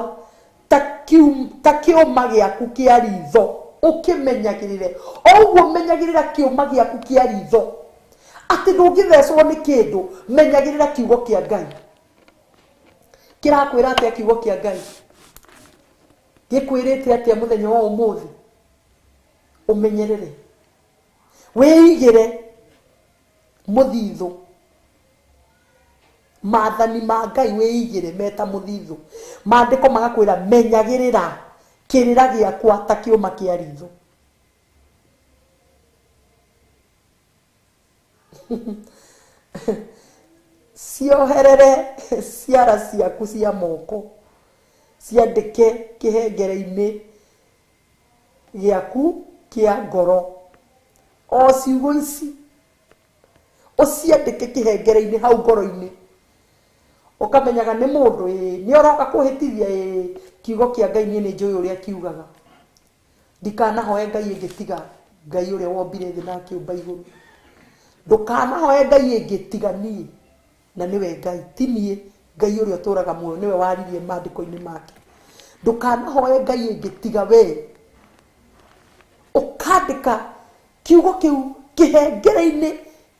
ta kĩũma gĩaku kĩa ritho, ũkĩmenyagĩrĩre. O ũguo menyagĩrĩra kĩũma gĩaku kĩa ritho, atĩ ndũngĩthecwo nĩ kĩndũ. Menyagĩrĩra kiugo kĩa Ngai. Kĩrakwĩra atĩa kiugo kĩa Ngai? Gĩkwĩrĩte atĩa mũthenya wa ũmũthĩ? Ũmenyerere, wĩigĩre mũthithũ. Maathani ma Ngai wĩigĩre meta mũthithũ. Maandĩko magakwĩra menyagĩrĩra kĩrĩra gĩakwa ta kĩũma kĩa ritho. Cioherere ciara ciaku cia moko, ciandĩke kĩhengere-inĩ gĩaku kĩa ngoro. O ciugo ici ũciandĩke kĩhengere-inĩ hau ngoro-inĩ, ũkamenyaga nĩ mũndũ ĩĩ nĩ ũroka kũhĩtithia ĩĩ kiugo kĩa Ngai niĩ nĩ njũĩ ũrĩa kiugaga. Ndikanahoe Ngai ĩngĩ tiga Ngai ũrĩa wombire thĩ na akĩũmba igũrũ. Ndũkanahoe Ngai ĩngĩ tiga niĩ, na nĩwe Ngai, ti niĩ. Ngai ũrĩa ũtũũraga muoyo nĩwe waririe maandĩko-inĩ make. Ndũkanahoe Ngai ĩngĩ tiga we. Ũkandĩka kiugo kĩu kĩhengere-inĩ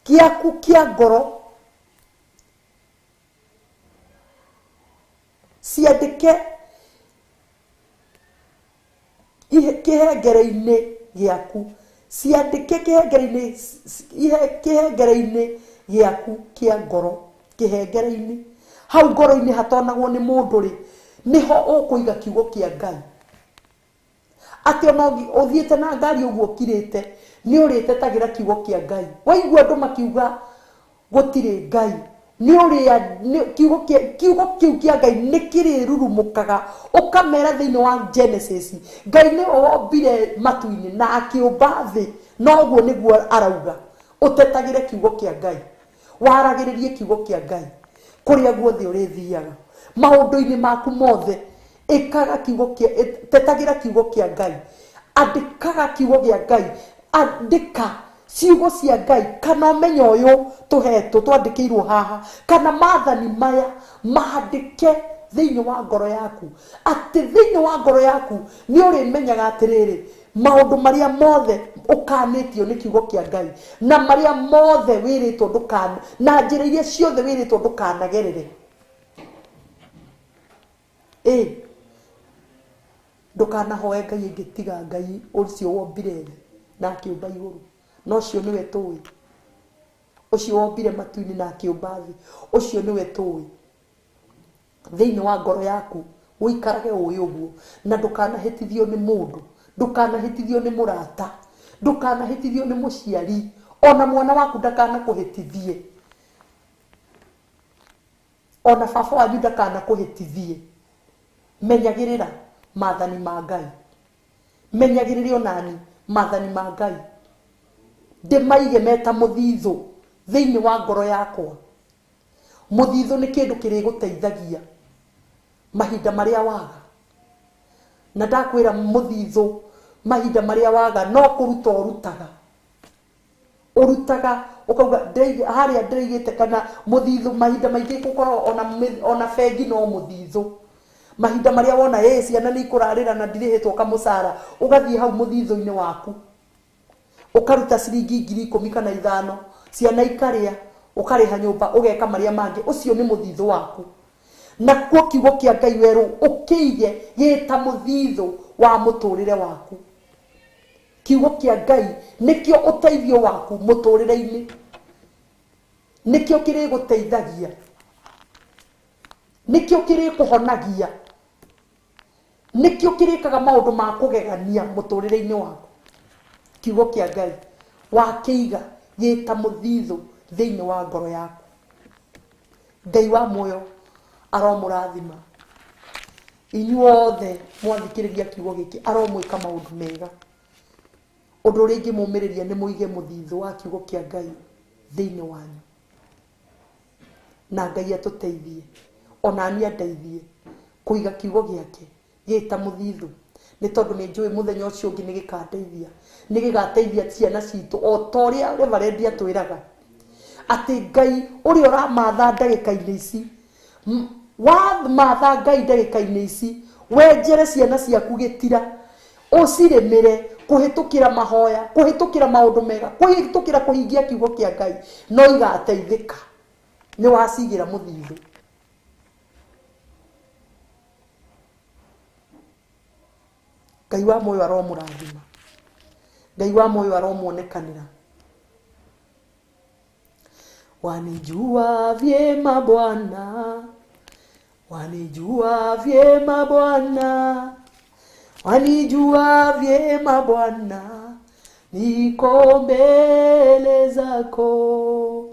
gĩaku kĩa ngoro, ciandĩke kĩhengere-inĩ gĩaku, ciandĩke kĩhengere-inĩ gĩaku kĩa ngoro, kĩhengere-inĩ hau ngoro-inĩ hatonagwo nĩ mũndũ rĩ, nĩho ũkũiga kiugo kĩa Ngai. Atĩ ona ũthiĩte na ngari ũguo ũkirĩte, nĩ ũrĩtetagĩra kiugo kĩa Ngai. Waigua andũ makiuga gũtirĩ Ngai, Nĩ ũrĩa kiugo kĩu kĩa Ngai nĩ kĩrĩrurumũkaga ũkamera thĩinĩ wa Genesis. Ngai nĩwe wombire matu-inĩ na akĩũmba thĩ, noguo nĩguo arauga. Ũtetagĩre kiugo kĩa Ngai, waragĩrĩrie kiugo kĩa Ngai kũrĩa guothe ũrĩthiaga, maũndũ-inĩ maku mothe ĩkaga kiugo kĩa, tetagĩra kiugo kĩa Ngai, andĩkaga kiugo kĩa Ngai, andĩka ciugo cia Ngai, kana ũmenyo ũyũ tũhetwo twandĩkĩirwo haha, kana maathani maya maandĩke thĩinĩ wa ngoro yaku, atĩ thĩinĩ wa ngoro yaku nĩ ũrĩmenyaga atĩrĩrĩ, maũndũ marĩa mothe ũkanĩtio nĩ kiugo kĩa Ngai, na marĩa mothe wĩrĩtwo ndũkana, na njĩra iria ciothe wĩrĩtwo ndũkanagerere. Ndũkanahoe Ngai ĩngĩ tiga Ngai ũcio wombire thĩ na akĩũmba igũrũ, na ũcio nĩwe tũĩ, ũcio wombire matu-inĩ na akĩũmba thĩ, ũcio nĩwe tũĩ. Thĩinĩ wa ngoro yaku ũikarage ũĩ ũguo, na ndũkanahĩtithio nĩ mũndũ, ndũkanahĩtithio nĩ mũrata, ndũkanahĩtithio nĩ mũciari, ona mwana waku ndakanakũhĩtithie, ona baba wanyu ndakanakũhĩtithie. Menyagĩrĩra maathani ma Ngai, menyagĩrĩre onani maathani ma Ngai, ndĩmaige meta mũthithũ thĩinĩ wa ngoro yakwa. Mũthithũ nĩ kĩndũ kĩrĩgũteithagia mahinda marĩa waga, na ndakwĩra mũthithũ mahinda marĩa waga no kũruta ũrutaga, ũrutaga ũkauga harĩa ndĩraigĩte, kana mũthithũ mahinda maingĩ gũkorwo ona bengi no mũthithũ. Mahinda marĩa wona ciana nĩ ikũrarĩra na ndirĩhĩtwo kamũcara, ũgathiĩ hau mũthithũ-inĩ waku ũkaruta ciringi 10,000 kana 5, ciana ikarĩa, ũkarĩha nyũmba, ũgeka marĩa mangĩ, ũcio nĩ mũthithũ waku. Nakuo kiugo kĩa Ngai werũ ũkĩige gĩta mũthithũ wa mũtũrĩre waku. Kiugo kĩa Ngai nĩkĩo ũteithio waku mũtũrĩre-inĩ, nĩkĩo kĩrĩgũteithagia, nĩkĩo kĩrĩkũhonagia, nĩkĩo kĩrĩkaga maũndũ ma kũgegania mũtũrĩre-inĩ waku. Kiugo kĩa Ngai wakĩiga gĩta mũthithũ thĩinĩ wa ngoro yaku. Ngai wa muoyo aromũrathima inyuothe mwathikĩrĩria kiugo gĩkĩ, aromwĩka maũndũ mega. Ũndũ ũrĩa ingĩmũmĩrĩria nĩ mũige mũthithũ wa kiugo kĩa Ngai thĩinĩ wanyu, na Ngai atũteithie, ona niĩ andeithie kũiga kiugo gĩake gĩta mũthithũ, nĩ tondũ nĩ njũĩ mũthenya ũcio ũngĩ nĩ gĩkandeithia, nĩ gĩgateithia ciana citũ, o ta ũrĩa Reverend atwĩraga atĩ Ngai ũrĩa ũramatha ndagĩka-inĩ ici, wamatha Ngai ndagĩka-inĩ ici, wenjere ciana ciaku gĩtira, ũcirĩmĩre kũhĩtũkĩra mahoya, kũhĩtũkĩra maũndũ mega, kũhĩtũkĩra kũhingia kiugo kĩa Ngai, no igateithĩka nĩ wacigĩra mũthithũ. Ngai wa muoyo aromũrathima, Ngai wa muoyo aromuonekanĩra. Wanijua vyema Bwana, wanijua vyema Bwana, wanijua vyema Bwana, niko mbele zako.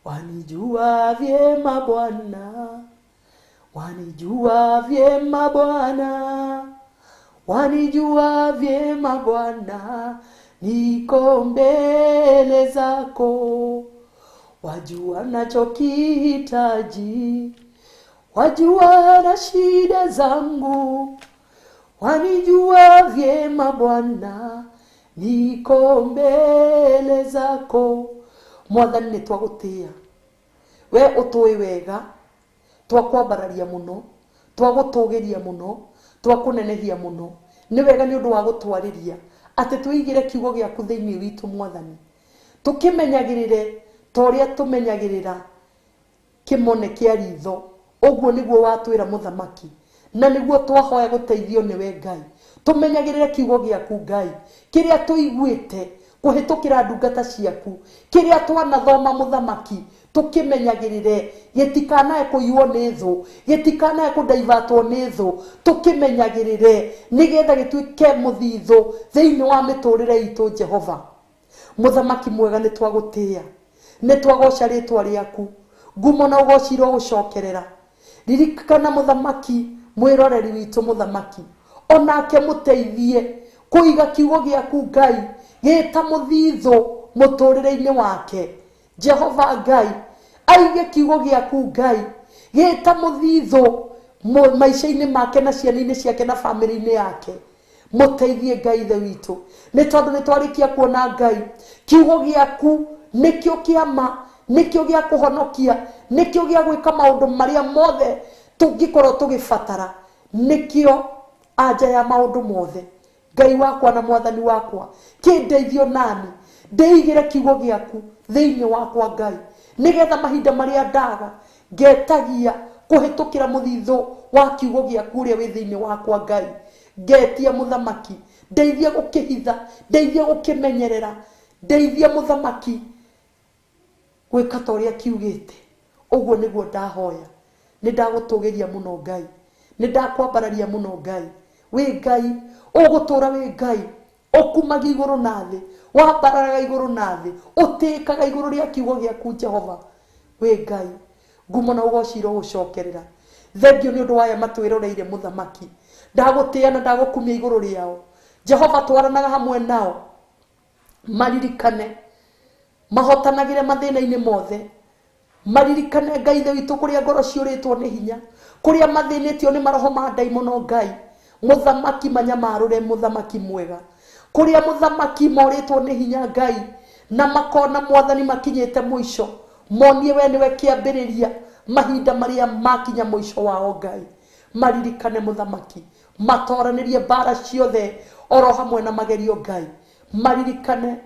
Wanijua vyema Bwana, wanijua vyema Bwana, wanijua vyema Bwana, niko mbele zako. Wajua nachokihitaji, wajua na shida zangu, wanijua vyema Bwana, niko mbele zako. Mwathani nĩ twagũtĩĩa, we ũtũĩ wega, twakwambararia mũno, twagũtũgĩria mũno, twakũnenehia mũno. Nĩ wega nĩ ũndũ wa gũtwarĩria atĩ tũigĩre kiugo gĩaku thĩinĩ witũ Mwathani, tũkĩmenyagĩrĩre ta ũrĩa tũmenyagĩrĩra kĩmone kĩa ritho. Ũguo nĩguo watwĩra mũthamaki, na nĩguo twahoya gũteithio nĩwe Ngai. Tũmenyagĩrĩre kiugo gĩaku Ngai, kĩrĩa tũiguĩte kũhĩtũkĩra ndungata ciaku, kĩrĩa twanathoma mũthamaki, tũkĩmenyagĩrĩre gĩtikanae kũiywo nĩ thũ, gĩtikanae kũndaivatwo nĩ thũ, tũkĩmenyagĩrĩre nĩgetha gĩtuĩke mũthithũ thĩinĩ wa mĩtũrĩre itũ. Jehova mũthamaki mwega, nĩ twagũtĩĩa, nĩ twagoca rĩtwa rĩaku. Ngumo na ũgoci irogũcokerera. Ririkana mũthamaki mwĩroreri witũ mũthamaki, onake mũteithie kũiga kiugo gĩaku Ngai gĩta mũthithũ mũtũrĩre-inĩ wake. Jehova Ngai aige kiugo gĩaku Ngai gĩta mũthithũ maica-inĩ make na ciana-inĩ ciake na bamĩrĩ-inĩ yake. Mũteithie Ngai ithe witũ, nĩ tondũ nĩ twarĩkia kuona Ngai kiugo gĩaku nĩkĩo kĩa ma, nĩkĩo gĩa kũhonokia, nĩkĩo gĩa gwĩka maũndũ marĩa mothe tũngĩkorwo tũgĩbatara, nĩkĩo anja ya maũndũ mothe. Ngai wakwa na mwathani wakwa, kĩndeithio nani ndĩigĩre kiugo gĩaku thĩinĩ wakwa Ngai, nĩgetha mahinda marĩa ndaga ngetagia kũhĩtũkĩra mũthithũ wa kiugo gĩaku ũrĩa wĩ thĩinĩ wakwa Ngai. Ngetia mũthamaki, ndeithie gũkĩhitha, ndeithie gũkĩmenyerera, ndeithie mũthamaki gwĩka ta ũrĩa kiugĩte. Ũguo nĩguo ndahoya. Nĩ ndagũtũgĩria mũno Ngai, nĩ ndakwambararia mũno Ngai. Wĩ Ngai ũgũtũra, wĩ Ngai ũkumagia igũrũ na thĩ, wambararaga igũrũ na thĩ, ũtĩĩkaga igũrũ rĩa kiugo gĩaku Jehova. Wĩ Ngai, ngumo na ũgoci irogũcokerera. Thengio nĩ ũndũ wa aya matwĩroreire mũthamaki, ndagũtĩĩa na ndagũkumia igũrũ rĩao. Jehova twaranaga hamwe nao, maririkane mahotanagĩre mathĩna-inĩ mothe, maririkane Ngai ithe witũ kũrĩa ngoro ciũrĩtwo nĩ hinya, kũrĩa mathĩnĩtio nĩ maroho ma ndaimono Ngai mũthamaki manyamarũre, mũthamaki mwega, kũrĩa mũthamaki morĩtwo nĩ hinya Ngai na makona mwathani makinyĩte mũico, monie we nĩwe kĩambĩrĩria mahinda marĩa makinya mũico wao Ngai. Maririkane mũthamaki, matoranĩrie mbara ciothe oro hamwe na magerio Ngai. Maririkane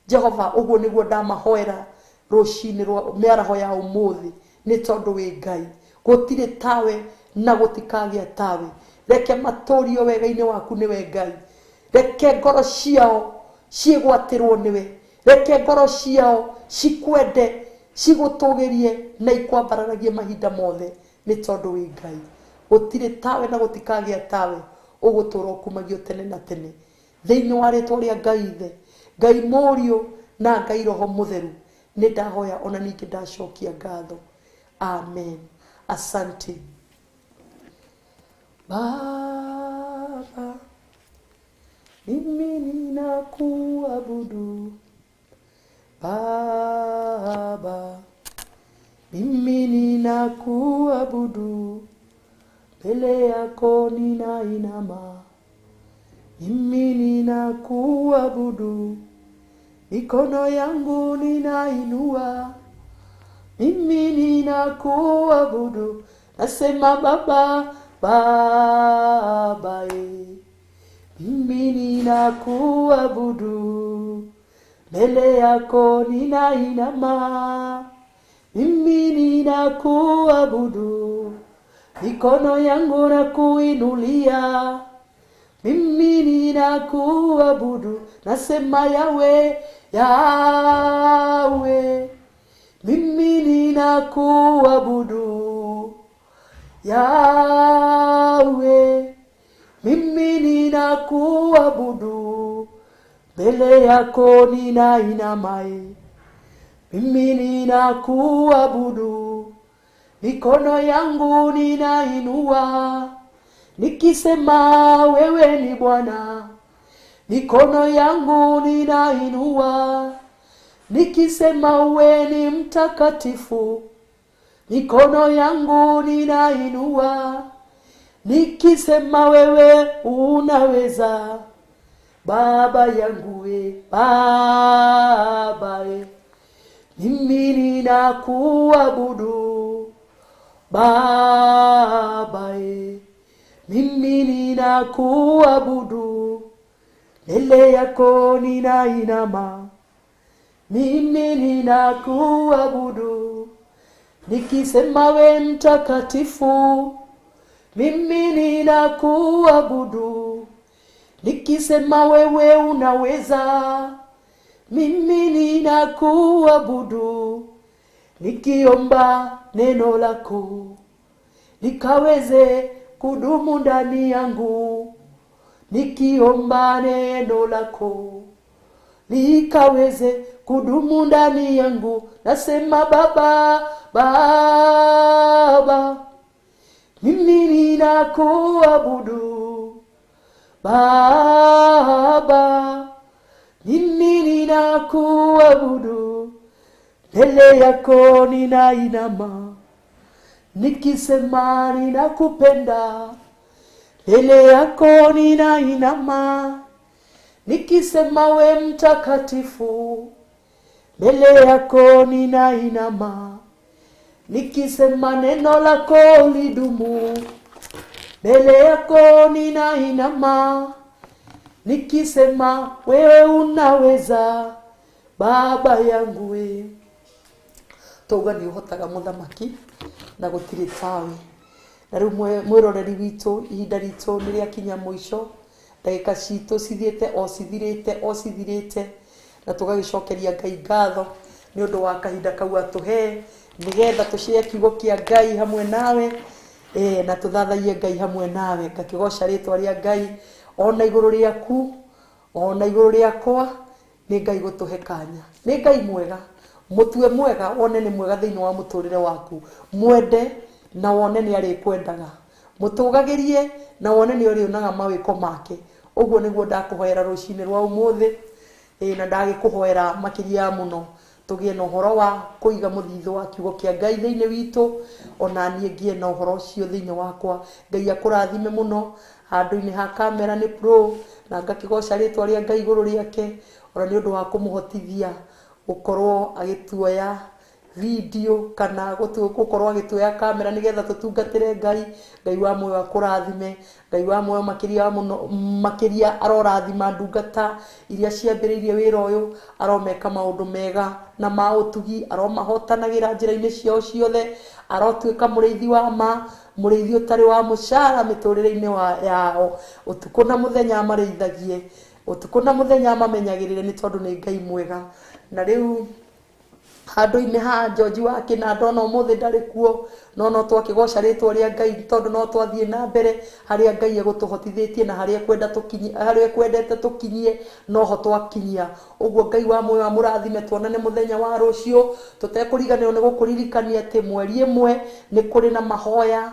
Jehova, ũguo nĩguo ndamahoera rũcinĩ rwa mĩaraho ya ũmũthĩ, nĩ tondũ wĩ Ngai, gũtirĩ tawe na gũtikagĩa tawe. Reke matũrio wega-inĩ waku nĩwe Ngai, reke ngoro ciao ciĩgwatĩrwo nĩwe, reke ngoro ciao cikwende, cigũtũgĩrie na ikwambararagie mahinda mothe, nĩ tondũ wĩ Ngai, gũtirĩ tawe na gũtikagĩa tawe, ũgũtũra ũkumagio tene na tene. Thĩinĩ wa rĩtwa rĩa Ngai Ithe, Ngai Mũriũ na Ngai Roho Mũtheru, nĩ ndahoya ona ningĩ ndacokia ngatho. Amen. Asante Baba, mimi ninakuabudu. Baba, mimi ninakuabudu, mbele yako ninainama. Mimi ninakuabudu, mikono yangu ninainua. Mimi ninakuabudu, nasema Baba, Baba, mimi ninakuabudu, mbele yako ninainama. Mimi ninakuabudu, mikono yangu nakuinulia. Mimi ninakuabudu, nasema Yawe, Yawe. Mimi ninakuabudu, Yawe. Mimi ninakuabudu, mbele yako ninainama. Mimi ninakuabudu, mikono yangu ninainua. Nikisema wewe ni Bwana, mikono yangu ninainua. Nikisema wewe ni mtakatifu, mikono yangu ninainua. Nikisema wewe unaweza, Baba yangu we, Baba we. Mimi ninakuabudu, Baba we. Mimi ninakuabudu, mbele yako ninainama. Mimi ninakuabudu, nikisema we mtakatifu. Mimi ninakuabudu, nikisema wewe unaweza. Mimi ninakuabudu, nikiomba neno lako likaweze kudumu ndani yangu. Nikiomba neno lako likaweze kudumu ndani yangu. Nasema Baba, Baba, mimi ninakuabudu. Baba, mimi ninakuabudu, mbele yako ninainama, nikisema ninakupenda. Mbele yako ninainama, nikisema we mtakatifu. Mbele yako ninainama, nikisema neno lako lidumu. Mbele yako ninainama, nikisema wewe unaweza, Baba yangu we. Tauga nĩ ũhotaga mũthamaki na gũtirĩ tawe. Na rĩu mwĩroreri witũ, ihinda ritũ nĩ rĩakinya mũico, ndagĩka citũ cithiĩte o cithirĩte o cithirĩte, na tũgagĩcokeria Ngai ngatho nĩ ũndũ wa kahinda kau atũhe, nĩgetha tũcĩe kiugo kĩa Ngai hamwe nawe, na tũthathaiye Ngai hamwe nawe. Ngakĩgoca rĩtwa rĩa Ngai ona igũrũ rĩaku, ona igũrũ rĩakwa. Nĩ Ngai gũtũhe kanya, nĩ Ngai mwega. Mũtue mwega, wone nĩ mwega thĩinĩ wa mũtũrĩre waku. Mwende na wone nĩ arĩkwendaga, mũtũgagĩrie na wone nĩ ũrĩonaga mawĩko make. Ũguo nĩguo ndakũhoera rũcinĩ rwa ũmũthĩ, na ndagĩkũhoera makĩria mũno tũgĩe na ũhoro wa kũiga mũthithũ wa kiugo kĩa Ngai thĩinĩ witũ, ona niĩ ngĩe na ũhoro ũcio thĩinĩ wakwa. Ngai akũrathime mũno. Handũ-inĩ ha kamera nĩ pro, na ngakĩgoca rĩtwa rĩa Ngai igũrũ rĩake, ona nĩ ũndũ wa kũmũhotithia gũkorwo agĩtuoya video kana gũkorwo agĩtuoya kamera nĩgetha tũtungatĩre Ngai. Ngai wa muoyo akũrathime, Ngai wa muoyo makĩria mũno, makĩria arorathima ndungata iria ciambĩrĩirie wĩra ũyũ, aromeka maũndũ mega na ma ũtugi, aromahotanagĩra njĩra-inĩ ciao ciothe, arotuĩka mũrĩithi wa ma, mũrĩithi ũtarĩ wa mũcara mĩtũrĩre-inĩ yao. Ũtukũ na mũthenya amarĩithagie, ũtukũ na mũthenya amamenyagĩrĩre, nĩ tondũ nĩ Ngai mwega. Na rĩu handũ-inĩ ha George wa Kĩnanda, ona ũmũthĩ ndarĩ kuo, no no twakĩgoca rĩtwa rĩa Ngai, tondũ no twathiĩ na mbere harĩa Ngai egũtũhotithĩtie na harĩa ekwenda tũkinyie, harĩa ekwendete tũkinyie, noho twakinyia. Ũguo Ngai wa muoyo amũrathime, tuonane mũthenya wa rũciũ, tũtekũriganĩrwo nĩ gũkũririkania atĩ mweri ĩmwe nĩ kũrĩ na mahoya,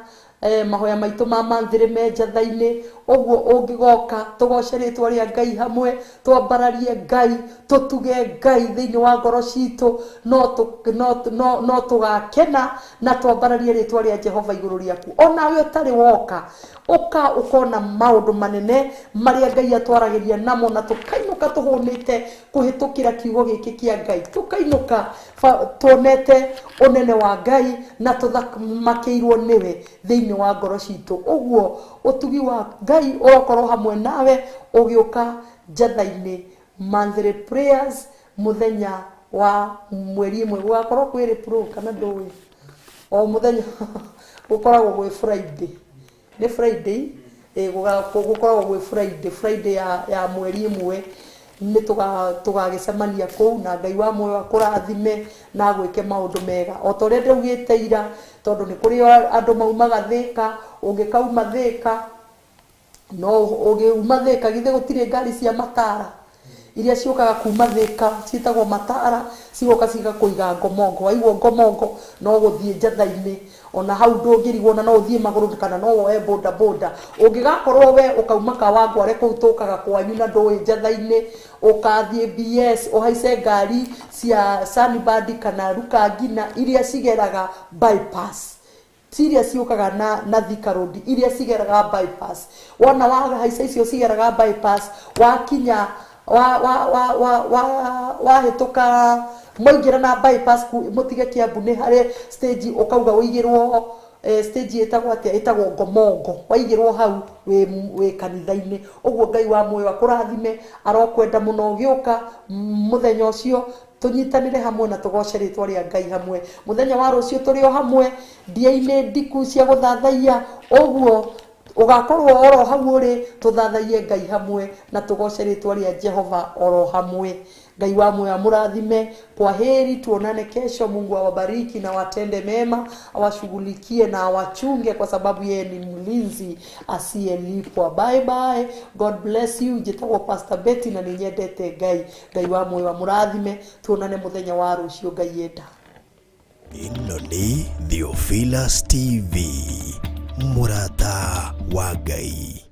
mahoya maitũ ma monthly me njatha-inĩ. Ũguo ũngĩgoka tũgoce rĩtwa rĩa Ngai hamwe, twambararie Ngai, tũtuge Ngai thĩinĩ wa ngoro citũ, no tũgakena na twambararie rĩtwa rĩa Jehova igũrũ rĩaku. Onawe ũtarĩ woka, ũka ũkona maũndũ manene marĩa Ngai atwaragĩria namo, na tũkainũka tũhũnĩte kũhĩtũkĩra kiugo gĩkĩ kĩa Ngai, tũkainũka tuonete ũnene wa Ngai na tũthamakĩirwo nĩwe thĩinĩ wa ngoro citũ. Ũguo ũtugi wa Ngai ũrokorwo hamwe nawe ũgĩũka njatha-inĩ monthly prayers mũthenya wa mweri ĩmwe. Gũgakorwo kwĩrĩ pro kana ndũĩ, o mũthenya gũkoragwo gwĩ Friday, nĩ Friday, gũkoragwo gwĩ Friday, Friday ya mweri ĩmwe nĩ tũgagĩcemania kũu, na Ngai wa muoyo akũrathime na agwĩke maũndũ mega o ta ũrĩa ndaugĩte ira, tondũ nĩ kũrĩ andũ maumaga Thĩka. Ũngĩkauma Thĩka, no ũngĩuma Thĩka, githĩ gũtirĩ ngari cia matara iria ciũkaga kuma Thĩka, ciĩtagwo matara, cigoka cigakũiga Ngomongo. Waigua Ngomongo no gũthiĩ njatha-inĩ, ona hau ndũngĩrigwo, na no ũthiĩ magũrũ kana no woe boda boda. Ũngĩgakorwo we ũkauma Kawangware kũu tũkaga kwanyu na ndũĩ njatha-inĩ, ũkathiĩ BS ũhaice ngari cia Sunbird kana Rukangina iria cigeraga bypass, iria ciũkaga na Thika Road, iria cigeraga bypass. Wona wahaica icio cigeraga bypass, wakinya wa wa wa wa wa wahĩtũka mwaingĩra na bypass mũtige Kiambu nĩ harĩ stage ũkauga ũigĩrwo, stage ĩtagwo atĩa, ĩtagwo Ngomongo. Waigĩrwo hau wĩ kanitha-inĩ. Ũguo Ngai wa muoyo akũrathime, arokwenda mũno ũgĩũka mũthenya ũcio, tũnyitanĩre hamwe na tũgoce rĩtwa rĩa Ngai hamwe. Mũthenya wa rũciũ tũrĩ o hamwe ndia-inĩ ndiku cia gũthathaiya. Ũguo Ũgakorwo oro hau ũrĩ, tũthathaiye Ngai hamwe na tũgoce rĩtwa rĩa Jehova oro hamwe. Ngai wa muoyo amũrathime. Kwa heri, tuonane kesho. Mungu awabariki na watende mema, awashughulikie na awachunge, kwa sababu yeye ni mlinzi asiyelipwa. Bye bye, God bless you. Njĩtagwo Pastor Betty na nĩ nyendete Ngai. Ngai wa muoyo amũrathime. Tuonane mũthenya wa rũciũ Ngai enda. Ĩno nĩ Theophilus TV, mũrata wa Ngai.